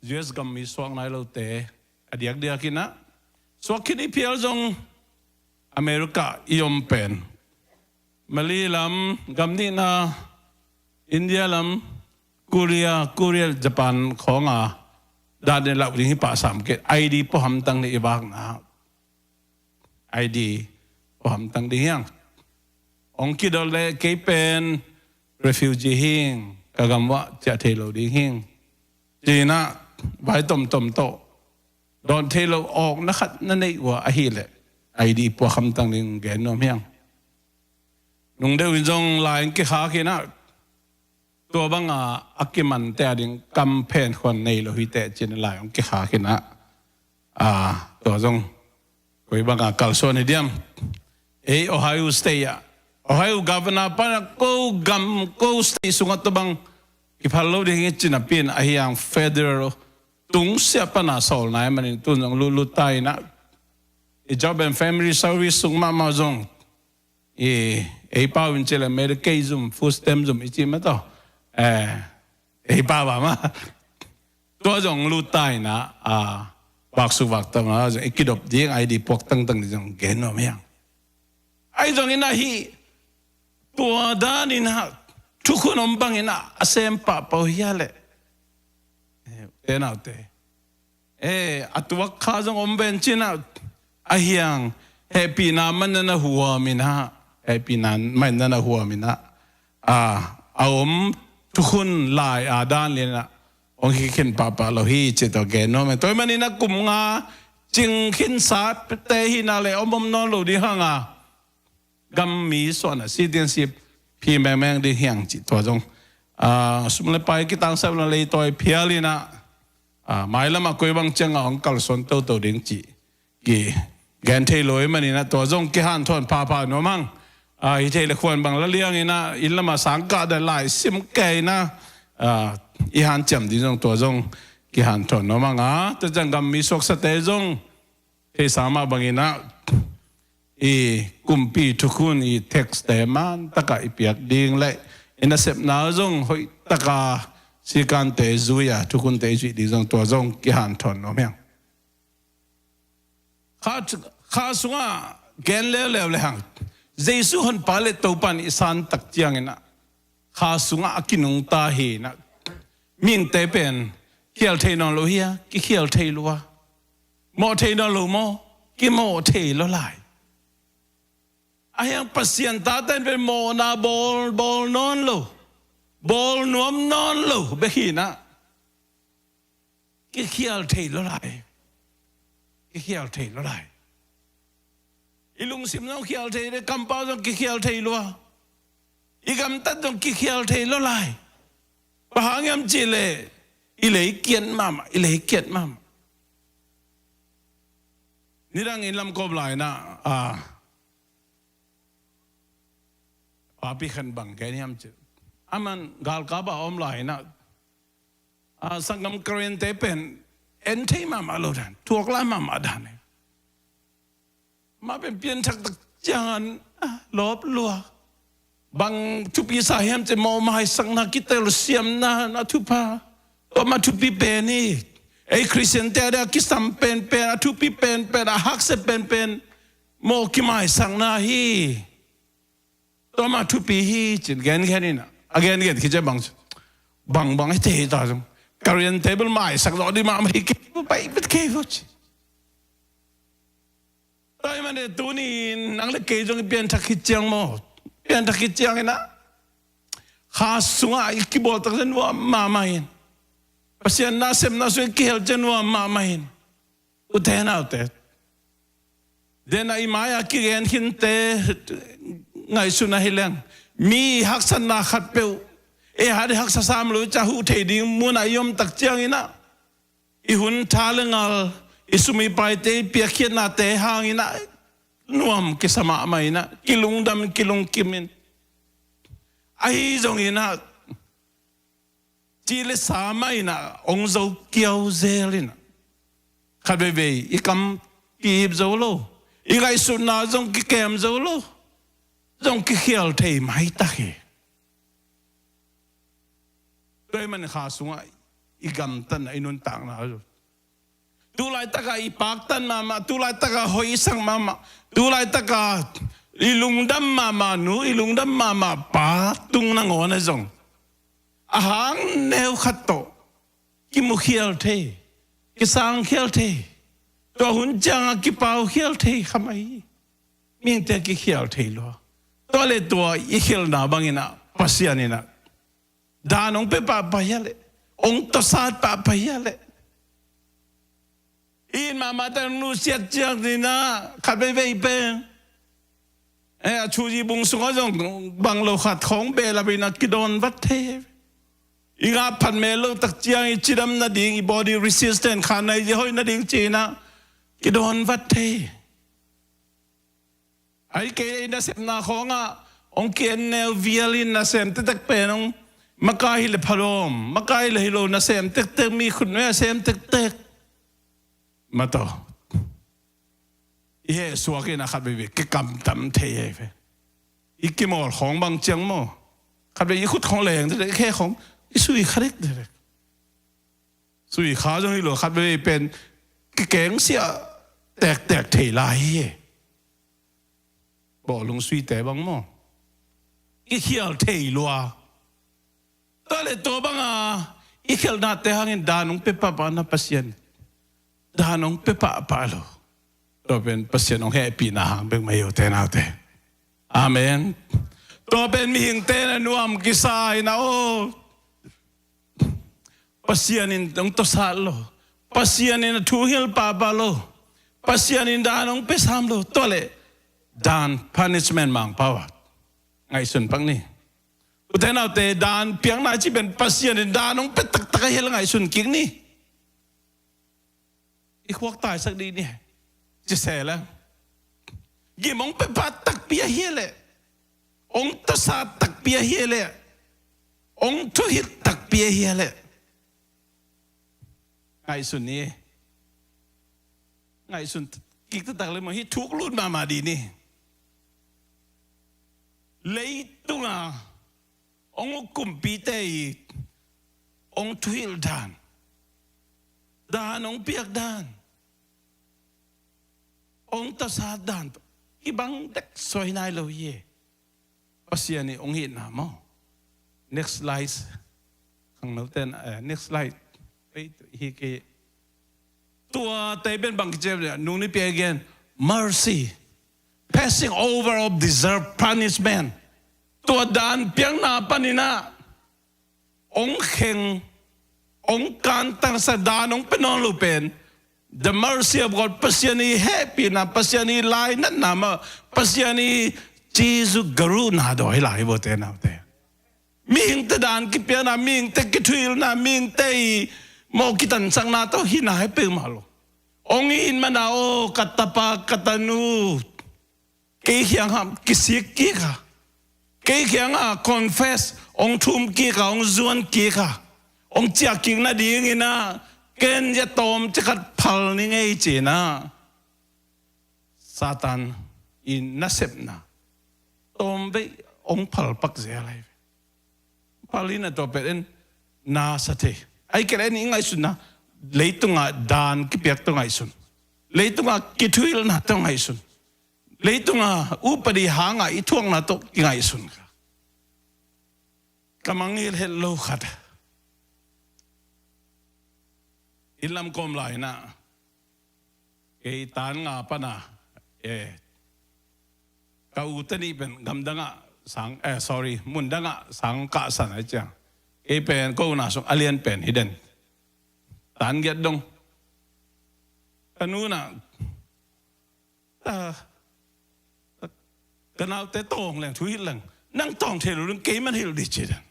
U S gam mi suak nai lote, a diakdiak inah, Suak khin i phial zong America i om pen Malay lam, gam nihna, India lam, Korea, Korea, Japan khawng a dan i lauh ding hi pah sam kei. I D pua hamtang ding i vakna. I D pua hamtang ding hi hang. Hong kidot leh kei pen refugee hi ing, ka gam uah ciah thei lo ding hi ing. Ci-in ah vai tomtom tawh dawn thei lo awkna khat na neih uh a, ahih leh I D pua hamtang ding gen nuam hi hang. Nung deuh in zong lai hong kikhak in ah, tua banga a kimante a ding kam phen khuan nei lo hi teh ci-in lai hong kikhak in ah, a, tua zong koi banga kalsuan hi diam? Ei, Ohio State ah, Ohio governor pana ko gam, ko state sungah tua bang kiphal lo ding hi ci napi-in, ahi hang federal tungsiah pana sawlna ahih manin tun zong lutlut ta in ah, i Job and Family Service sung mahmah zong, i, ei pau in ci leh Medicaid zum, food stamp zum i cih mah tawh. Eh, ei pau a mah. Tua zong lut ta in ah, a, vaksuk vaktam a zong i kidop ding, I D puak tangtang ding zong gen nuam hi hang. Ahi zongin ah hih tua dan in ah thukhun om bangin ah a sem pahpah uh hia leh? Eh, ute naute. Eh, a tuak kha zong om ven cin ah, ahi hang hehpihna man na na huam in ah, hehpihna man na na huam in ah, a, a om thukhun lai a dan lian ah hong hi khin pahpah lo hi ci tawh gen nuam ing. Tua ahih manin ah kum nga cing khinsa te hi na leh om om nawn lo ding hang a, gam mi suahna, citizenship phi mengmeng ding hi hang cih tua zong, a, sum le pai kitangsap na leitawi phial in ah, a, mailam ah koi bang ciang a hong kalsuan toto ding cih kigen thei lo ahih manin ah tua zong kihanthawn phapha nuam hang. A, hi thei leh khuan bang la liang in ah, inn lam ah sang kah dan lai sim kei in ah, a, i hanciam ding zong tua zong kihanthawn nuam hang a, tua ciang gam mi suaksate zong theihsa mah bangin ah, i kumpi thukhun i tax te man takah i piak ding leh i nasepna zong hoih taka sikante zui a thukhunte i zuih ding zong tua zong kihanthawn nuam hi hang. Kha, kha sungah gen leuleu le hang, Jesu Honpa le Topa in i san tak ciangin ah kha sungah a kinungta hi in ah, mihingte pen khial thei nawn lo hia? Kikhial thei lua. Mawh thei nawn lo maw? Kimawh thei lua lai. Ahi hang Pasian tate in pen mawhna bawl, bawl nawn lo, bawl nuam nawn lo bek hi in ah, kikhial thei lua lai. Kikhial thei lua lai. I lungsim zong khial thei lua, kampau zong kikhial thei lua. I gamtat zong kikhial thei lua lai. Bang hang hiam cih leh i lei kiat mahmah, i lei kiat mahmah. Nidang inn lam kawm lai in ah, a, papi khat in bang gen hiam cih leh, aman galkap ah a om lai in ah, a, sanggam Karen te pen en thei mahmah lo dan, thuak lai mahmah dan hi. Mah pen pianthak tak ciangin, a, lawp lua. Bang thupi sa hiam cih leh mawh maisakna, kitelsiamna, na thupha. Tua mah thupi pen hi. Ei Khristian te a kisam penpen, a thupi penpen, a haksa penpen mawh kimaisakna hi. Tua mah thupi hi ci-in gengen in ah, a gengen khit ciang bang, bangbang hi thei ta zong, Karen table maisak zawh ding mahmah hi kei, pai bet kei vo ci. Tua ahih manin tuni-in nang le kei zong i pianthak khit ciang maw, pianthak khit ciangin ah, kha sungah i kibawl tak ciang nuam mahmah in, Pasian nasepna sungah i kihel ciang nuam mahmah in. Ute naute, den a i mai-a kigen khinte ngaihsutna hi leng, mi haksatna khatpeuh, ei hat i haksa sam lo i cih huh thei ding munah i om tak ciangin ah, i hun tha le ngal, i sum i paite, i piakkhiatnate hangin ah nuam kisa mahmah in ah, kilungdam kilungkim in, ahi zongin ah, cih le sa mah in ah hong zo kiau zel in ah, khat veivei i kam ki-ip zo lo, i ngaihsutna zong kikem zo lo, zong kikhial thei maitak hi. Tua ahih manin kha sungah i gamtatna, i nuntakna zong, Tu laitakah i paktan mahmah, tu laitakah hoih i sak mahmah, tu laitakah i lungdam mahmah nu, i lungdam mahmah pa tung nangawn ah zong a hang neu khat tawh kimu khial thei, kisang khial thei, tua hun ciangah kipau khial thei kha mah hi. Mihingte kikhial thei lua. Tua le tua i khialhna bangin ah Pasian in ah dan hong pia pahpah hia leh, hong tawsat pahpah hia leh. I it mahmah tak nusiat ciang ni-in ah khat veivei pen, eh, a Thuhilh bung sungah zong bang lo khat khawng behlap in ah kidawn vat thei. I ngah phat mel loh tak ciang i cidam nading, i body resistance kha nai zia hoih nading ci-in ah kidawn vat thei. Ahih kei leh i nasepna khawngah hong ki-en neu vial in nasem tektek pen hong, makai hi leh phalawm, makai leh hi lo nasem tektek, mi khutnuai a sem tektek. Mataw. I heh suak in ah khat veivei kikamtam thei hi ve. I kimawl khawng bang ciang maw, khat vei i khut khawng leng tektek, i khe khawng i sui kha dekdek. Sui kha zong hi lo, khat vei pen kikengsia tektek thei lai hi. Bawlung suite bang maw, kikhial thei lua. Tua le tua banga i khialhnate hangin dan hong pia pahpah na Pasian, dan hong pia pahpah lo. Tua pen Pasian hong hehpihna hang bek mah hi, ute naute. Amen. Tua pen mihingte na nuam kisa in ah, aw, Pasian in hong tawsat lo, Pasian in a thu hilh pahpah lo, Pasian in dan hong pia sam lo, tua leh dan, punishment, Mangpau ah ngaihsun pak ni. Ute naute, dan piakna i cih pen Pasian in dan hong pia taktak ahia leh ngaihsun kik ni. I khuak taisak dih ni. Ci se leng, gim hong pia pah takpi ahia leh, hong tawsat takpi ahia leh, hong thuhilh takpi ahia leh, ngaihsun ni. Ngaihsun kik taktak leh maw, hih thuk lut mahmah dih ni. Leitunga hong hukumpihte i hong thuhilh dan, dan hong piak dan, hong tawsat dan tawh kibang dek suai nai lo hi. Pasian i hong hihna maw. Next slide. Khangnote in, eh, next slide. Ei, hi kei. Tua tei pen bang kici hiam, nung nipi a gen, mercy, passing over of deserved punishment. Tua dan piakna panin ah hong kheng, hong kantansak, dan hong pia nawn lo pen the mercy of God, Pasian i hehpihna, Pasian i lainatna maw, Pasian i Jesu garuhna dawi lai hi, ute naute. Mihingte dan kipiakna, mihingte kithuhilhna, mihingte i maw kitansakna tawh hi nai peuhmah lo. Hong it mana, aw, ka tapa, ka tanu, kei kiangah kisik kik a, kei kiangah confess, hong thum kik a, hong zuan kik a, hong ciah kik nadingin ah ken zia tawmcik khat phal ning ei ci-in ah Satan i nasepna tawmvei hong phal pak zel hi. Phal in ah tua pen en na sa thei. Ahih kei leh en i ngaihsunna, leitungah dan kipiak tawh ngaihsun, leitungah kithuhilhna tawh ngaihsun, leitungah upadi hangah i thuakna tawh kingaihsun kha. Ka mangngilh het lo khat, inn lam kawm lai-in ah kei tan nga pan a, eh, ka ute nih pen gamdangah sang, eh, sorry, mundangah sang kahsan ahih ciang, kei pen ko u na sung a lian pen hi den. Tan giat dong. Ka nu in ah, ah, ka naute tawng leng, thuhilh leng, nang tawng thei lo ding, kei man hilh dih ci den.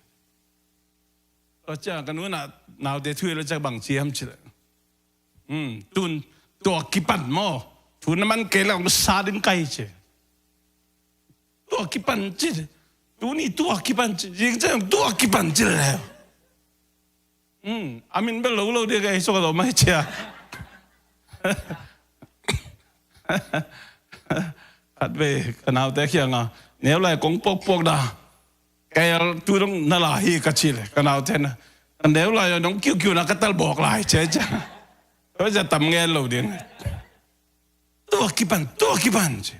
Tua ciang ka nu in ah naute thuhilh a ciang bang ci hiam cih leh, um, tun tua kipan maw, thu na man kei leh hong sa ding ka hi ci. Tua kipan ci. Tuni tua kipan ci. Zing ciang tua kipan ci leh. Hmm, a min bel lo lo dia ka ei suk a lo mai cia. Khat vei ka naute kiangah, neu lai kong puakpuak da, ka el tu dong na la hi ka ci leh, ka naute na, ka neu lai dong kiukiu na ka tal bawk lai cia cia. Tua zia tam ngen lo ding. Tua kipan, tua kipan ci.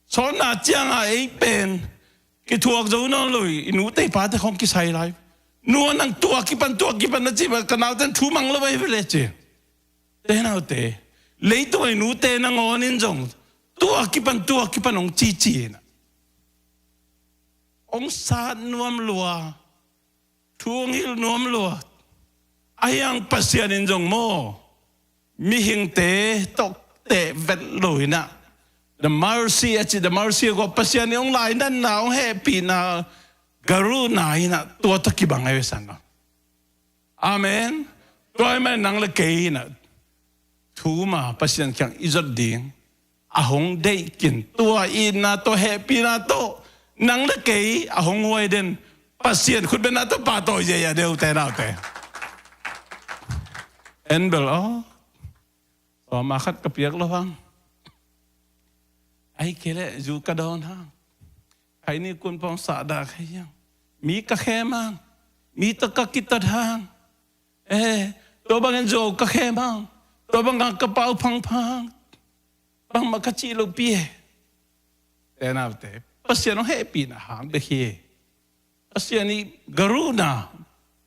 Sawtna cianga ei pen kithuak zo nawn lo hi, i nute i pate khong kisai lai. Nu, nang tua kipan, tua kipan na ci, ka nauten thu mang lo ahi ve le ci. Te naute, leitung a i nute nangawnin zong tua kipan, tua kipan hong cici inah, hong sat nuam lua, thu hong hilh nuam lua. Ahi hang Pasian in zong maw, mihingte tawh teh vet lo inah, the mercy a ci, the mercy of God, Pasian in hong lainatna, hong hehpihna, karuna inah tua tawh kibang ahi ve, san lo. Amen. Tua ahih manin nang le kei inah thu ma Pasian kiang i zot ding, a hong deih kin, tua itna tawh, hehpihna tawh nang le kei a hong huai den Pasian khutbetna tawh pahtawi ziahziah deuh, te naute. En bel aw, sawma khat ka piak lo hang, ahih kei leh zu ka dawn hang, khaini kun pawng sahdah kha hiang, mi ka khem hang, mi tawh ka kitat hang, eh, tua bangin zu ka khem hang, tua bangah ka pau phangphang, bangmah ka cih lopi e. Te naute, Pasian hong hehpihna hang bek hi. Pasian i karuna,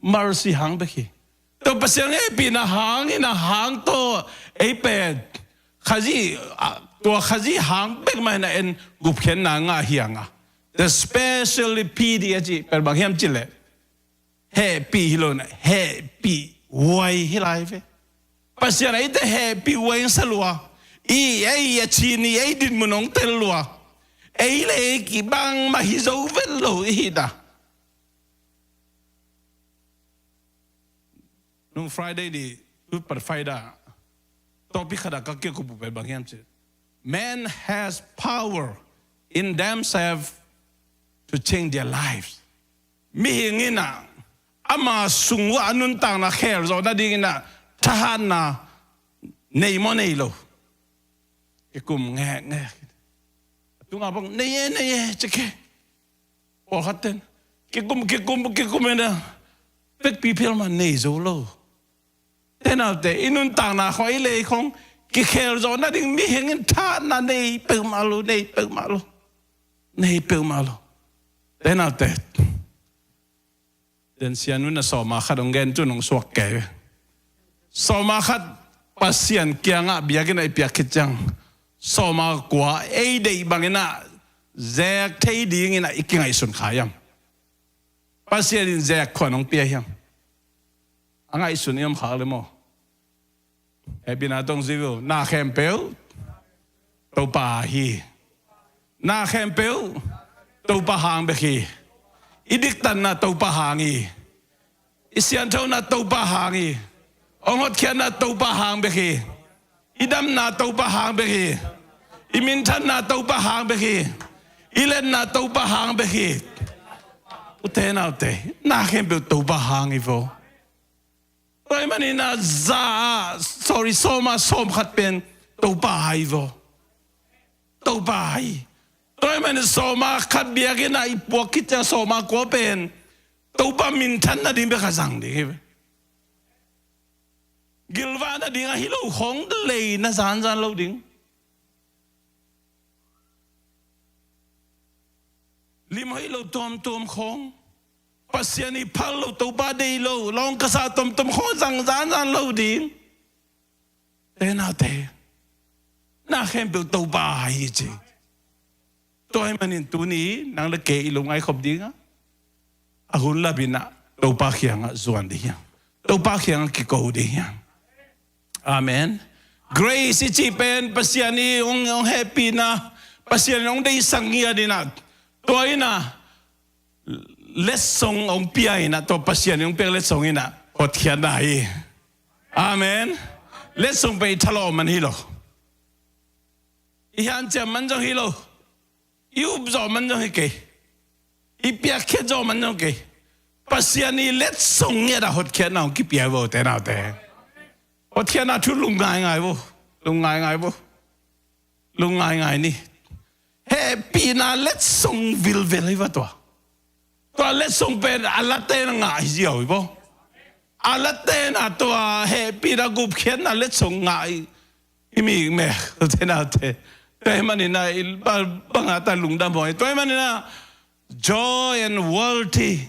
mercy hang bek hi. Tua Pasian hehpihna hang inah, hang tawh ei pen Khazih, ah, tua Khazih hang bek mah inah en gupkhiatna ngah hi hang a. The specially pity a cih pen bang hiam cih leh, hehpih hi lo inah, hehpih huai hi lai ve. Pasian eite hehpih huai hong sa lua. I ei a cin, i ei dinmun hong tel lua. Ei le ei kibang mah hi zo vet lo i hih ta. Nung Friday ni, tu pat Friday, topic khat a ka kikum uh pen bang hiam cih, man has power in themselves to change their lives. Mihing inah ama sung uh a nuntakna khel zawh nading inah thahatna nei maw nei lo? Kikum ngekngek. A tunga bang nei e, nei e, ci kei. Pawlkhat ten kikum, kikum, kikum inah pekpi phial mah nei zo lo. Te naute, i nuntakna khong, i lei khong kikhel zawh nading mihing in thahatna nei peuhmah lo, nei peuhmah lo, nei peuhmah lo. Te naute, den sian un a sawma khat hong gen cun hong suak kei. Sawma khat Pasian kiangah biakinn ah i piak khit ciang, sawma kua ei deih bangin ah zek thei dingin ah i kingaihsun kha hiam? Pasian in zek khuan hong pia hiam? A ngaihsun i om khak le maw? Hehpihna tawh zui uh, na khempeuh Topa hi. Na khempeuh Topa hang bek hi. I diktatna Topa hang hi. I sianthona Topa hang hi. Hong hotkhiatna Topa hang bek hi. I damna Topa hang bek hi. I minthanna Topa hang bek hi. I letna Topa hang bek hi. U te nau te, na khempeuh Topa hang hi vo. Tua ahih manin ah za, sorry, sawma sawm khat pen Topa hi vo. Topa hi. Tua ahih manin sawma khat biakinn ah i puak khit ciang sawma kua pen Topa minthan nading bek a zang ding hi ve. Gilvah nading ahi lo khong, leina zanzan lo ding. Lim hoih lo tuamtuam khong, Pasian i phal lo, Topa deih lo, lawng ka sa tuamtuam khong zang zanzan lo ding. Te nau te, na khempeuh Topa hi ci. Tua ahih manin tuni nang le kei i lungngaih khop ding a, a hun lapin ah Topa kiangah zuan ding hiam? Topa kiangah kiko ding hiam? Amen. Grace i cih pen Pasian i hong, hong hehpihna, Pasian i hong deihsak ngiat in ah, tua in ah letsong hong pia in ah, tua Pasian i hong piak letsong in ah hotkhiatna hi. Amen. Letsong pen i thalawh man hi lo. I hanciam man zong hi lo. I up zawh man zong hi kei. I piakkhiat zawh man zong kei. Pasian i letsong ngiat ah hotkhiatna hong kipia hi vo, te nau te. Hotkhiatna thu lung ngaingai vo. Lung ngaingai vo. Lung ngaingai ni. Hehpihna letsong vilvel hi va tua. Tua letsong pen a late na ngah hi ziau hi vo. A la tena tua hehpihna gupkhiatna letsong ngah i, i mi mek, ute naute. Tua hi maninah i ba, bangah ta lungdam hong hi. Tua hi maninah joy and worthy.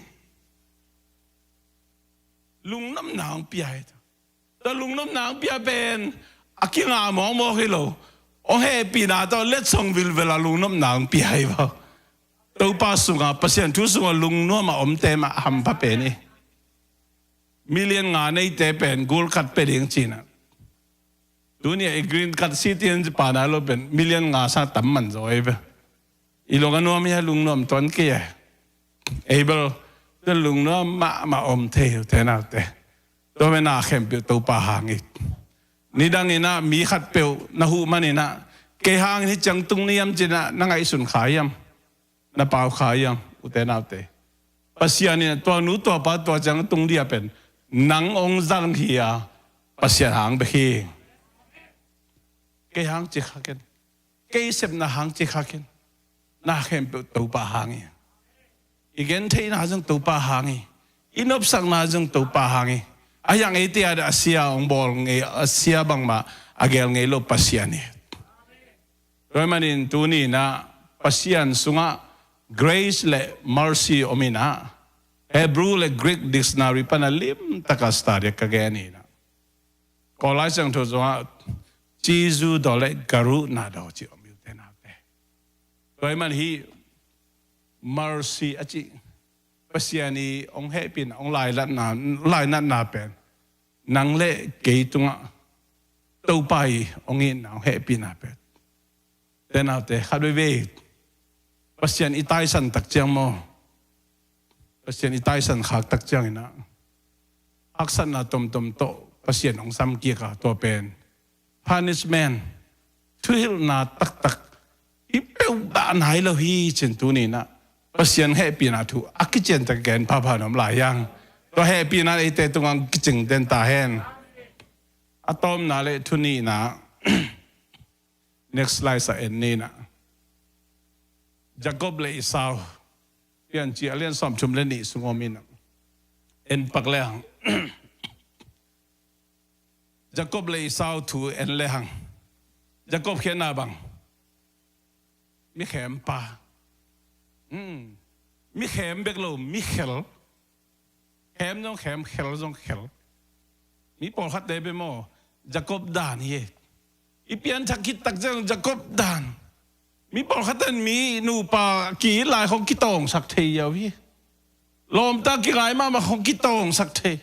Lungnopna hong pia hi. Tua lungnopna hong pia pen a kingah mawkmawk hi lo. Hong hehpihna tawh letsong vilvel a lungnopna hong pia hi vaw. Topa sungah, Pasian thu sungah lungnuam a omte mah hampha pen hi. Million nga neite pen gold khat pia ding cinah. Tuni a i green card citizen pana lo pen million nga sang tam man zaw hi ve. I lung a nuam hi a lungnuam tuan kei a. Abel, tua lungnuam mahmah om thei uh, ute naute. Tua mena khempeuh Topa hang hi. Nidang inah mi khatpeuh na huh maninah, kei hangin hih ciang tung ni hiam cinah na ngaihsun kha hiam? Na pau kha hiam, ute naute? Pasian in tua nu tua pa tua ciang tung dia pen nang hong zang hi a, Pasian hang bek hi. Kei hang ci kha ken. Kei sepna hang ci kha ken. Na khempeuh Topa hang hi. I gentheihna zong Topa hang hi. I nopsakna zong Topa hang hi. A hiang eite a sia hong bawl ngei, a sia bangmah a gel ngei lo Pasian hi. Tua hi manin tuni inah Pasian sungah grace le mercy om inah Hebrew le Greek dictionary pana limtaka study ka gen inah. Kawl Lai Siangtho zongah cizu daw le garuhna daw ci om hi, ute naute. Tua hi man hih mercy a cih Pasian i hong hehpihna, hong lainatna, lainatna pen nang le kei tungah Topa i hong itna, hong hehpihna pen. Ute naute, khat veivei Pasian i taisan tak ciang maw, Pasian i taisan khak tak ciang inah haksatna tomtom tawh Pasian hong samkik a, tua pen punishment, thuhilhna taktak i peuh dah nai lo hi cin tuni inah Pasian hehpihna thu a kician tak gen phapha nuam lai hiang. Tua hehpihna le eite tungah kicing den ta hen. A tawpna le thu nihna. Next slide sa en ni inah. Jacob le Esau. Piancil a lian sawmthum le nih sung om inah. En pak lehang. Jacob le Esau thu en lehang. Jacob khiatna bang? Mi khempa. Hmm. Mi khem bek lo, mi khel. Khem zong khem, khel zong khel. Mi pawlkhatte bia maw, Jacob dan hi. I pianthak khit tak ciang Jacob dan. Mi pawlkhatte in mi nupa ki lai khong kitawngsak thei uh hi. Lawmta kingai mahmah khong kitawngsak thei.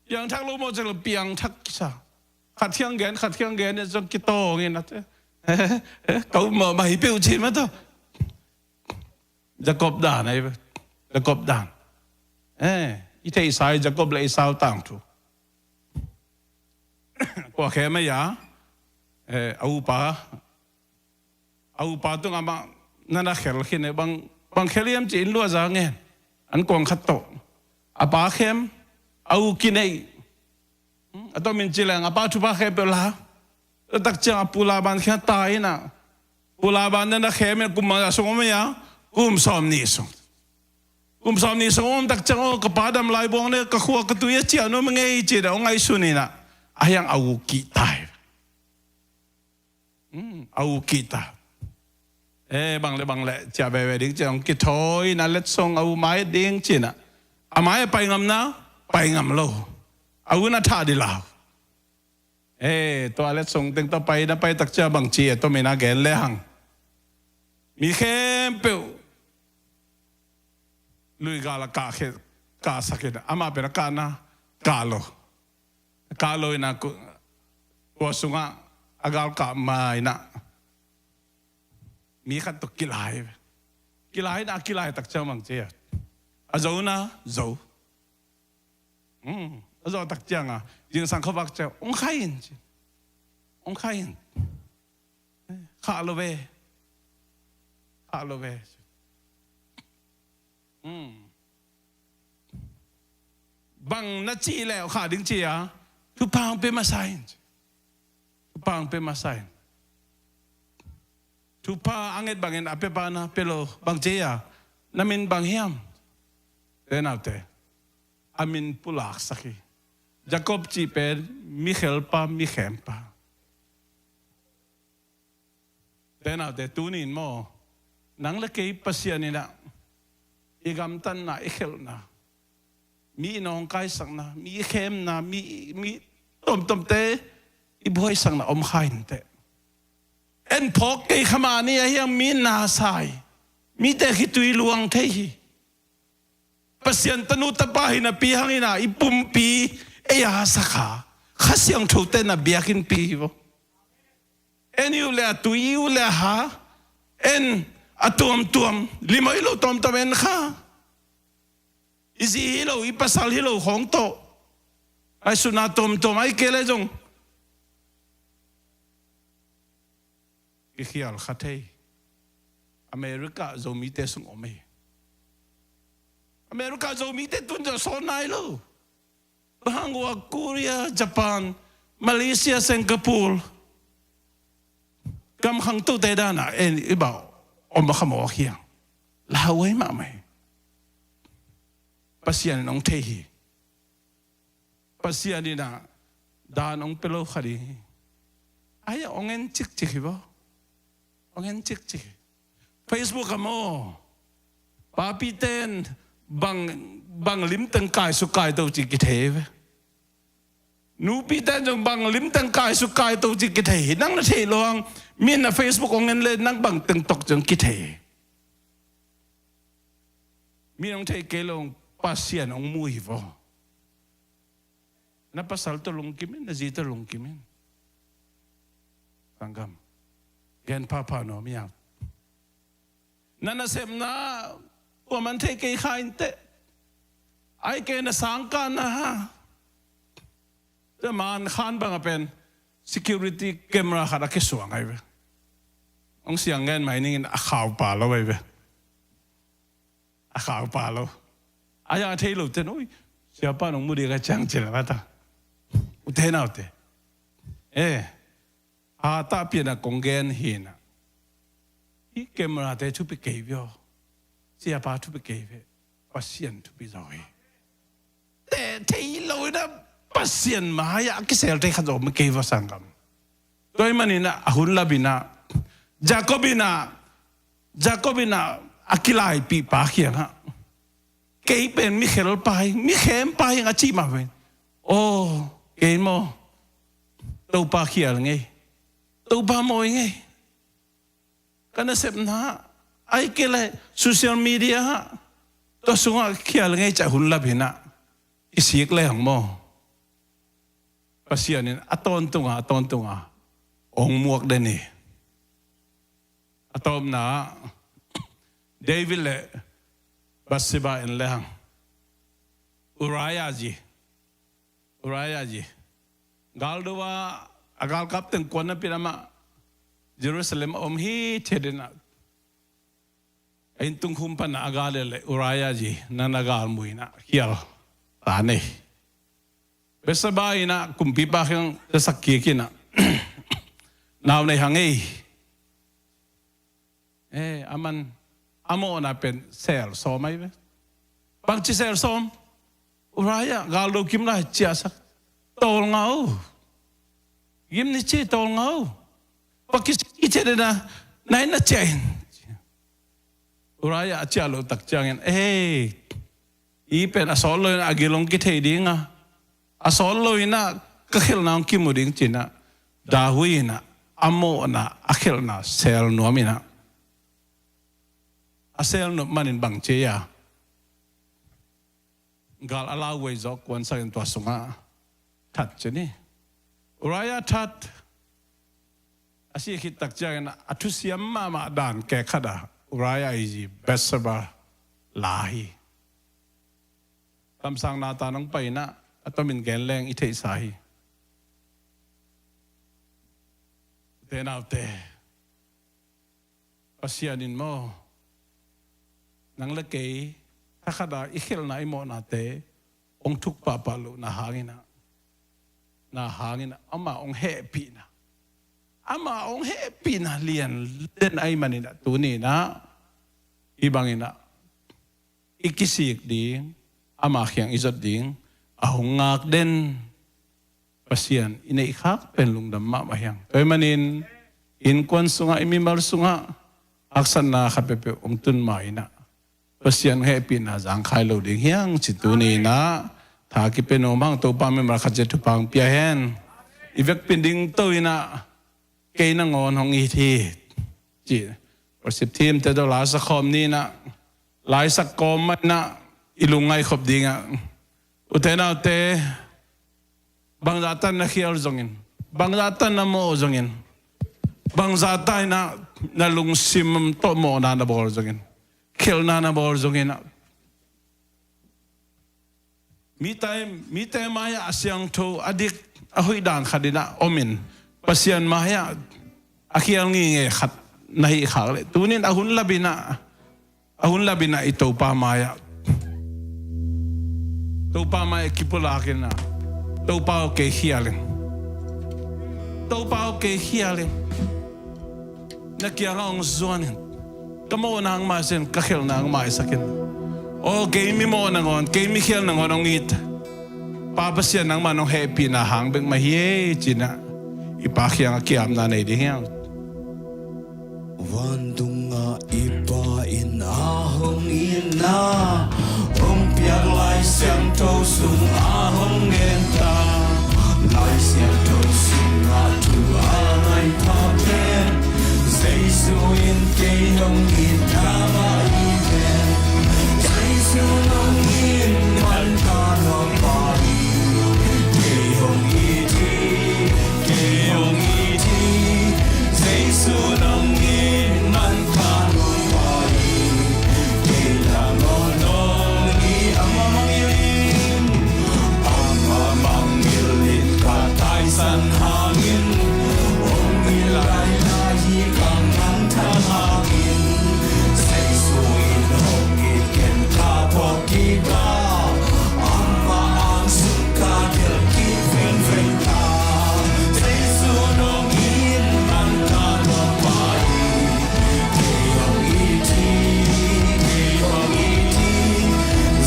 Piangthak lo maw, celo piangthak kisa. Khat khiang gen, khat khiang gen, zong kitawng in a te. Kau mah mai peuh cin mah tawh. Jacob dan ahi ve. Jacob dan. Eh, i theihsa hi Jacob le Esau tangthu. Kua khem ahi a, eh, a upa. A upa tungah amah na na khel khin e, bang, bang khel hiam ci-in luahza ngen. An kuang khat tawh. A pa khem, a u kineih. Hmm, a tawh min ci leng, a pa thupha khem peuh la. Tua tak ciang a pu Laban kiang tai inah. Pu Laban na na khem in kum a sung om a, kum sawm nih sung. Kum sawm nih sung om tak ciang, aw, ka pa dam lai buang ne, ka khua ka tui a ciah nuam ngei ci-in a hong ngaihsun inah. A hiang a u kih tai. Hmm, a u kih ta. Eh, bang le bang le, ciah veve ding ci-in hong kithawi inah letsong a u mai ding ci-in ah. A mai a pai ngam na, pai ngam lo. A u na thah di lau. Eh, tua letsong teng tawh pai na pai tak ciang bang ci a tom inah gen lehang. Mi khempeuh luigal a kah khe, kahsak inah. Amah pen a kahna, kah lo. Kah lo inah ku, kua sungah a galkah ma inah. Mi khat tawh kilai. Kilai inah, kilai tak ciang bang ci a. A zo na, zo. Hmm, a zo tak ciang a. Zingsang khuavak ciang. Hong khai in ci. Hong khai in. Khah lo ve. Khah lo ve. Hmm. Bang na cih leh khah ding ci a, thupha hong pia masa in. Thupha hong pia masa in. Thupha a nget bangin a pia pa na pia lo, bang ci a, na min bang hiam? Te naute. a min pulaksak hi. Jacob cih pen mikhelpa, mikhempa. Te naute, tuni in maw, nang le kei Pasian in ah i gamtatna, i khelhna, mi i nawngkaisakna, mi i khemna, mi, mi tuamtuamte i buaisakna om kha hi inteh. En phawk kei kha mah ni a hiang, mi na sa hi, mite khitui luang thei hi. Pasian tanu tapa hi napi hangin ah i pumpi ei a sa kha, Kha Siangthote na biakinnpi hi vaw. En i uh le a tui, i uh le a ha, en a tuamtuam, limawh hi lo tuamtuam en kha. I zi hi lo, i pasal hi lo khawng tawh, a i suna tuamtuam, a i kei le zong kikhial kha thei. America Zomite sung om hi. America Zomite tun zong sawn nai lo. Bang hang ua, Korea, Japan, Malaysia, Singapore, gam khangtote dan ah en i bau om a kha mawk hiang. Lauhuai mahmah hi. Pasian in hong thei hi. Pasian in ah dan hong pia lo kha ding hi. Ai, hong en cikcik hi vaw. Hong en cikcik hi. Facebook ah maw, papite in bang, bang lim teng kaisuk kaito cih kithei hi ve. Nupite in zong bang lim teng kaisuk kaito cih kithei hi. Nang na theih loh hang, mi in ah Facebook hong en le nang bang teng tawh zong kithei hi. Mi in hong theih kei lo, Pasian hong mu hi vaw. Na pasal tawh lungkim in, na zi tawh lungkim in. Sanggam, gen phapha nuam hi a. Na nasepna kuaman thei kei kha inteh. Ai kei na sangkah na ha. Tua man khan bang a pen security camera khat a kisuang ai ve. Hong siang ngen mai ning in a khau pa lo ai ve. A khau pa lo. A ya thei lo ten, ui, siapa nong mu ding a ciang cil a ta. U te nau te. Eh, a ta pian a kong gen hi na. Hi camera te thupi kei vio. Siapa thupi kei ve. Pasian thupi zo hi. Te thei lo ina Pasian mai a kisel te khat zo ma kei va sanggam. Tua ahih manin a hun lap ina Jacob ina, Jacob ina a kilaipih pa kiangah, kei pen mi khel pa hi, mi khem pa hi a cih mah pen, aw, kei maw, Topa khial ngei, Topa mawi ngei. Ka nasepna, ai kei le social media, tua sungah khial ngei cah hun lap ina i sik le hang maw. Pasian in a tawntunga, a tawntunga hong muak den hi. A tawpna ah David le Bathsheba in le hang, Uriah zi, Uriah zi, galdo a, a galkap teng kuan na pin amah Jerusalem a om hi thiat ina, a inntung khum pan a gal le Uriah zi na na gal mu ina khial ta nei. Bathsheba ina kumpipa kiang zasak kik ina nau nei hang ei. Eh, aman a mawhna pen sel sawm ai ve. Bangci sel sawm? Uriah galdo kim lai ciahsak. Tawlnga o. Gim ni ci tawlnga o. Pakis i cedena nai na ciah in. Uriah a ciah loh tak ciangin, eh, i pen a sawt lo in a gil hong kithei ding a, a sawt lo in a ka khelhna hong kimu ding ci ina, David ina a mawhna a khelhna sel nuam ina, a sel nuam manin bang ci a, gal a lauhuai zawh kuansak in tua sungah that ci ni. Uriah that a sih khit tak ciangin a thusiam mahmah dan kek khat a Uriah i zi Bathsheba la hi. Kamsang Nathan hong pai ina a tomin gen leng i theihsa hi. Te naute, Pasian in maw, nang le kei thakhata i khelhna i mawhnate hong thuk pahpah loh na hang ina, na hang ina ama hong hehpihna, ama hong hehpihna lian den ahih man ina tuni ina, hi bang ina i kisik ding, ama kiang i zot ding a hong ngak den Pasian i neihkhak pen lungdam mahmah hi hang. Tua ahih manin innkuan sungah, i mimal sungah haksatna khat peuhpeuh hong tun ma in ah, Pasian hehpihna zangkhai lo ding hi hang ci tuni in ah, tha kipia nuam hang. Topa mimal khat ciat thupha hong pia hen. I vekpi ding to in ah, kei nangawn hong it hi ci. Worship team te tawh laisak khawm ni in ah, laisak kawm mah in ah, i lungngaih khop ding ah. Ute naute, bangzah tan na khial zongin, bangzah tan na mawh zongin, bangzah tan in ah na lungsim tawh mawhna na bawl zongin, khialhna na bawl zongin ah, mite, mite mai-ah a siangtho, a dik, a hoih dan khat in ah om in, Pasian mai-ah a khial ngingei khat na hih khak leh, tuni in a hun lap in ah, a hun lap in ah i Topa mai-ah, Topa mai-ah kipulak in ah, Topa aw, kei khial ing. Topa aw, kei khial ing. Na kiangah hong zuan in. Ka mawhna hong maisak in, ka khialhna hong maisak in. Aw, kei mi mawh nangawn, kei mi khial nangawn hong it Pa Pasian, nangmah nong hehpihna hang bek mah hi e ci in ah, i Pa kiangah ki-apna nei ding hi hang. Vantungah i Pa in a hong itna hong piak Lai Siangtho sungah hong gen ta. Lai Siangtho sungah thu a ngai pha pen, Jesu in kei hong it nangmah hi pen. Jesu nong it man ka nuam pah hi. Kei hong it hi, kei hong it hi. Jesu nong it man ka nuam pah hi. Kei nangawn hong it, amah mangngilh in, amah mangngilh in ka taisan hangin, hong it lailai hi ka mangthang hangin. Jesu in hong it ken ka phawk kik a, amah ang sung ka gelh kik vengveng ta. Jesu nong it man ka nuam pah hi. Kei hong it hi, kei hong it hi.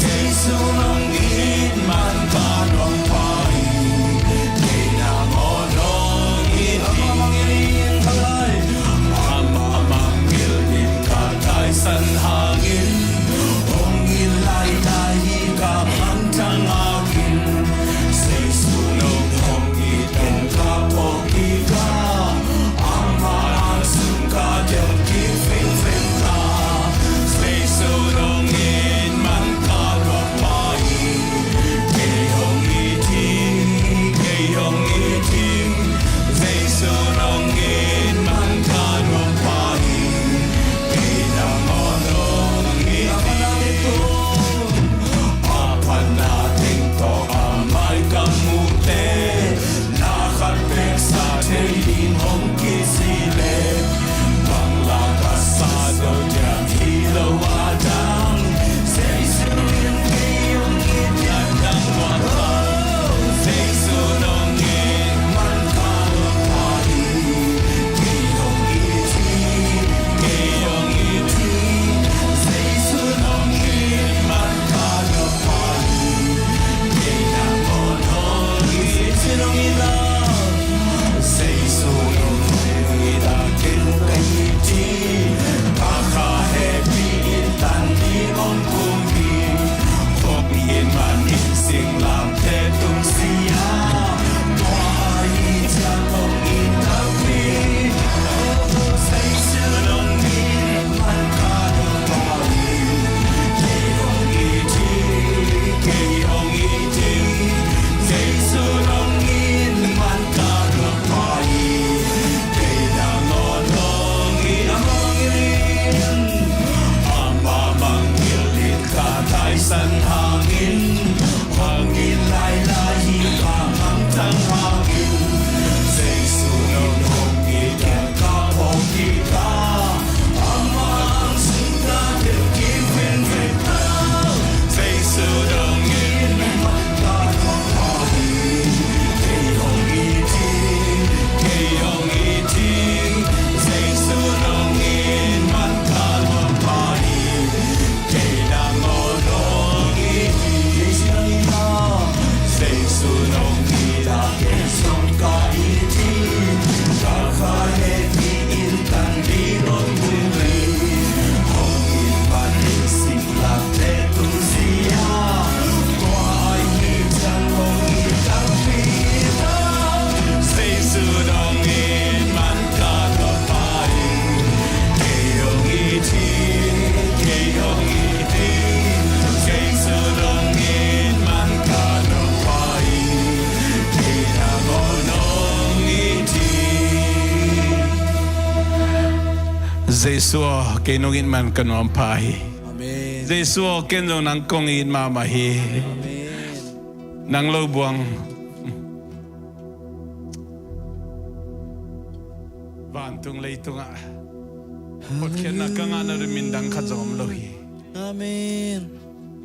Jesu nong it man ka nuam pah hi. Kei nangawn hong it hi. Amah mangngilh in ka taisan hangin, hong it lailai hi ka mangthang hangin. Jesu nong hong it in ka phawk kik a, amah ang sung ka gelh kik vengveng ta. Jesu nong it man ka nuam pah hi. Kei hong it hi, kei hong it hi. Jesu nong it man ka nuam pah hi. Kei nangawn hong it hi. A phatna teng tawh a mai ka muhte, na khat pek sa thei ding hong kici leh, bang la ka sa zo diam hi lo a dang. Jesu in kei hong it hi. Jesu nong it man ka nuam pah hi. Kei hong it hi, kei hong it hi. Jesu nong it man ka nuam pah hi. Kei nangawn hong it hi. Jesu nong it a, Jesu nong it a, kei hong it hi. Ka kha hehpih in tan ding hong kum hi. Hong it man in singlamteh tung si a, tua ahih ciang hong it tampi. Jesu nong it man ka nuam pah hi. Kei hong it hi, kei hong it hi. Jesu nong it man ka nuam pah hi. Kei nangawn hong it, amah Jesu aw, kei nong it man ka nuam pha hi. Amen. Jesu aw, ken zong nang kong it mahmah hi. Amen. Nang lo buang vantung leitungah hotkhiatna ka ngahna ding min dang khat zong om lo hi. Amen.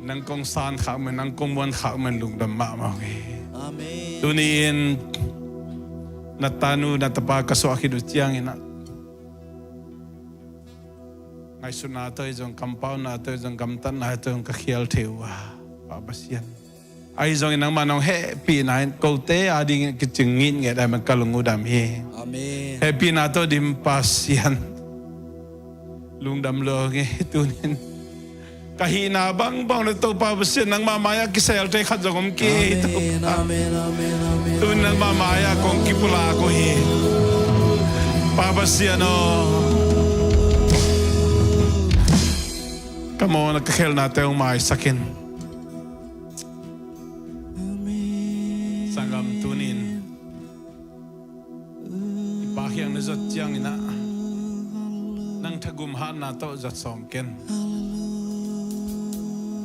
Nang kong san khak man, nang kong muan khak man lungdam mahmah hi. Amen. Tuni-in na tanu na tapa ka suah khit uh ciangin ah ngaihsutna tawh i zong, kampauna tawh i zong, gamtatna tawh i zong ka khial thei uh a, Pa Pasian. Ahi zongin nangmah nong hehpihna in kote adingin kicing ngitnget a man ka lung uh dam hi. Amen. Hehpihna tawh dim Pasian. Lungdam lo nge tunin. Ka hihna bangbang le Topa Pasian nangmah mai-ah kiselte khat zong om kei. Amen, Topa. Amen, amen, amen. Tun nangmah mai-ah kong kipulak uh hi. Pa Pasian aw. Ka mawhna ka khelnate hong maisak in. Sanggam tunin i Pa kiang na zot ciangin ah nang thagum hatna tawh zot sawm ken.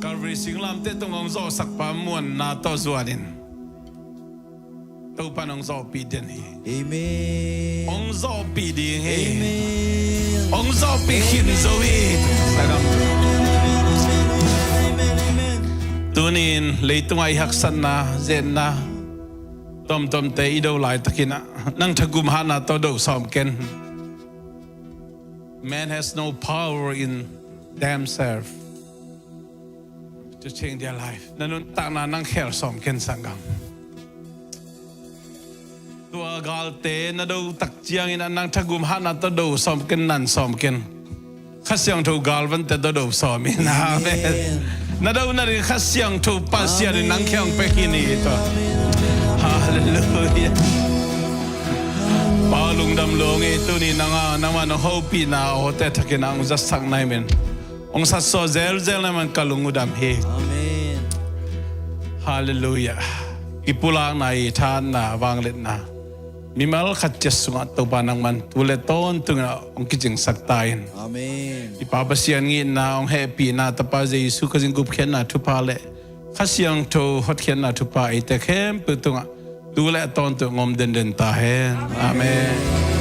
Calvary singlamteh tungah hong zawhsak pa muanna tawh zuanin Topa nong zawhpih den hi. Amen. Hong zawhpih ding hi. Amen. Hong zawhpih khin zo hi. Sanggam. Tunin leitungah i haksatna, zetna tomtomte i do laitakin ah nang thagum hatna tawh do sawm ken. Man has no power in themselves to change their life. Na nuntakna nang khel sawm ken sanggam. Tua galte na do tak ciangin ah nang thagum hatna tawh do sawm ken, nan sawm ken. Kha Siangtho galvante tawh do sawm in. Amen. Amen. Na do nading Kha Siangtho Pasian in nang kheng pek hi ni tawh. Halleluiah. Pa lungdam lo nge tuni nangah nangmah nong hopihna awte thakin ah hong zatsak nai men, hong satsaw zelzel nai man ka lung uh dam hi. Amen. Halleluiah. I pulakna, i thahatna, vangliatna mimal khat ciat sungah Topa nangman tu le tawntungin ah hong kicingsak ta in. Amen. I Pa Pasian ngitna, hong hehpihna, Tapa Jesu Khazih gupkhiatna thupha le Kha Siangtho hotkhiatna thupha eite khempeuh tungah tu le a tawntung om denden ta hen. Amen.